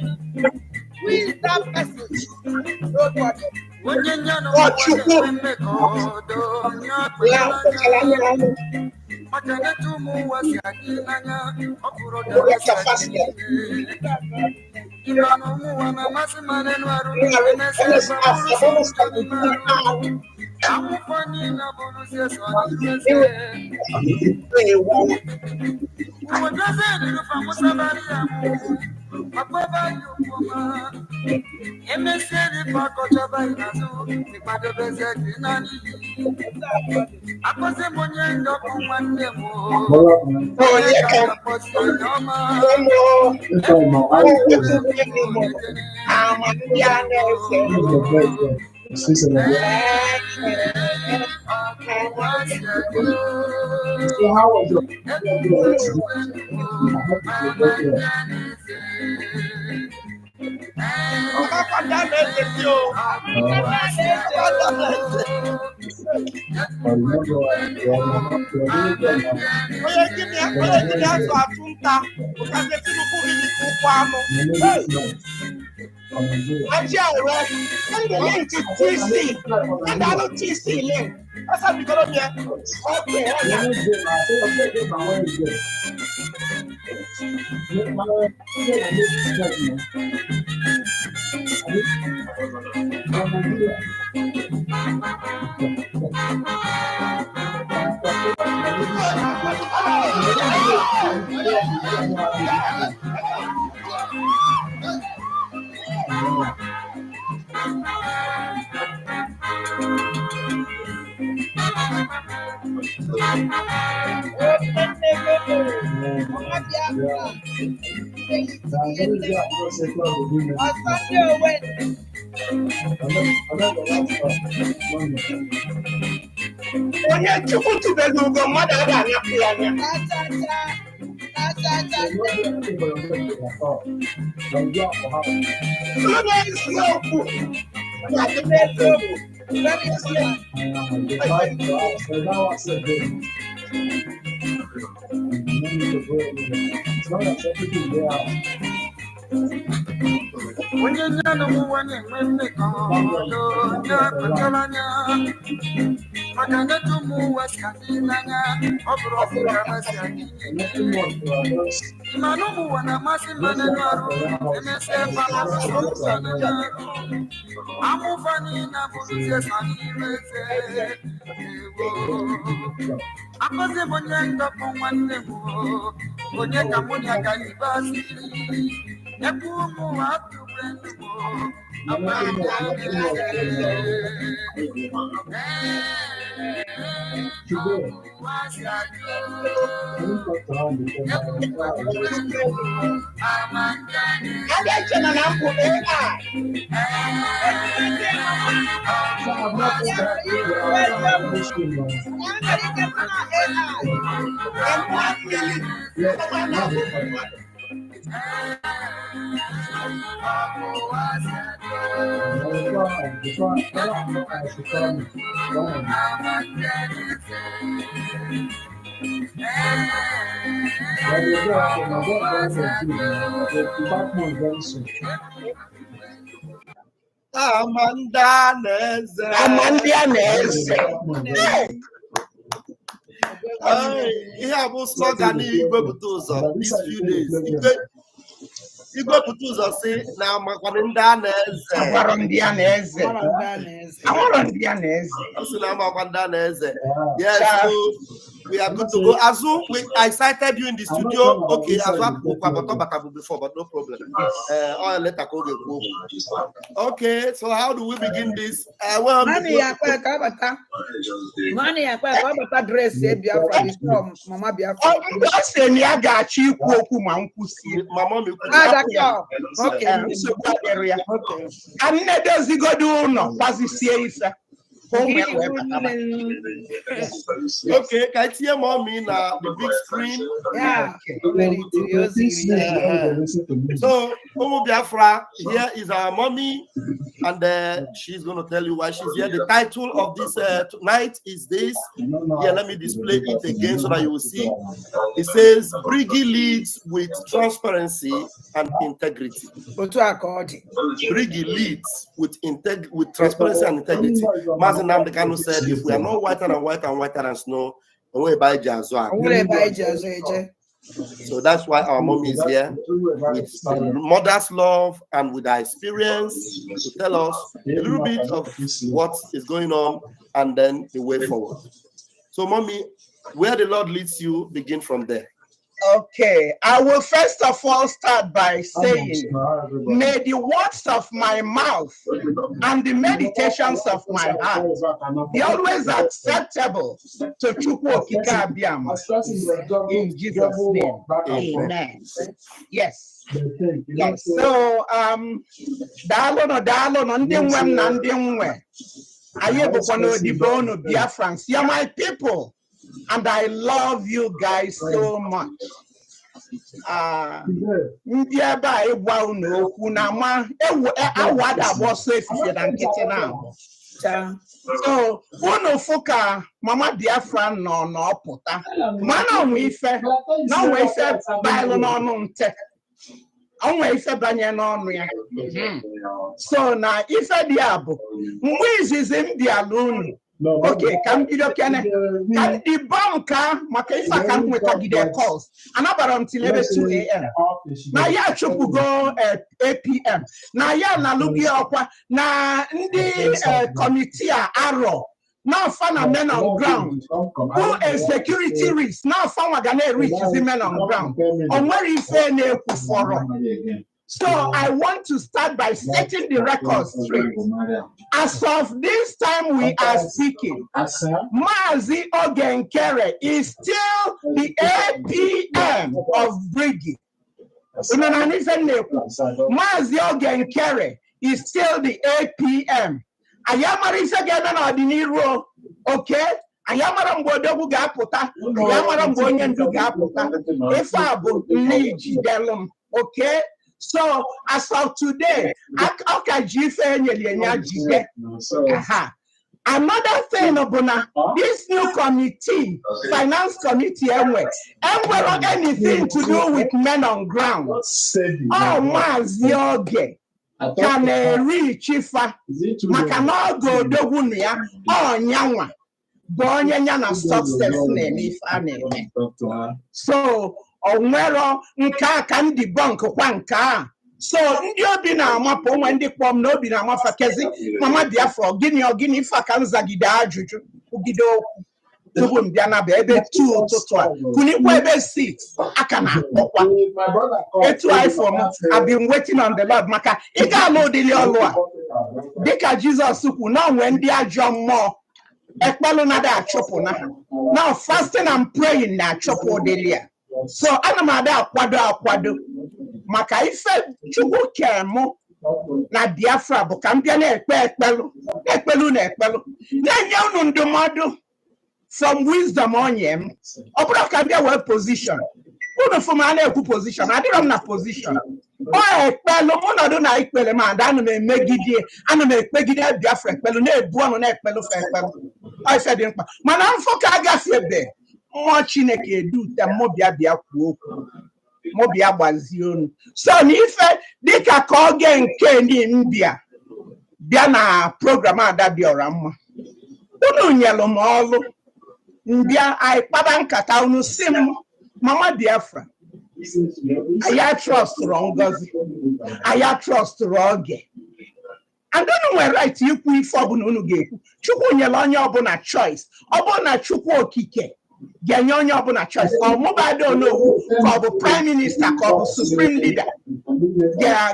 Who is that person? Nobody. Ọ Chukwu ya kpachara anya anụ ụlọta fasta ewu. Onye ka ụmụ ụmụ ama ndị a na-eze. Ọgbakọ ndị a na-eze ndị o. Ọgbakọ ndị a na-eze. Onye gịnị azụ atụ nta ụkazi Tinubu gịnị ka ụkwụ anụ. Hey! Aji ọ̀rọ̀, send the link to TC. Send out TC link. Asa bigoro m ya. Okay, all right. Onye Chukwu tubelu ugo mmadụ a ga-anapụ ya anya. Onye eziokwu na-adị n'eziokwu. Very important. Onye nye n'ụwa na-enwe mmekọ onye kpachara anya maka nnetu ụmụ ụwa si adị n'anya ọ bụrụ ọkụ ka ha si adị. Mana ụmụ ụwa na-amasị mmanụ arụ emesịa ebe ahụ ụzọ n'arụ amụfa niile abụrụzie sọ n'ime eze ewo. Akọzi m onye ndọpụ nwanne m o, onye ka mụ na ka ibe asị ekwu ụmụ ụwa atụbe ndụ m o, ama ndị a na-eze. Ụwa si adị ama ndị a na-eze. Abịa chena na mbụ AI. Ama ndị a na-eze. Ama ndị a na-eze. Hey! Hey, ihe a bụ slogan Igwe Bute Ụzọ these few days. Igwe Bute Ụzọ si na amakwanụ ndị a na-eze. Agwarọ ndị a na-eze. Agwarọ ndị a na-eze. Ọ sị na amakwa ndị a na-eze. Yes, so we are good to go. Azu, I cited you in the studio. Okay, Azu apụkwa but ọ batabu before, but no problem. Ọ later ka oge kwuo okwu. Okay, so how do we begin this? Well, Mani ya kwe ka ọ bata. Mani ya kwe ka ọ bata dress e Biafra before mama Biafra. Mgbe ọ sị na ya ga-achọ ikwu okwu ma m kwụsie. Mama m ikwu. Ah, d'accord. Okay. Nsogbu adịrị ya. Ka nne dozigodo ụlọ gbazisie ife ka ụmụ ya wee bataba. Okay, ka I tinye mommy na the big screen. Yeah. So, Ụmụ Biafra, here is our mommy. And she's going to tell you why she's here. The title of this tonight is this. Here, let me display it again so that you will see. It says, "Brgie leads with transparency and integrity." Otu a ka ọ dị. Brgie leads with transparency and integrity. Mazi Nnamdi Kanu said, "If we are not whiter and whiter and whiter than snow, onwe ebe anyị ji azụ O aka." nwere ebe anyị ji azụ eje. So that's why our mommy is here with the mother's love and with her experience to tell us a little bit of what is going on and then the way forward. So, mommy, where the Lord leads you, begin from there. Okay, I will first of all start by saying, may the words of my mouth and the meditations of my heart be always acceptable to Chukwu Okike Abiama. In Jesus' name, amen. Yes. So, daalụnụ, daalụnụ, ndị nwe m na ndị nwe. Anyị bụkwa n'odibo unu Biafrans. You're my people, and I love you guys so much. Ah, ndị ebe a ịgwa unu okwu na ma ewu awụ ada agba ọsọ efifie na nkịtị na abụ. So unu fụ ka mama Biafra nọ n'ọpụta, mana onwe ife na onwe ife baịlụ n'ọnụ nte, onwe ife banye n'ọnụ ya. So na ife dị a bụ mgbe izizi m bịala unu. Oke ka m bido kene ka m debunk ka maka ife a ka m nwetagide calls anabara m till ebe 2 a.m. na ya achụpụgo APM na ya na-alụghị ọkwa na ndị committee a arọ na-afa na men on ground bụ a security risk, na-afa nwa ga na-erichizi men on ground. O nwere ife na-ekwu fọrọ. So I want to start by setting the record straight. As of this time we are speaking, Mazi Ogenkere is still the APM of Brigi. Unu na ife m na-ekwu? Mazi Ogenkere is still the APM. Anyị amara ife ga-eme n'ọdịnihu o, okay? Anyị amara mgbe odogwu ga-apụta, anyị amara mgbe onye ndu ga-apụta. Ife a bụ nne ijidelu m, okay? So as of today, ọ ka ji ife enyere ya jide. Aha. Another thing bụ na this new committee, finance committee enwe, enwero anything to do with men on ground. Ọ Maazị Oge ka na-eri chifa maka na oge odogwu na ya ọnyanwa bụ onye ya na success na-eme ife a na-eme. So o nwero nke a ka ndị debunk kwa nke a. So ndị obi na-amapụ onwe ndị kpọm na obi na-amafa kezi mama Biafra, gịnị ọ gịnị ife a ka m zagide ajụjụ kwugide okwu tupu m bịa naba ebe 2 ụtụtụ a kunikwa ebe 6 aka na-akpọkwa etu ifo m. I've been waiting on the Lord maka ị ga-alụ ụdịrị ọlụ a dịka Jizọs kwu na onwe ndị ajọ mmụọ ekpelụ na achụpụ na ha now fasting and praying na-achụpụ ụdịrị a. So ana m ada akwado akwado maka ife Chukwu kee mụ na Biafra bụ ka m bịa na-ekpe ekpelụ na-ekpelu na ekpelụ na-enye unu ndụmọdụ from wisdom onye m. Ọ bụrụ ka m bịa wee position unu fụ m a na-ekwu position, adịrọ m na position. Ọ ekpelụ mụ nọdụ na ikpele m ada ana m emegide, ana m ekpegide Biafra ekpelụ na-ebu ọnụ na-ekpelụ fe ekpelụ. Ọ ife dị mkpa mana mfụ ka agafebe mmụọ Chineke edute mụ bịa bịa kwuo okwu, mụ bịa gbazie unu. So na ife dịka ka oge nke ndị m bịa bịa na program Ada dị ọra mma, unu nyelụ m ọlụ mbịa anyị kpaba nkata. Unu si m, mama Biafra, anyị trustụrụ Ngozi, anyị trustụrụ Oge, and unu nwere right ikwu ife ọbụla unu ga-ekwu. Chukwu nyere onye ọbụla choice. Ọ bụrụ na Chukwu Okike ga-enye onye ọbụla choice, ọmụbadị onowu ka ọ bụ prime minister ka ọ bụ supreme leader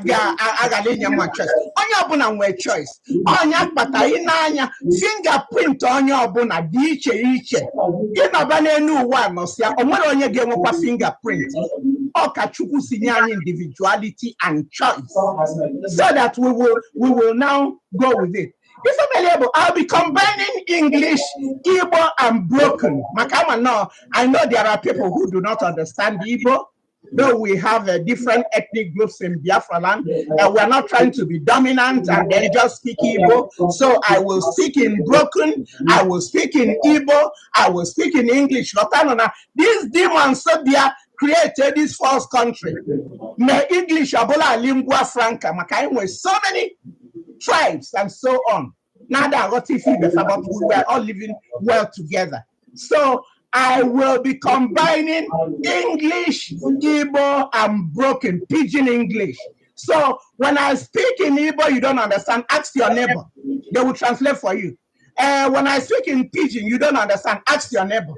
ga-aghala inye mma choice. Onye ọbụla nwee choice. Onye akpata ị na-anya fingerprint onye ọbụla dị iche iche. Ịnọba n'elu ụwa nọsịa, o nwere onye ga-enwekwa fingerprint. Ọ ka Chukwu si nye anyị individuality and choice so that we will now go with it. Ife mere bụ I'll be combining English, Igbo and broken maka ama no, I know there are people who do not understand Igbo. Though we have different ethnic groups in Biafra land, we're not trying to be dominant and then just speak Igbo. So I will speak in broken, I will speak in Igbo, I will speak in English. Ghọtanụ na these demons so they created this false country. Na English abụla lingua franca maka anyị nwere so many tribes and so on. Now that I got ife, but we were all living well together. So I will be combining English, Igbo, and broken pidgin English. So when I speak in Igbo, you don't understand, ask your neighbor. They will translate for you. When I speak in pidgin, you don't understand, ask your neighbor.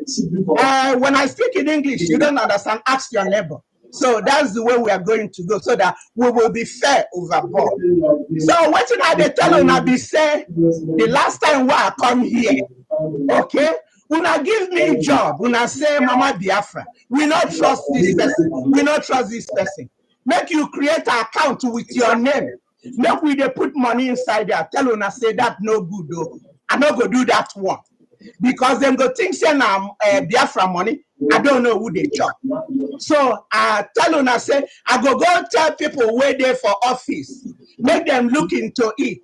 When I speak in English, you don't understand, ask your neighbor. So that's the way we are going to go, so that we will be fair overboard. So what I dey tell una be say the last time wey I come here, okay? Una give me job, una say Mama Biafra, we not trust this person, we not trust this person. Make you create an account with your name. Make we dey put money inside there. Tell una say that no good though. I no go do that one. Because them go think say na Biafra money. I don't know who they chop. So I tell una say I go go tell people wey dey for office, make them look into it,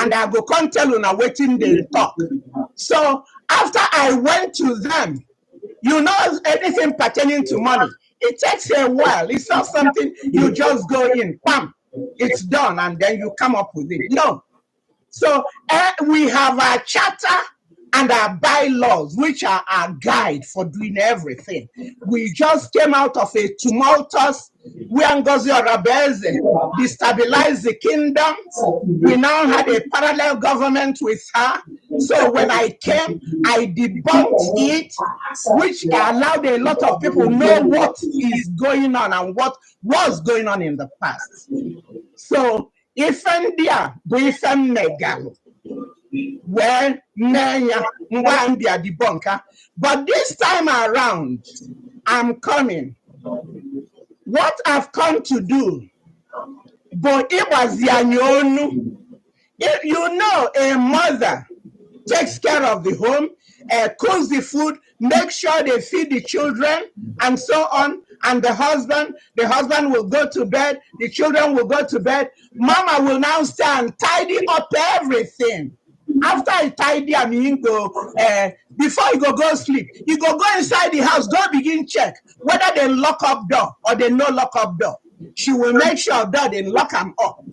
and I go come tell una wetin they talk. So after I went to them, anything pertaining to money, it takes a while. It's not something you just go in, bam, it's done, and then you come up with it. No. So we have our charter and our bylaws, which are our guide for doing everything. We just came out of a tumultuous, where Ngozi Orabueze destabilized the kingdom. We now had a parallel government with her. So when I came, I debunked it, which allowed a lot of people know what is going on and what was going on in the past. So ife ndị a bụ ife m megalụ wee mee ya mgbe m bịa debunk ha. But this time around, I'm coming. What I've come to do bụ ịgbazi anyị onu. If you know a mother takes care of the home, cooks the food, make sure they feed the children, and so on. And the husband will go to bed, the children will go to bed. Mama will now stand, tidy up everything. After I tidy, I mean, go before you go sleep, you go inside the house, go begin check whether they lock up door or they no lock up door. She will make sure that they lock them up.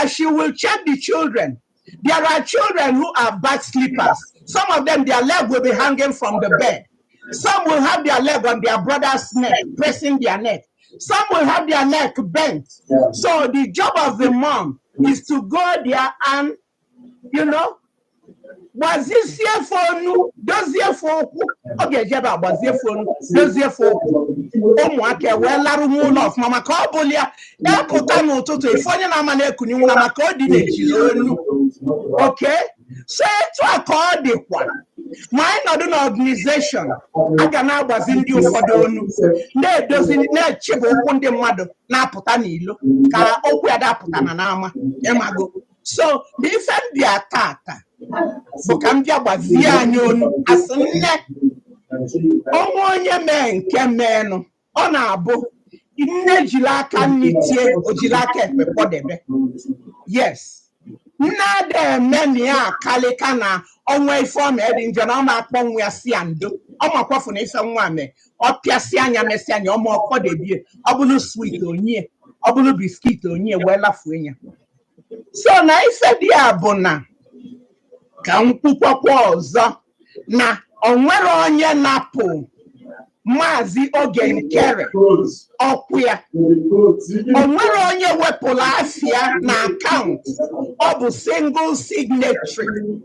She will check the children. There are children who are bad sleepers. Some of them, their leg will be hanging from the bed. Some will have their leg on their brother's neck, pressing their neck. Some will have their neck bent. So the job of the mom is to go there and gbazisie fonu, dozie fo ụkwụ. Ọ ga-eje ebe a gbazie fonu, dozie fo ụkwụ. Ụmụaka wee larụ ụlọ ọfụma maka ọ bụla ya epụta n'ụtụtụ ife onye na-ama na-ekuni nwụra maka ọ dị n'ejiri onu. Okay? So etu a ka ọ dịkwa ma anyị nọdụ n'organization, a ga na-agbazi ndị ụfọdụ onu, na-edozi, na-echebe ụkwụ ndị mmadụ na-apụta n'ilo ka okwu ya dapụta na n'ama ịmago. So na ife m bịa tata bụ ka m bịa gbazie anyị onu asị nne ọnwa onye mee nke meenụ. Ọ na-abụ nne jiri aka nne tie, o jiri aka ekpe kpọdebe. Yes, nne ada eme na ya akalịka na ọnwa ife ọma dị njọ na ọ ma akpọ nwa ya si ya ndo. Ọ makwafu na ife nwa mee, ọ pịasị anya, mesị anya ọma, ọkpọdebie. Ọ bụrụ sweet onye, ọ bụrụ biscuit onye, wee lafue ya. So na ife dị ya bụ na ka m kwukwakwa ọzọ na o nwere onye napụ Maazị Oge Nkere ọkwụ ya, o nwere onye wepụrụ afịa na akaụntụ. Ọ bụ single signatory.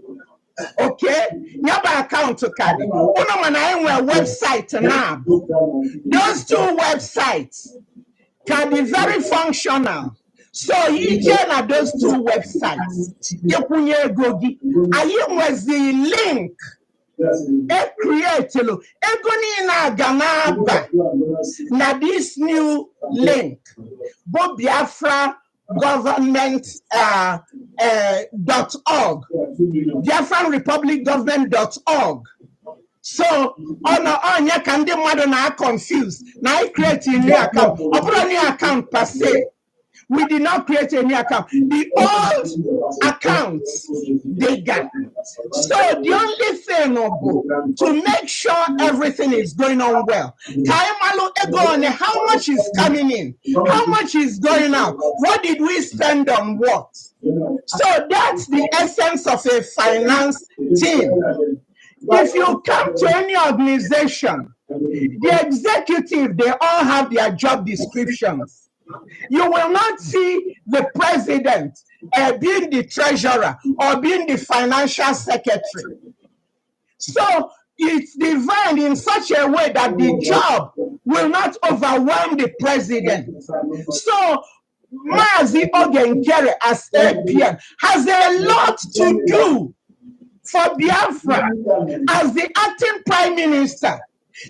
Okay, ya bụ akaụntụ ka dị ụnụ, mana anyị nwere website na those two websites can be very functional. So ije na those two websites, ịkwụnye ego gị. Anyị nwezi link e createlu, ego niile aga na-aba na this new link bụ Biafra government dot org, Biafran Republic government dot org. So ego niile ga-aba na ya. So ọ na ọnya ka ndị mmadụ na-confuse na anyị create a new account. Ọ bụrụ new account per se, we did not create a new account. The old accounts they got. So the only thing bụ to make sure everything is going on well, ka anyị malụ ego one, how much is coming in, how much is going out, what did we spend on what. So that's the essence of a finance team. If you come to any organization, the executive, they all have their job descriptions. You will not see the president being the treasurer or being the financial secretary. So it's designed in such a way that the job will not overwhelm the president. So Mazi Oge Nkere as APM has a lot to do for Biafra as the acting prime minister.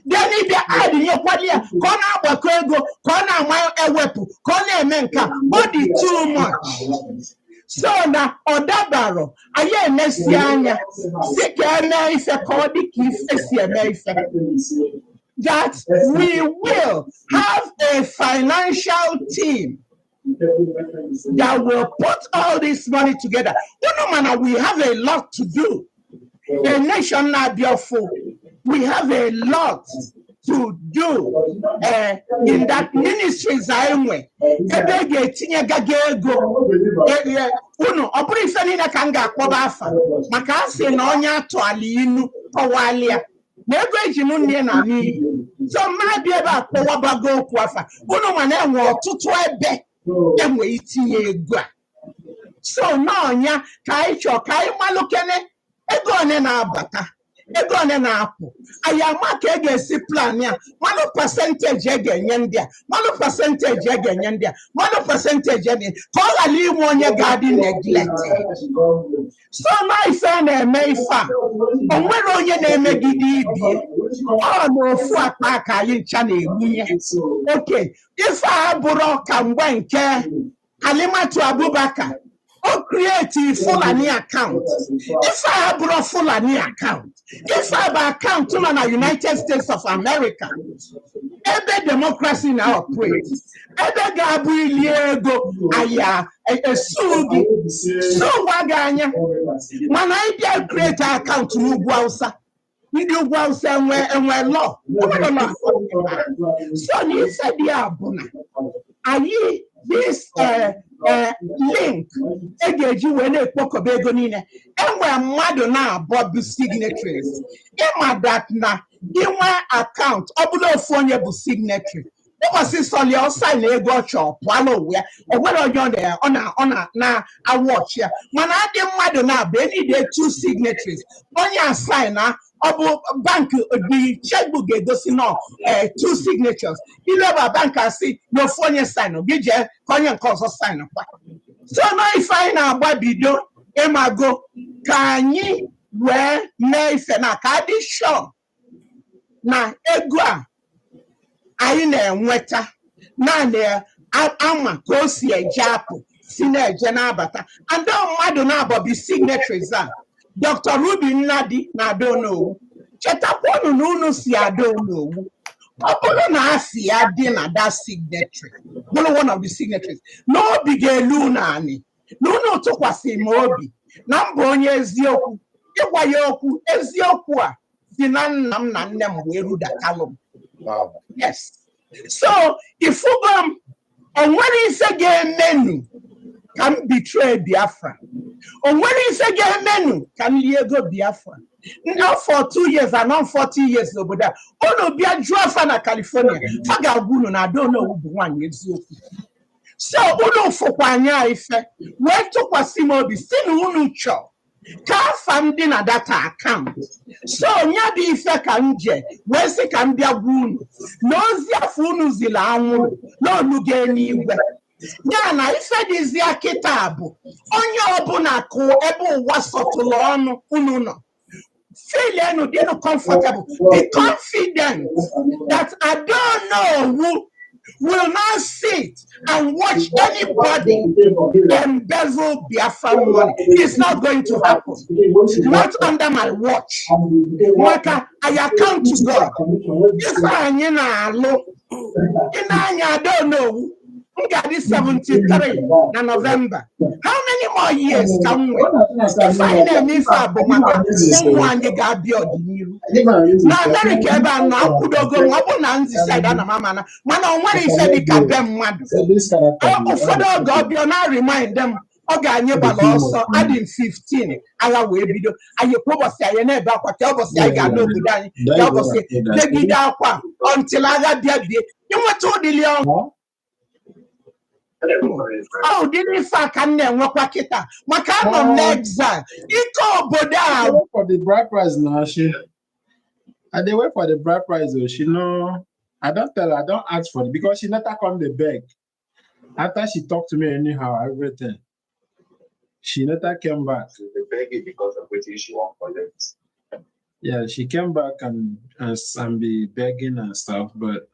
Then if they add nyekwali ya ka ọ na-agbakọ ego, ka ọ na-ama ewepụ, ka ọ na-eme nke a, ọ dị too much. So na ọ dabarọ anyị emesi anya si ka eme ife ka ọ dị ka ife si eme ife, that we will have a financial team that will put all this money together. Unu mana we have a lot to do. A nation na-abịa ọfụ, we have a lot to do in that ministries anyị nwe ebe e ga-etinye gaga ego. Unu ọ bụrụ ife niile ka m ga-akpọba afa, maka a sị na onye atụala inu kọwalịa na ego eji m nne na n'iyi. So mma bịa ebe a kpọwabago okwu afa unu, ma na-enwe ọtụtụ ebe enwe itinye ego a. So n'ọnya ka anyị chọọ ka anyị malụkene ego one na-abata, ego one na-apụ. Anyị ama ka e ga-esi plan ya, malụ percentage e ga-enye ndị a, malụ percentage e ga-enye ndị a, malụ percentage e ga, ka ọ ghara inwe onye ga-adị neglected. So na ife a na-eme, ife a, o nwere onye na-emegide ibie. Ọ na ofu akpa ka anyị ncha na-egbunye oke. Ife a bụrụ ka mgbe nke Halimatu Abubakar, o create Fulani account. Ife a bụrụ Fulani account, ife a bụ account nọ na United States of America, ebe democracy na operate, ebe ga-abụ ilie ego aya esu gị sụwa gị anya. Mana anyị bịa create account n'ugwu Hausa, ndị ugwu Hausa enwe law, enwere law. So na ife dị a bụ na anyị this link e ga-eji wee na-ekpokọba ego niile, enwe mmadụ na-abụọ bụ signatories. Ịma that na inwe account, ọ bụla ofu onye bụ signatory, ụbọchị sọlia ọsa na ego ọ chọọ pụọla onwe ya, o nwere onye ọ na na-awọchi ya. Mana adị mmadụ na-abụ, enide two signatories. Onye asign na ọ bụ bank, the checkbook ga-egosi nọ two signatures. Ileba bank asị na ofu onye sign, gị jee ka onye nke ọzọ sign kwa. So na ife anyị na-agba bido ịmago ka anyị wee mee ife na ka adị sure na ego a anyị na-enweta naanị ama ka o si eje apụ, si na-eje na-abata. And mmadụ na-abọbi signatories a, Dr. Ruby Nnadi na Adaonowu. Chetakwanụ na unu si Adaonowu, ọ bụrụ na afị ya dị na that signatory, bụrụ one of the signatories, na obi ga-elu unu anị na unu tụkwasị m obi na mbụ onye eziokwu. Ịgwa ya okwu eziokwu a si na nna m na nne m wee rudatalụ m. Yes, so ifugo m, o nwere ife ga-emenu ka m betray Biafra, o nwere ife ga-emenu ka m lie ego Biafra. Now for 2 years and not 40 years n'obodo a, unu bịa jụọ afa na California, fa ga-agwa unu na Adaonowu bụ nwaanyị eziokwu. So unu fụkwa anya ife wee tụkwasị m obi si na unu chọọ ka afa m dị na that account. So nya bụ ife ka m je wee sị ka m bịa gwa unu na ozi afọ unu ziri anwụrụ n'onugo eluigwe ya. Na ife dịzịa kịta bụ onye ọbụla kụ ebe ụwa sọtụrụ ọnụ unu nọ, feelenu dịnụ comfortable, be confident that Adaonowu will not sit and watch anybody embezzle Biafran money. It's not going to happen. Not under my watch. Maka, I account to God. Ife anyị na-alụ, ị na-anya Adaonowu, m ga-adị 73 na November. How many more years ka m nwee? Ife anyị na-eme ife a bụ maka ụmụ anyị ga-abịa ọdịnihu. Na Amerịka ebe a nọ akwụdogo m, ọ bụ na nzi side ana m amana, mana o nwere ife dị ka be mmadụ. Ụfọdụ oge ọ bịa na remind m oge anyị gbara ọsọ adị m 15, agha wee bido anyị, kwa ụbọchị anyị na-ebe akwa ka ụbọchị anyị ga-ala obodo anyị, ka ụbọchị begide akwa until agha bịa bie inweta ụdịrị ọṅụ. Ọ ụdịrị ife a ka m na-enwekwa kịta maka anọ m n'exile, ike obodo a. Wait for the bride price now. She, I dey wait for the bride price. Oh, she no, I don't tell her, I don't ask for it because she never come the beg. After she talked to me anyhow, everything. She later came back. They beg it because of wetin she wan collect. Yeah, she came back and be begging and stuff, but